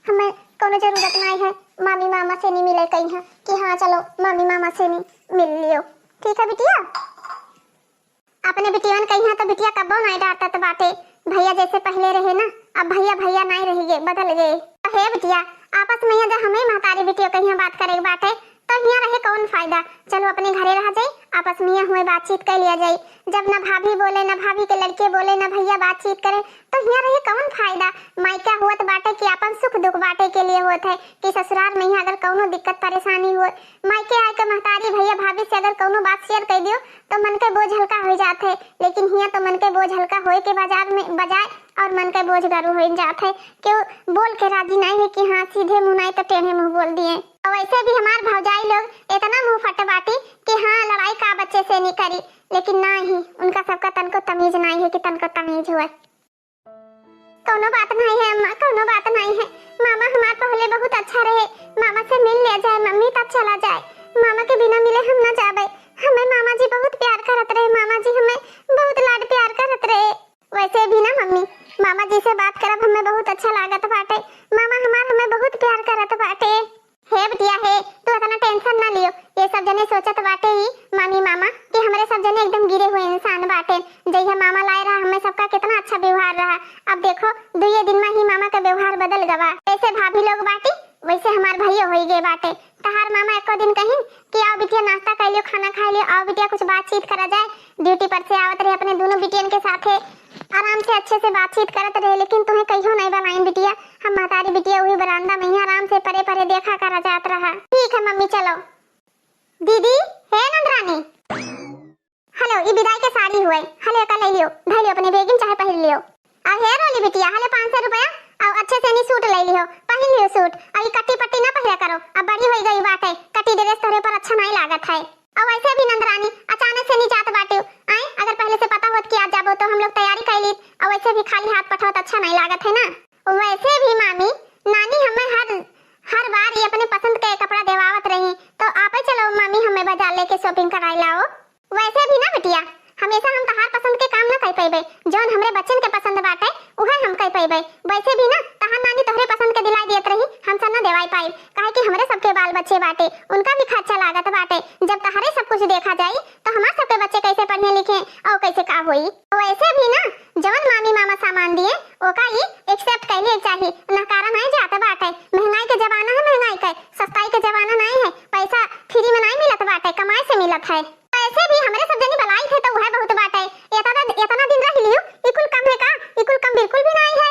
हमें कोनो जरूरत नहीं है, मामी मामा से नहीं मिले कहीं कि हाँ चलो मामी मामा से नहीं मिल लियो। ठीक है बिटिया, अपने बिटियन कहीं तो बिटिया कब्बो नहीं डांटत बाटे। भैया जैसे पहले रहे ना, अब भैया भैया नहीं रह गए, बदल गए। तो हे बिटिया, आपस में यहाँ जब हमें महतारी बिटिया कहीं बात करे के बाटे तो यहाँ रहे कौन फायदा? चलो अपने घरे रह जाई, आपस में यहाँ हुए बातचीत कर लिया जाई। जब ना भाभी बोले, ना भाभी के लड़के बोले, ना भैया बातचीत करे, तो यहाँ रहे कौन फायदा? मायका होत बाटे कि अपन सुख दुख बाटे के लिए होत है, कि ससुराल में यहाँ अगर कौनो दिक्कत परेशानी हो, मायके आए के महतारी भैया भाभी से अगर कौनो बात share कर दियो तो मन के बोझ हल्का हो जात है। लेकिन हियाँ तो मन के बोझ हल्का होए के बाजार में बजाय और मन के बोझ गरु हो जात है। क्यों बोल के राजी नहीं है कि हाँ सीधे मुँह नहीं तो टेढ़े मुँह बोल दिए। और वैसे भी हमार भौजाई लोग इतना मुँह फट बाटी कि हाँ लड़ाई का बच्चे से नहीं करी, लेकिन नहीं, उनका सबका तनको तमीज नहीं है कि तनको तमीज हुए। कौनो बात नहीं है अम्मा, कौनो बात नहीं है। मामा हमार पहले बहुत अच्छा रहे, मामा से मिल लिया जाए मम्मी, तब चला जाए। मामा के बिना मिले हम ना जाबे। हमें मामा जी बहुत प्यार करत रहे, मामा जी हमें बहुत लाड प्यार करत रहे। वैसे भी ना मम्मी, मामा जी से बात करब हमें बहुत अच्छा लागत बाटे। मामा हमार हमें बहुत प्यार करत बाटे। हे बिटिया हे, तू इतना tension ना लियो। ये सब जने सोचत बाटे ही मामी मामा कि हमरे सब जने एकदम गिरे हुए इंसान बाटे। जइया मामा लाए रहा हमें सबका कितना अच्छा व्यवहार रहा। अब देखो दुइये दिन में ही मामा का व्यवहार बदल गवा। ऐसे भाभी लोग बाटी वैसे हमार भैया होई गए बाटे। तहार मामा एको दिन कहीं कि आओ बिटिया नाश्ता कर लियो, खाना खा लियो, आओ बिटिया कुछ बातचीत करा जाए। Duty पर से आवत रहे अपने दोनों बिटियन के साथे आराम से अच्छे से बातचीत करत रहे, लेकिन तुम्हें कहियो नहीं बनाइन बिटिया। हम महतारी बिटिया वही बरामदा में ही आराम से परे परे देखा करा जात रहा। ठीक है मम्मी चलो। दीदी, हे नंदरानी, हेलो, ई विदाई के साड़ी हुए, हेलो एका ले लियो, धर लियो अपने बेगिन चाहे पहिर लियो। आ हे रोली बिटिया, हेलो पाँच सौ रुपया, और अच्छे से नी सूट ले लियो, पहिर लियो सूट, और ई कट्टी पट्टी ना पहिरा करो, अब बड़ी होई गई बाटे, कट्टी dress तोहरे पर अच्छा नहीं लागत है। और वैसे भी नंदरानी, अचानक से नी जात बाटे, आए, अगर पहले से पता होत कि आज जाबो तो हम लोग तैयारी कर लीत, और वैसे भी खाली हाथ पठौत अच्छा नहीं लागत है ना। वैसे भी मामी, नानी हमें हर, हर बार ये अपने पसंद के कपड़ा देवावत रही, तो आपे चलो मामी हमें बाजार लेके shopping कराई लाओ। वैसे भी ना बिटिया, हमेशा हम तहार पसंद के काम ना कर पइबे, जौन हमरे बच्चन के पसंद बाटे, उहे हम कर पइबे। वैसे भी ना तहार नानी तोहरे पसंद के दिलाई देत रही, हम सब ना देवाई पाइब, काहे कि हमरे सबके बाल बच्चे बाटे, उनका भी खर्चा लागत बाटे। जब तहरे सब कुछ देखा जाई, तो हमार सबके बच्चे कैसे पढ़े लिखे और कैसे का होई? वैसे भी ना जवन मामी मामा सामान दिए, ओका ई accept कइले चाही, नकारा नहीं जात बाटे। महंगाई के जमाना है, महंगाई के, सस्ताई के जमाना नहीं है। पैसा free में नहीं मिलत बाटे, कमाई से मिलत है। वैसे भी हमरे सब जनी बलाई थे तो वह बहुत बाटे। इतना, इतना दिन रह लियो, ई कुल कम है का? ई कुल कम बिल्कुल भी नहीं है।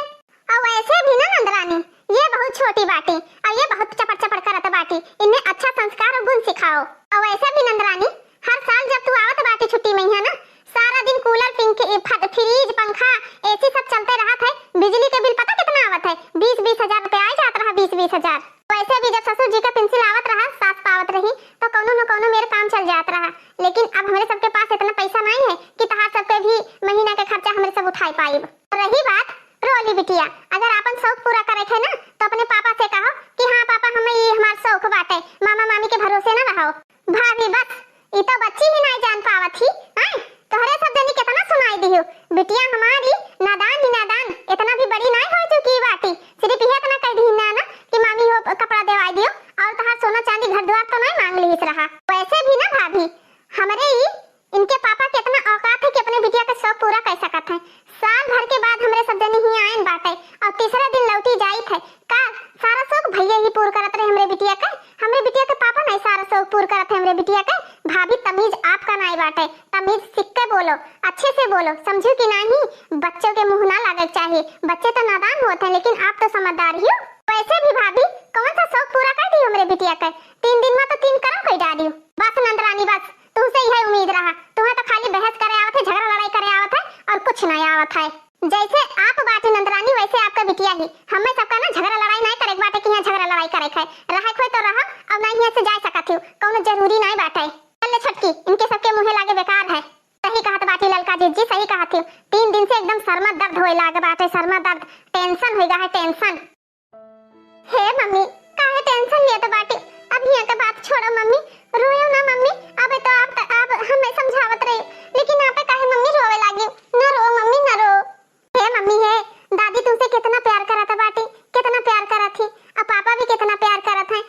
और वैसे भी ना नंदरानी, ये बहुत छोटी बाटी और ये बहुत चपड़ चपड़ करत बाटी, इन्हें अच्छा संस्कार और गुण सिखाओ। और वैसे भी नंदरानी, हर साल जब तू आवत बाटी छुट्टी में यहाँ ना, सारा दिन cooler, पिंक-, ए, फ-, fridge, पंखा, AC सब चलते रहत है, बिजली के बिल पता कितना आवत है? बीस बीस हजार रुपया आ जात रहा, बीस बीस हजार। वैसे भी जब ससुर जी का पेंशन आवत रहा, सास पावत रही, तो कौनो न कौनो मेरे काम चल जात रहा। लेकिन अब हमरे सबके पास इतना पैसा नहीं है कि तहार सबके भी महीना के खर्चा हमरे सब उठाई पाइब। रही बात रोली बिटिया, अगर आपन शौक पूरा करे के है ना, तो अपने पापा से कहो कि हाँ पापा, हमें ई हमार शौक बाटे, मामा मामी के भरोसे ना रहो। भाभी बस, ई तो बच्ची ही नहीं जान पावत ही। आय, तोहरे सब जनी कितना सुनाई दिहु। बिटिया हमारी नादान ही नादान, इतना भी बड़ी नहीं हो चुकी बाटी। सिर्फ यह इतना कह दी ना, ना कि मामी हो कपड़ा देवाई दियो और तहार सोना चांदी घर द्वार तो नहीं मांग लीस रहा। वैसे भी ना भाभी, हमरे ई इनके पापा के इतना औकात है कि अपने बिटिया के शौक पूरा कर सकत है। साल भर के बाद हमरे सब जने ही आयन बाटे और तीसरे दिन लौटी जाइत है। का सारा शौक भैया ही पूर करत रहे हमरे बिटिया के? हमरे बिटिया के पापा नहीं सारा शौक पूर करत है हमरे बिटिया के। भाभी, तमीज आपका नाई बाटे, तमीज सीख के बोलो, अच्छे से बोलो, समझू कि नहीं? बच्चों के मुंह ना लागे के चाहिए, बच्चे तो नादान होत हैं, लेकिन आप तो समझदार ही हो। वैसे भी भाभी, कौन सा शौक पूरा कर दी हमरे बिटिया के? तीन दिन में तो तीन करम कर डाली। बस नंदरानी, बस, तुमसे यह उम्मीद रहा। तुम्हें तो खाली बहस करे आवत है, झगड़ा लड़ाई करे आवत है और कुछ नहीं आवत है। जैसे आप बाटी नंदरानी, वैसे आपका बिटिया ही। हमें सबका ना झगड़ा लड़ाई नहीं करे के बाटे कि यहाँ झगड़ा लड़ाई करे के है। रहे के होए तो रहो, और नहीं यहाँ से जा सकत हो, कौनो जरूरी नहीं बाटे। चल ले छोटकी, इनके सबके मुँहे लागे बेकार है। सही कहत बाटी ललका जीजी, सही कहत हो। तीन दिन से एकदम सर में दर्द होए लागे बाटे, सर में दर्द, tension होए गा है, tension। हे मम्मी, काहे tension लेत बाटी? अब हियां के बात छोड़ो मम्मी, रोयो ना मम्मी। अब तो आप, आप हमें समझावत रही, लेकिन आप काहे मम्मी रोवे लागी? ना रो मम्मी, ना रो। हे मम्मी, हे दादी तुमसे कितना प्यार करत बाटी, कितना प्यार करत ही। अब पापा भी कितना प्यार करत हैं।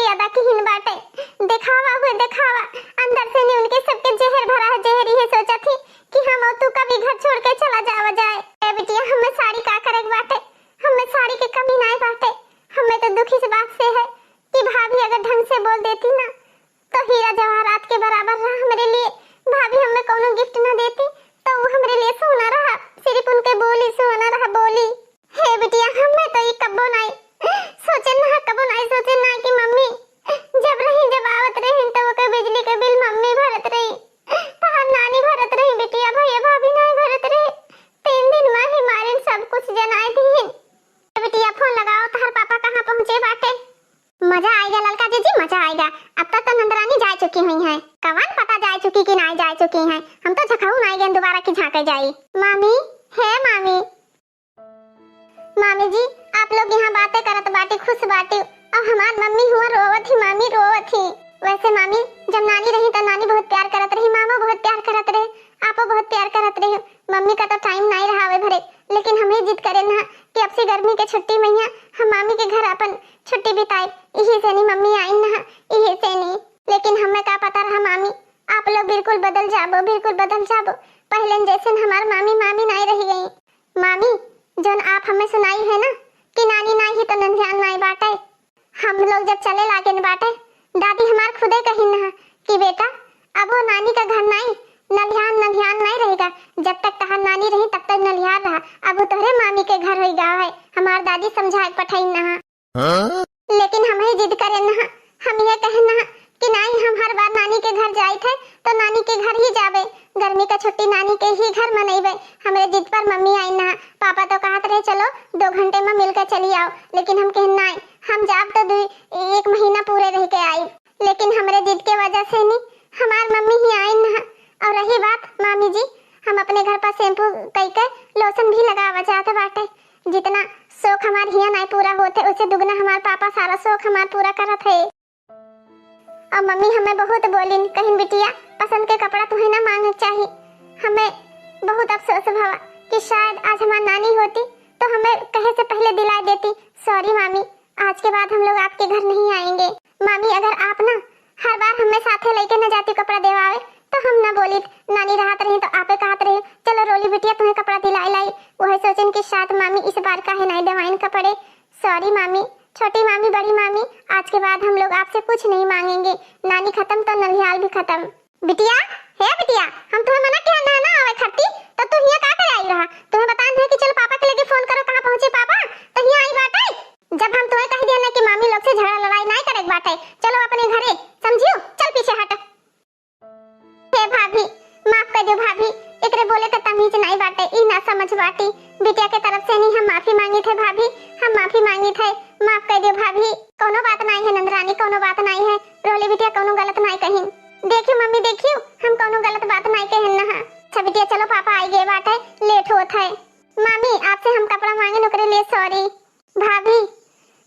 ज्यादा किहिन बाटे, देखावा हुए देखावा, अंदर से नी उनके सबके जहर भरा है, जहर। इहे सोचत ही कि हम और तू कभी घर छोड़ के चला जावा जाए। ए बिटिया, हमें साड़ी का करे के बाटे, हमें साड़ी के कमी नाई बाटे। हमें तो दुख इस बात से है कि भाभी अगर ढंग से बोल देती ना, तो हीरा जवाहरात के बराबर रहा हमरे लिए। भाभी हमें कौनो गिफ्ट ना देती, तो वो हमरे लिए सोना रहा, सिर्फ उनके बोली सोना रहा, बोली। हे बिटिया, हमें तो ई कब्बो नाई सोचे ना, कब्बो नाई सोचे ना कि मम्मी जब रही, जब आवत रही, तो ओकर बिजली के बिल मम्मी भरत रही, तहार नानी भरत रही बिटिया, भैया भाभी नाई भरत रहे। तीन दिन मा ही मारिन सब कुछ जनाए दीन। ए बिटिया, फोन लगाओ, तहार पापा कहाँ पहुँचे बाटे? मजा आएगा ललका जीजी, मजा आएगा। अब तक तो नंदरानी जा चुकी हुई हैं, कवन पता जा चुकी कि नाई जा चुकी हैं। हम तो झकहू नाई गए दोबारा की झांके जाई। मामी, हे मामी। मामी जी, आप लोग यहाँ बातें करत बाटी, खुश बाटी, और हमार मम्मी हुआ रोवत ही, मामी रोवत ही। वैसे मामी, जब नानी रही तो नानी बहुत प्यार करत रही, मामा बहुत प्यार करत रहे, आपो बहुत प्यार करत रहे। मम्मी का तो टाइम नाई रहा आवे भरे, लेकिन हम ही जिद करे ना कि अब से गर्मी के छुट्टी में यहाँ हम मामी के घर अपन छुट्टी बिताए, यही से नी मम्मी आई ना, यही से नी। लेकिन हमें का पता रहा मामी, आप लोग बिल्कुल बदल जाबो, बिल्कुल बदल जाबो। पहले जैसे हमार मामी, मामी नाई रह गई। मामी, जौन आप हमें सुनाई है ना कि नानी नाई ही तो नंदियान नाई बाटे, हम लोग जब चले लागे न बाटे, दादी हमार खुदे कही न कि बेटा, अब वो नानी का घर नाई, नलिहान, नलिहान नाई रहेगा। जब तक तहार नानी रही, तब तक नलिहान रहा। अब वो तोहरे मामी के घर होई गा है। हमार दादी समझाए पठाई न। हाँ? लेकिन हम ही जिद करे न, हम ये कहे न कि नाई, हम हर बार नानी के घर जाइत है, तो नानी के घर ही जाबे। गर्मी का छुट्टी नानी के ही घर मनइबे। हमरे जिद पर मम्मी आई न। पापा तो कहत रहे, "चलो, दो घंटे में मिलकर चली आओ," लेकिन हम कहे, "नाई, हम जाब तो दुई, एक महीना पूरे रह के आइब।" लेकिन हमरे जिद के वजह से नी हमार मम्मी ही आई न। और रही बात मामी जी, हम अपने घर पर शैम्पू कई के लोशन भी लगावा जात बाटे। जितना शौक हमार हिया नाई पूरा होत है, उससे दुगना हमार पापा सारा शौक हमार पूरा करत है। और मम्मी हमें बहुत बोलिन, कहिन, "बिटिया, पसंद के कपड़ा तुहे ना मांगे के चाही।" हमें बहुत अफसोस भवा कि शायद आज हमार नानी होती तो हमें कहे से पहले दिला देती। सॉरी मामी, आज के बाद हम लोग आपके घर नहीं आएंगे। मामी, अगर आप ना हर बार हमें साथे लेके न जाती कपड़ा देवावे, तो हम न बोलित। नानी रहत रही तो आपे कहत रही, "चलो रोली बिटिया, तुम्हें कपड़ा दिलाए लाई।" वह सोचन कि शायद मामी इस बार काहे नहीं देवाइन कपड़े। सॉरी मामी, छोटी मामी, बड़ी मामी, आज के बाद हम लोग आपसे कुछ नहीं मांगेंगे। नानी खत्म तो नलिहाल भी खत्म। बिटिया, हे बिटिया, हम तुम्हें मना किया ना, ना आवे खत्ती, तो तू हिया का करे आई रहा? तुम्हें बतान है कि चलो पापा के लगे फोन करो, कहाँ पहुँचे पापा, तो हिया आई बाटे। जब हम तुम्हें कह दिया ना कि मामी लोग से झगड़ा लड़ाई नहीं करे के बाटे, चलो अपने घरे, समझियो? चल पीछे हट। हे भाभी, माफ कर दो भाभी, एकरे बोले के तमीज नहीं बाटे, ई ना समझ बाटी। बिटिया के तरफ से नहीं हम माफी मांगी थे भाभी, हम माफी मांगी थे, माफ कर दो भाभी। कोनो बात नहीं है नंदरानी, कोनो बात नहीं है। रोली बिटिया कोनो गलत नहीं कही। देखियो मम्मी, देखियो, हम कोनो गलत बात नहीं कहन ना। अच्छा बिटिया, चलो पापा आई गए बाटे, लेट होत है। मामी, आपसे हम कपड़ा मांगे ओकरे लिए सॉरी। भाभी,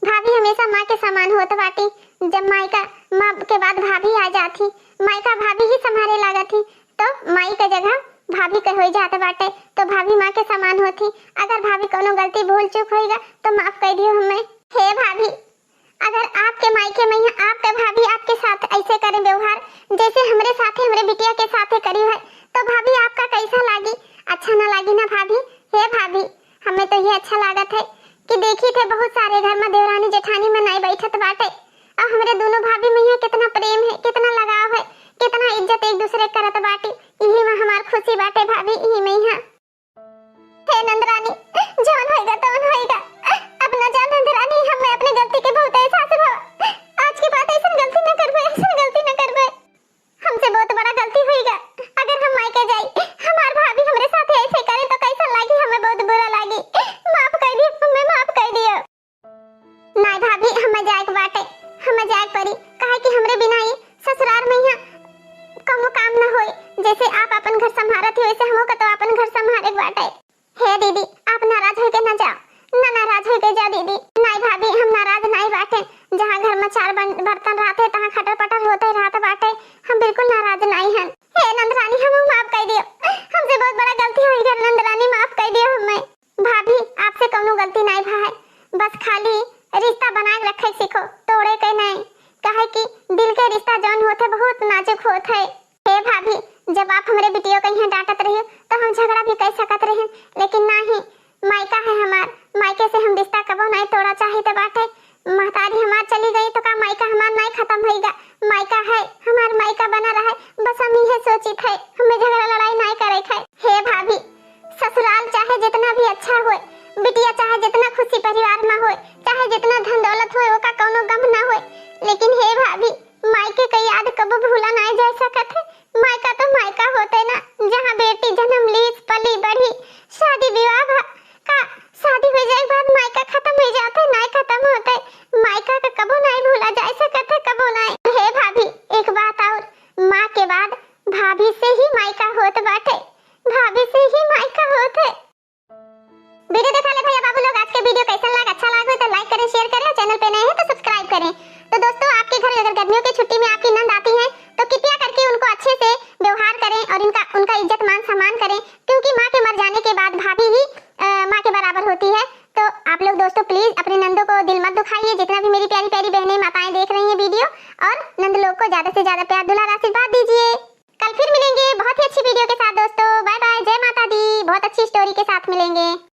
भाभी हमेशा माँ के समान होत बाटी। जब माई का, माँ के बाद भाभी आ जाती, माई का भाभी ही संभाले लागत ही, तो माई के जगह भाभी के होई जात बाटे, तो भाभी माँ के समान होती। अगर भाभी कोनो गलती भूल चूक होइगा, तो माफ कर दियो हमें। हे भाभी, अगर आपके मायके में या आपके भाभी आपके साथ ऐसे करें व्यवहार, जैसे हमरे साथे, हमरे बिटिया के साथे करी है, तो भाभी आपका कैसा लागी? अच्छा ना लागी ना भाभी? हे भाभी, हमें तो ये अच्छा लागत है कि देखी थे बहुत सारे घर में देवरानी जेठानी में नहीं बैठत बाटे, और हमरे दोनों भाभी में यहाँ कितना प्रेम है, कितना लगाव है, कितना इज्जत एक दूसरे करत बाटी। यही में हमार खुशी बाटे भाभी, यही में यहाँ। हे नंदरानी, जौन होइगा तौन होइगा। अब न जा नंदरानी, हमें अपने गलती के बहुत एहसास भवा। आज के बाद ऐसन गलती न करबे, ऐसन गलती न करबे। हमसे बहुत बड़ा गलती होइगा। अगर हम मायके जाई, हमार भाभी हमरे साथे ऐसे करे तो कैसन लागी? हमें बहुत बुरा लागी। माफ कर दियो, हमें माफ कर दियो। नाय भाभी, हमें जाए के बाटे, हमें जाए के पड़ी, काहे कि हमरे बिना ई ससुराल में यहाँ कौनो काम न होई। जैसे आप अपन घर संभारत ही, वैसे हमहू का तो अपन घर संभारे के बाटे। हे दीदी, आप नाराज होके ना जाओ, ना नाराज होके जा दीदी। नाय भाभी, हम नाराज नाय बाटे। जहाँ घर में चार बन-, बर्तन रहते, तहाँ खटर पटर होते रहत बाटे। हम बिल्कुल नाराज नाय हन। हे नंदरानी, हमें माफ कर दियो, हमसे बहुत बड़ा गलती होइगा नंदरानी, माफ कर दियो हमें। भाभी, आपसे कौनो गलती नाय भा है, बस खाली रिश्ता बनाए के रखे सीखो, तोड़े के नाय। है। हे भाभी, जब आप हमरे बिटियो के यहाँ डांटत रही तो हम झगड़ा भी कर सकत रही, लेकिन नाही, मायका है हमार, मायके से हम रिश्ता कबो नाही तोड़ा चाहित बाटे। महतारी हमार चली गई तो का मायका हमार नाही खत्म होइगा? मायका है, हमार मायका बना रहे, बस हम इहे सोचित है, हमें झगड़ा लड़ाई नाही करे है। हे भाभी, ससुराल चाहे जितना भी अच्छा होए, बिटिया चाहे जितना खुशी परिवार में होए, चाहे जितना धन दौलत होए, ओका कौनो गम ना होए, लेकिन हे भाभी, मायके के याद कबो भूला नाही जा सकत है। मायका तो मायका होते ना, जहाँ बेटी जन्म लीस, पली बढ़ी, शादी विवाह भा-, का शादी हो जाए के बाद मायका खत्म हो जाते, नाही खत्म होते। मायका का कबो नाही भूला जा सकत है, कबो नाही। हे भाभी, एक बात और, माँ के बाद भाभी से ही मायका होत बाटे, भाभी से ही मायका होत है। वीडियो देखा ले भैया बाबू लोग, आज के वीडियो कैसन लाग? अच्छा लाग हो तो लाइक करें, शेयर करें, और चैनल पे नए हैं तो सब्सक्राइब करें। तो दोस्तों, आपके घर अगर गर्मियों की छुट्टी में आपकी नंद आती हैं तो कृपया करके उनको अच्छे से व्यवहार करें और इनका, उनका इज्जत मान सम्मान करें, क्योंकि माँ के मर जाने के बाद भाभी ही, अ, माँ के बराबर होती है। तो आप लोग दोस्तों प्लीज अपने नंदों को दिल मत दुखाइए, जितना भी मेरी प्यारी प्यारी बहनें माताएं देख रही हैं वीडियो, और नंद लोग को ज्यादा से ज्यादा प्यार दुलार आशीर्वाद दीजिए। कल फिर मिलेंगे बहुत ही अच्छी वीडियो के साथ दोस्तों। बाय बाय, जय माता दी, बहुत अच्छी स्टोरी के साथ मिलेंगे।